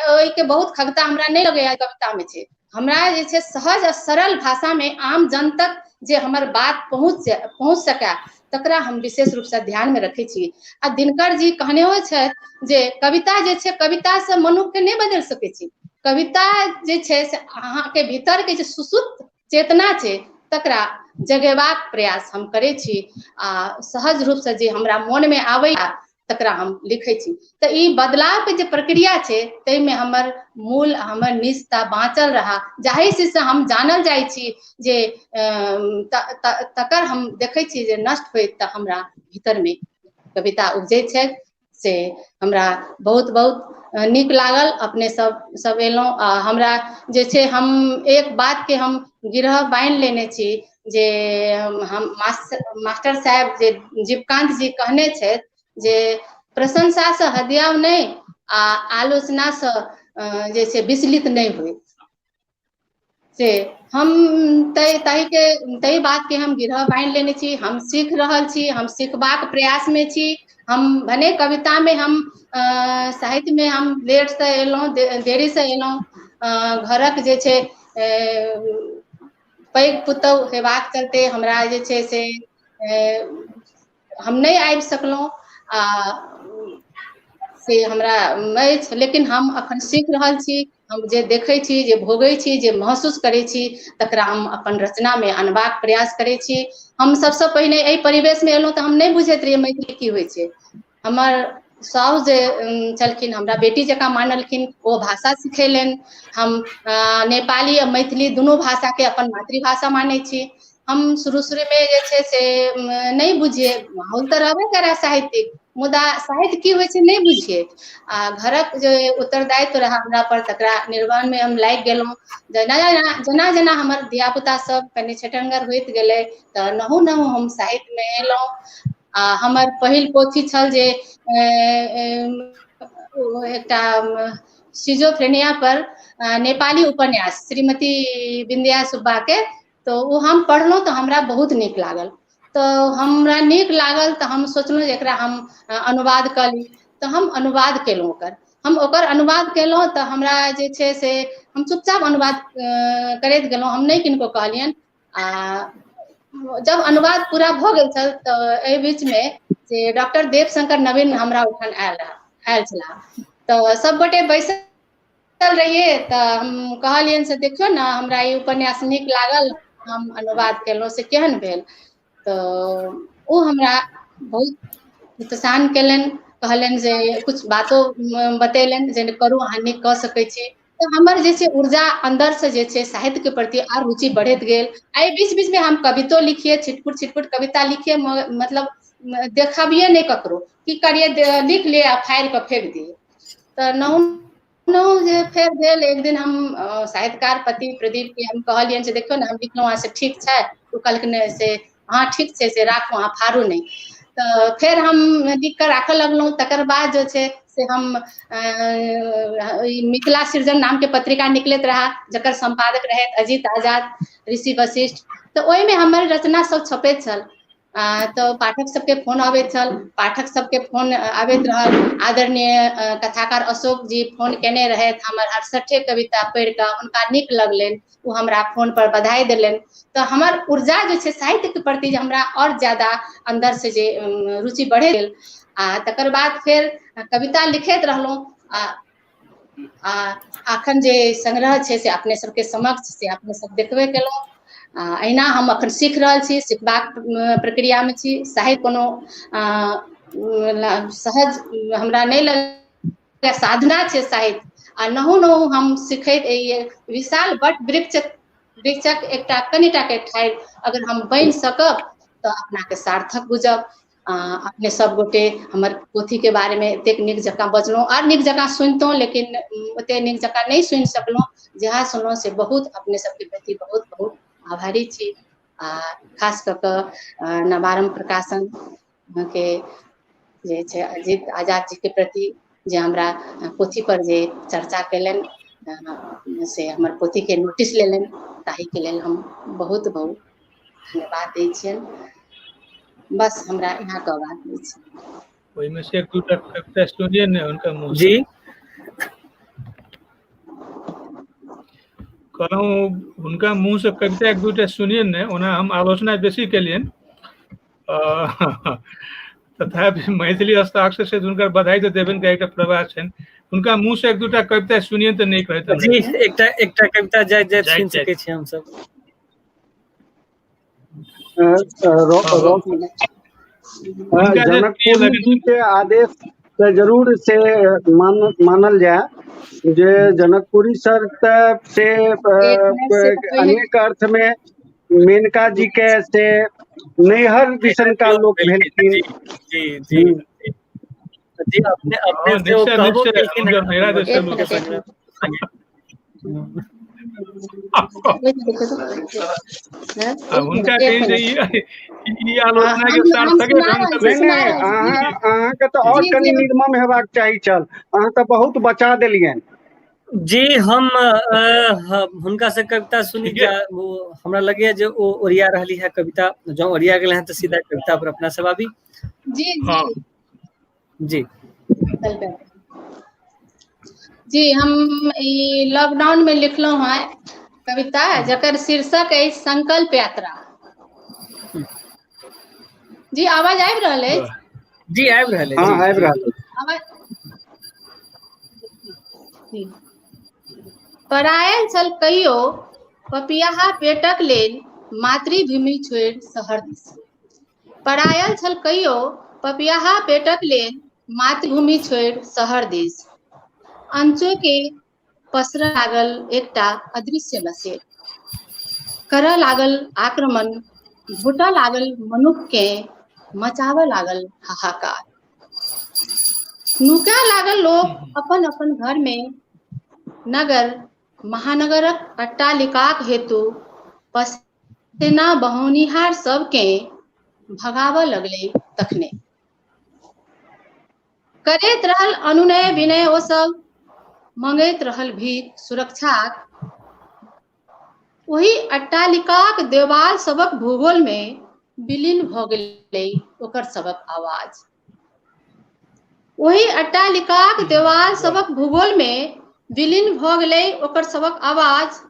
ओहिके बहुत खगता हमरा नहि लगैया कवितामे छै। हमरा जे छै सहज आ सरल भाषामे आम जन तक जे हमर बात पहुँच पहुँच सकै, तकरा हम विशेष रूपसँ ध्यानमे रखै छी। आ दिनकर जी कहने छथि जे कविता जे छै, कवितासँ मनुखके नहि बदलि सकै छी। कविता जे छै से अहाँके भीतरके जे सुसुप्त चेतना छै, तकरा जगेबाक प्रयास हम करै छी आ सहज रूपसँ जे हमरा मोनमे आबैया, तकरा हम लिखै छी। तऽ ई बदलावके जे प्रक्रिया छै, ताहिमे हमर मूल, हमर निजता बाँचल रहा, जाहि से हम जानल जाइ छी, जे तकर हम देखै छी जे नष्ट होइत, तऽ हमरा भीतरमे कविता उपजै छै। से हमरा बहुत बहुत नीक लागल, अपने सब सब एलहुँ। आ हमरा जे छै, हम एक बातके हम गिरह बान्हि लेने छी जे हम मास्टर साहेब जे जीवकान्त जी कहने छथि जे प्रशंसासँ हदियाउ नहि आ आलोचनासँ जे छै विचलित नहि होइ, से हम ताहिके ताहि बातके हम गिरह बान्हि लेने छी। हम सीख रहल छी, हम सिखबाक प्रयासमे छी। हम भने कवितामे, हम साहित्यमे हम लेटसँ एलहुँ, देरीसँ एलहुँ। घरक जे छै पैघ पुतहु हेबाक चलते हमरा जे छै से हम नहि आबि सकलहुँ आ से हमरा अछि, लेकिन हम अखन सीख रहल छी। हम जे देखै छी, जे भोगै छी, जे महसूस करै छी, तकरा हम अपन रचनामे अनबाक प्रयास करै छी। हम सबसँ पहिने एहि परिवेशमे एलहुँ तऽ हम नहि बुझैत रहियै मैथिली की होइ छै। हमर साउस जे छलखिन, हमरा बेटी जकाँ मानलखिन, ओ भाषा सिखेलनि। हम नेपाली आ मैथिली दुनू भाषाके अपन मातृभाषा मानै छी। हम शुरू शुरूमे जे छै से नहि बुझियै। माहौल तऽ रहबे करै साहित्यिक, मुदा साहित्य की होइ छै नहि बुझियै। आ घरक जे उत्तरदायित्व रहै हमरा पर, तकरा निर्वहनमे हम लागि गेलहुँ। जेना जेना जेना हमर धियापुता सब कनि छेटंगर होइत गेलै, तऽ नहु नहु हम साहित्यमे एलहुँ। आ हमर पहिल पोथी छल जे एकटा सिजोफ्रेनिया पर नेपाली उपन्यास श्रीमती बिंदिया सुब्बाके। तऽ ओ हम पढ़लहुँ तऽ हमरा बहुत नीक लागल। तऽ हमरा नीक लागल तऽ हम सोचलहुँ जे एकरा हम अनुवाद कऽ ली। तऽ हम अनुवाद केलहुँ ओकर। हम ओकर अनुवाद केलहुँ तऽ हमरा जे छै से हम चुपचाप अनुवाद करैत गेलहुँ, हम नहि किनको कहलियनि। आ जब अनुवाद पूरा भऽ गेल छल, तऽ एहि बीचमे जे डॉक्टर देवशंकर नवीन हमरा ओहिठाम आयल छलाह। तऽ सबगोटे बैसल रहियै, तऽ हम कहलियनि से देखियौ ने, हमरा ई उपन्यास नीक लागल, हम अनुवाद केलहुँ, से केहन भेल? तऽ ओ हमरा बहुत प्रोत्साहन केलनि, कहलनि जे किछु बातो बतेलनि जे करू, अहाँ नीक कऽ सकै छी। तऽ हमर जे छै ऊर्जा अन्दरसँ जे छै साहित्यके प्रति आर रुचि बढ़ैत गेल। एहि बीच बीचमे हम कवितो लिखिए, छिटपुट छिटपुट कविता लिखिए, मतलब देखबियै नहि ककरो। की करियै, लिख लिए आ फाड़ि कऽ फेंक दियै। तऽ नहु नहु जे फेर भेल, एक दिन हम साहित्यकार पति प्रदीप के हम कहलियनि जे देखियौ ने, हम लिखलहुँ हँ, से ठीक छै? ओ कहलखिन से हँ, ठीक छै, से राखू, अहाँ फाड़ू नहि। तऽ फेर हम लिख कऽ राखऽ लगलहुँ। तकर बाद जे छै से हम मिथिला सृजन नामके पत्रिका निकलैत रहा, जकर सम्पादक रहथि अजित आजाद, ऋषि वशिष्ठ। तऽ ओहिमे हमर रचना सब छपैत छल। तऽ पाठक सबके फोन अबैत छल, पाठक सबके फोन आबैत रहल। आदरणीय कथाकार अशोक जी फोन केने रहथि। हमर 68 कविता पढ़ि कऽ हुनका नीक लगलनि, ओ हमरा फोन पर बधाई देलनि। तऽ हमर ऊर्जा जे छै साहित्यके प्रति जे हमरा आओर ज्यादा अन्दरसँ जे रुचि बढ़ि गेल। आ तकर बाद फेर कविता लिखैत रहलहुँ। आ आ अखन जे संग्रह छै से अपने सबके समक्ष, से अपने सब देखबे केलहुँ। आ एहिना हम अखन सीख रहल छी, सिखबाक प्रक्रियामे छी। साहित्य कोनो सहज हमरा नहि लगैए, साधना छै साहित्य। आ नहु नहु हम सिखैत एहि विशाल बट वृक्षक एकटा कनिटाके ठाढ़ि अगर हम बनि सकब तऽ अपनाके सार्थक बुझब। अपने सब गोटे हमर पोथीके बारेमे एतेक नीक जकाँ बजलहुँ आर नीक जकाँ सुनितहुँ, लेकिन ओतेक नीक जकाँ नहि सुनि सकलहुँ। जहाँ सुनलहुँ से बहुत अपने सबके प्रति बहुत बहुत आभारी छी। आ खास कऽ कऽ नवारम्भ प्रकाशन के जे छै अजीत आजाद जी के प्रति जे हमरा पोथी पर जे चर्चा केलनि, से हमर पोथी के नोटिस लेलनि, ताहिके लेल हम बहुत बहुत धन्यवाद दै छियनि। बस हमरा यहाँ कहबाक अछि। ओहिमे से एक दूटा कविता सुनिए ने हुनका मुँह जी। कहलहुँ हुनका मुँह से कविता एक दूटा सुनिए ने। ओना हम आलोचना बेसी केलियनि, तथापि मैथिली हस्ताक्षर से हुनकर बधाई तऽ देबनि के एकटा प्रवाह छनि। हुनका मुँह से एक दूटा कविता सुनिए तऽ नीक होइत। जी, एकटा एकटा कविता जाइत जाइत सुनि सकै छी हमसब। जनकपुरी जी के आदेश तऽ जरूर से मानल जाय जे जनकपुरी सर तऽ से अनेक अर्थ में मेनका जी के से नैहर दिसनका लोक भेलखिन। जी जी जी, अपने अपने से ओ कहबो केलखिन। हुनका कही जे ई आलोचना के सार्थक ढंग से नहि नहि, अहाँ अहाँके तऽ और कनि निर्मम हेबाक चाही छल, अहाँ तऽ बहुत बचा देलियनि। जी, हम हुनका से कविता सुनी जा हमरा लगैया जे ओ ओरिया रहली है कविता। जँ ओरिया गेल हैं तऽ सीधा कविता पर अपना सब आबी। जी जी जी जी, हम ई लॉकडाउन में लिखलहुँ हैं कविता जकर शीर्षक अछि संकल्प यात्रा। जी, आवाज आबि रहल अछि? जी, आबि रहल अछि। हाँ, आबि रहल अछि। परायल छल कहियो पपियाहा पेटक लेल मातृभूमि छोड़ि शहर दिस। परायल छल कहियो पपियाहा पेटक लेल मातृभूमि छोड़ि शहर दिस। अंचो के पसरऽ लागल एकटा अदृश्य लसेर, करऽ लागल आक्रमण, घुटऽ लागल मनुख के, मचाबऽ लागल हाहाकार। नुका लागल लोक अपन अपन घर में, नगर महानगरक अट्टालिकाक हेतु पसेना बहौनिहार सबके भगाबऽ लगलै तखने। करैत रहल अनुनय विनय ओ सब, मंगैत रहल भीख सुरक्षाक। ओहि अट्टालिकाक देवाल सबक भूगोल में विलीन भऽ गेलै ओकर सबक आवाज। ओहि अट्टालिकाक देवाल सबक भूगोल में विलीन भऽ गेलै ओकर सबक आवाज।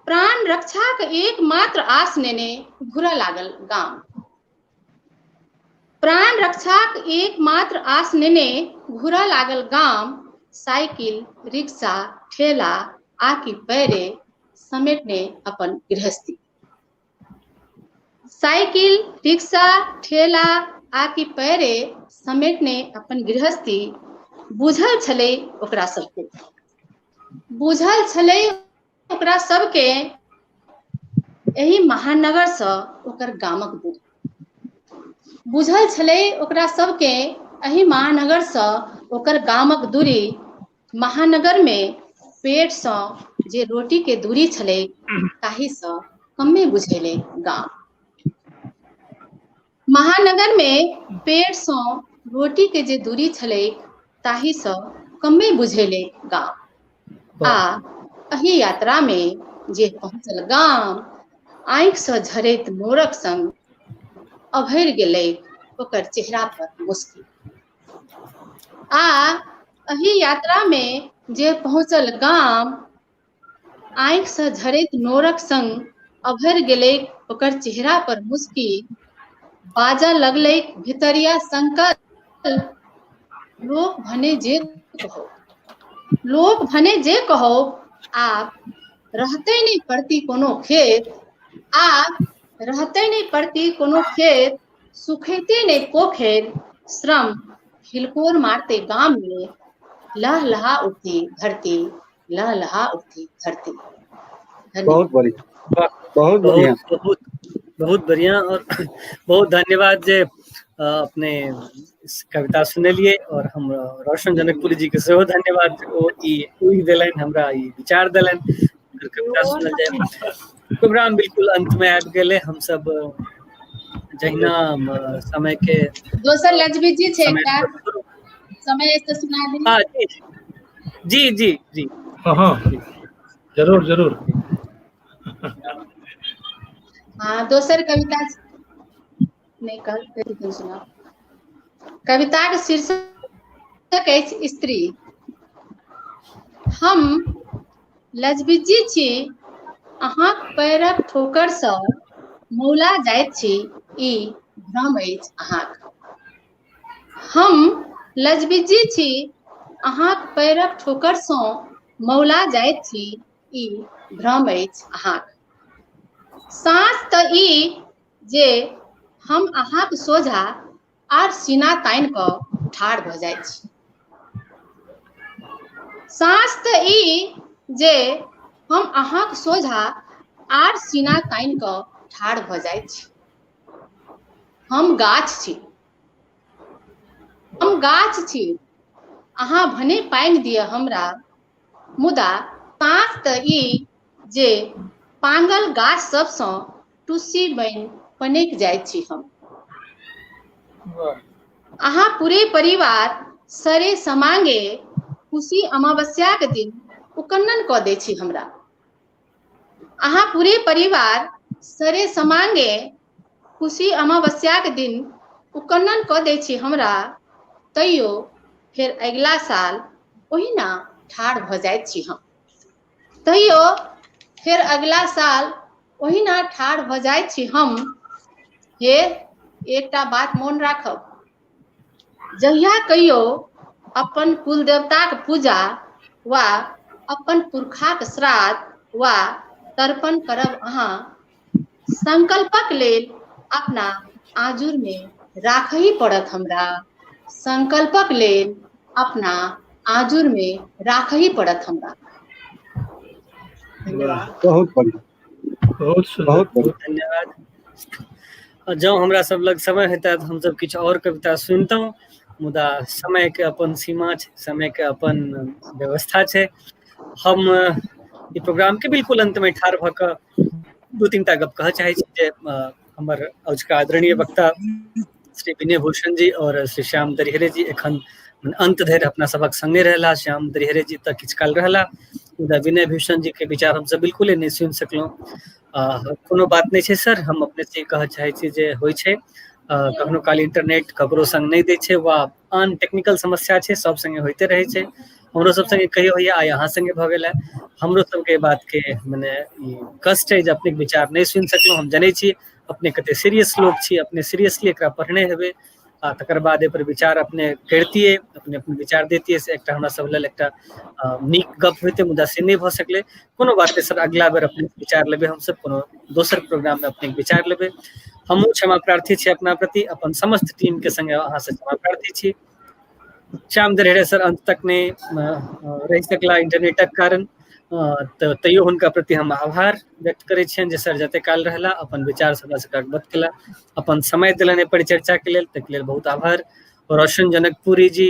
प्राण रक्षाक एकमात्र आस नेने घुरऽ लागल गाम। प्राण रक्षाक एकमात्र आस नेने घुरऽ लागल गाम। साइकिल रिक्शा ठेला आकि पैरे समेटने अपन गृहस्थी। साइकिल रिक्शा ठेला आकि पैरे समेटने अपन गृहस्थी। बुझल छलै ओकरा सबके, बुझल छलै ओकरा सबके एहि महानगरसँ ओकर गामक दूरी। बुझल छलै ओकरा सबके एहि महानगरसँ ओकर गामक दूरी। महानगर में पेटसँ जे रोटी के दूरी छलै ताहिसँ कमे बुझेलै गाम। महानगर में पेटसँ रोटी के जे दूरी छलै ताहिसँ कमे बुझेलै गाम। आ एहि यात्रा में जे पहुँचल गाम, आँखिसँ झरैत नोरक संग अभरि गेलै ओकर चेहरा पर मुस्की। आ एहि यात्रा में जे पहुँचल गाम, आँखिसँ झरैत नोरक संग अभरि गेलै ओकर चेहरा पर मुस्की। बाजऽ लगलै भितरिया संकल्प, लोक भने जे कहौ, लोक भने जे कहौ, आब रहतै नहि परती कोनो खेत, आब रहतै नहि परती कोनो खेत, सुखेतै नहि पोखरि, श्रम हिलकोर मारतै गाम में, लहलहा उठती धरती, लहलहा उठती धरती। धन्यवाद। बहुत बढ़िया, बहुत बढ़िया, बहुत बहुत बढ़िया और बहुत धन्यवाद जे अपने कविता सुनेलिए और हम रोशन जनकपुरी जी के सेहो धन्यवाद, ओ ई उहि देलनि हमरा, ई विचार देलनि, कविता सुनल जाय। प्रोग्राम बिल्कुल अंत में आबि गेलै। हमसब जहिना समय के दोसर लजबी जी छै एकटा समय से सुना दी। हाँ जी जी जी जी हाँ जरूर जरूर। हाँ दोसर कविता नहीं कह सुना। कविता के शीर्षक अछि स्त्री। हम लजबिज्जी छी, अहाँक पैरक ठोकरसँ मौला जाइत छी, ई भ्रम अछि अहाँक। हम लजबिज्जी छी, अहाँक पैरक ठोकरसँ मौला जाइत छी, ई भ्रम अछि अहाँक। साँच तऽ ई जे हम अहाँक सोझा आर सीना तानि कऽ ठाढ़ भऽ जाइत छी। साँच तऽ ई जे हम अहाँक सोझा आर सीना तानि कऽ ठाढ़ भऽ जाइत छी। हम गाछ छी, हम गाछ छी, अहाँ भने पानि दिअ हमरा, मुदा साँच तऽ ई जे पांगल गाछ सबसँ टुस्सी बनि पनकि जाइत छी हम। अहाँ पूरे परिवार सरे समांगे खुशी अमावस्याक दिन उकन्नन कऽ दै छी हमरा। अहाँ पूरे परिवार सरे समांगे खुशी अमावस्याक दिन उकन्नन कऽ दै छी हमरा, तैयो फेर अगिला साल ओहिना ठाढ़ भऽ जाइत छी हम। तैयो फेर अगिला साल ओहिना ठाढ़ भऽ जाइत छी हम। हे एकटा बात मोन राखब, जहिया कहियो अपन कुलदेवताक पूजा वा अपन पुरखाक श्राद्ध वा तर्पण करब, अहाँ संकल्पक लेल अपना आजुरमे राखही पड़त हमरा। संकल्पक लेल अपना आजुरमे राखही पड़त हमरा। धन्यवाद। बहुत बढ़िया, बहुत सुंदर, बहुत बढ़िया, धन्यवाद। जँ हमरा सब लग समय हेतै तऽ हमसब किछु और कविता सुनितहुँ, मुदा समय के अपन सीमा छै, समय के अपन व्यवस्था छै। हम ई प्रोग्राम के बिल्कुल अंत में ठाढ़ भऽ कऽ दू तीन टा गप कहऽ चाहै छी जे हमर अजुका आदरणीय वक्ता श्री विनय भूषण जी और श्री श्याम दरिहरे जी एखन अंत धरि अपना सबक संगे रहला। श्याम दरिहरे जी तऽ किछु काल रहला, मुदा विनय भूषण जी के विचार हमसब बिल्कुले नहि सुनि सकलहुँ। कोनो बात नहि छै सर, हम अपने से कहऽ चाहै छी जे होइ छै कखनो काल इंटरनेट ककरो संग नहि दै छै वा आन टेक्निकल समस्या छै, सब संगे होइते रहै छै। हमरो सब संगे कहियो होइया, आइ अहाँ संगे भऽ गेल है। हमरो सबके बात के मने ई कष्ट है जे अपने विचार नहि सुनि सकलहुँ। हम जनै छी अपने कते सीरियस लोक छी, अपने सीरियसली एकरा पढ़ने हेबै आ तकर बाद एहि पर विचार अपने करितियै, अपने अपन विचार दैतियै, से एकटा हमरा सब लेल एकटा नीक गप होइतै, मुदा से नहि भऽ सकलै। कोनो बात नहि सर, अगिला बेर अपने विचार लेबै, हमसब कोनो दोसर प्रोग्राम में अपने विचार लेबै। हमहूँ क्षमा प्रार्थी छी अपना प्रति, अपन समस्त टीम के संगे अहाँ से क्षमा प्रार्थी छी। श्याम दरेहरे सर अंत तक नहि रहि सकला इंटरनेटक कारण, तऽ तैयो हुनका प्रति हम आभार व्यक्त करै छियनि जे सर जते काल रहला अपन विचार हमरा सबके अवगत केला, अपन समय देलनि एहि परिचर्चा के लेल, ताहिके लेल बहुत आभार। रोशन जनकपुरी जी,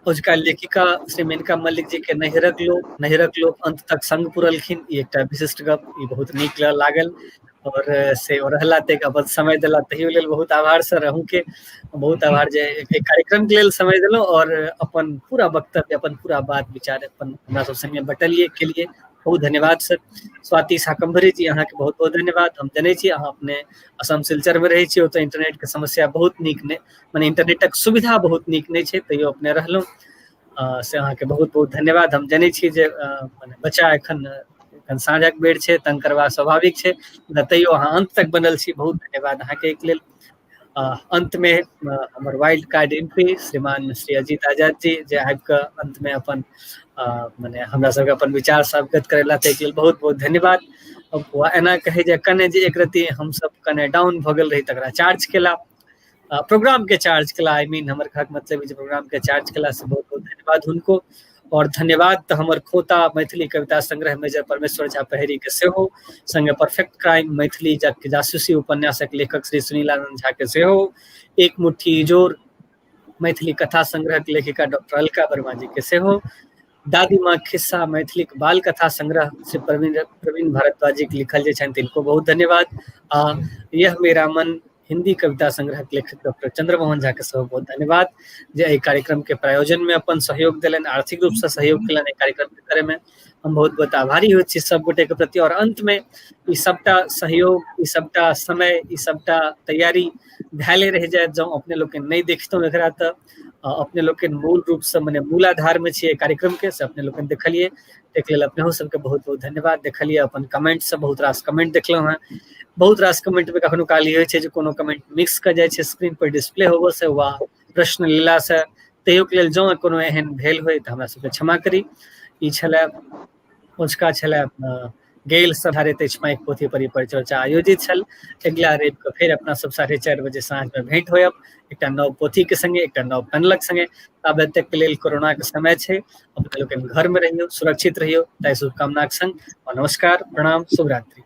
अजुका लेखिका श्री मेनका मल्लिक जी के नैहरक लोक अंत तक संग पुरलखिन, ई एकटा विशिष्ट गप, ई बहुत नीक लागल और से ओ रहला तक अपन समय देला, तहियो लेल बहुत आभार सर, अहूँके बहुत आभार जे एक कार्यक्रम के लेल समय देलहुँ और अपन पूरा वक्तव्य, अपन पूरा बात विचार अपन हमरा सब संगे बटलिए के लिए बहुत धन्यवाद सर। स्वाति शाकंभरी जी, अहाँके बहुत बहुत धन्यवाद। हम जनै छी अहाँ अपने असम सिलचर में रहै छी, ओतऽ इंटरनेट के समस्या बहुत नीक नहि, मने इंटरनेटक सुविधा बहुत नीक नहि छै, तैयो अपने रहलहुँ, से अहाँके बहुत बहुत धन्यवाद। हम जनै छी जे मने बच्चा एखन एखन साँझक बेर छै, तंग करबा स्वाभाविक छै, मुदा तैयो अहाँ अंत तक बनल छी, बहुत धन्यवाद अहाँके एहिके लेल। अंत में हमर वाइल्ड कार्ड एंट्री श्रीमान श्री अजीत आजाद जी, जे आबि कऽ अंत में अपन मने हमरा सबके अपन विचार से अवगत करेला, ताहिके लेल बहुत बहुत धन्यवाद। एना कहै जे कने जे एक रति हमसब कने डाउन भऽ गेल रही तकरा चार्ज केला, प्रोग्राम के चार्ज केला, I mean हमर कहक मतलब जे प्रोग्राम के चार्ज केला, से बहुत बहुत धन्यवाद। धन्यवाद हुनको। और धन्यवाद तऽ हमर खोता मैथिली कविता संग्रह मेजर परमेश्वर झा पहरी के सेहो, संगे परफेक्ट क्राइम मैथिली जासूसी उपन्यासक लेखक श्री सुनील आनंद झा के सेहो, एक मुट्ठी इजोर मैथिली कथा संग्रह के लेखिका डॉक्टर अलका वर्मा जी के सेहो, दादी माँ खिस्सा मैथिली बाल कथा संग्रह श्री प्रवीण प्रवीण भारद्वाज जी के लिखल जे छनि तिनको बहुत धन्यवाद। आ यह मेरा मन हिंदी कविता संग्रह के लेखक डॉक्टर चंद्रमोहन झा के सेहो बहुत धन्यवाद जे एहि कार्यक्रम के प्रायोजन में अपन सहयोग देलनि, आर्थिक रूप से सहयोग केलनि एहि कार्यक्रम के करे में। हम बहुत बहुत आभारी होइत छी सब गोटे के प्रति। और अंत में ई सबटा सहयोग, ई सबटा समय, ई सबटा तैयारी धैले रहि जायत जँ अपने लोकनि नहि देखितहुँ एकरा, तऽ अपने लोकनि मूल रूप से मने मूलाधार में छियै कार्यक्रम के, से अपने लोकनि देखलियै, ताहिके लेल अपनेहो सबके बहुत बहुत धन्यवाद। देखलियै अपन कमेंट सब, बहुत रास कमेंट देखलहुँ हेँ। बहुत रास कमेंट में कखनो काल ई होइ छै जे कोनो कमेंट मिक्स कऽ जाइ छै स्क्रीन पर डिस्प्ले होबऽ से वा प्रश्न लेला से, तैयोके लेल जँ कोनो एहन भेल होइ तऽ हमरा सबके क्षमा करी। ई छलै ओझका छलै गेल सधारित अछि माइक पोथी पर ई परिचर्चा आयोजित छल। अगिला रवि के फेर अपना सब 4:30 बजे साँझ में भेंट होयब एकटा नव पोथी के संगे, एकटा नव पैनलक संगे। आब तक के लेल कोरोना के समय छै, अपने लोकनि घर में रहियौ, सुरक्षित रहियौ, ताहि शुभकामनाक संग नमस्कार, प्रणाम, शुभरात्रि।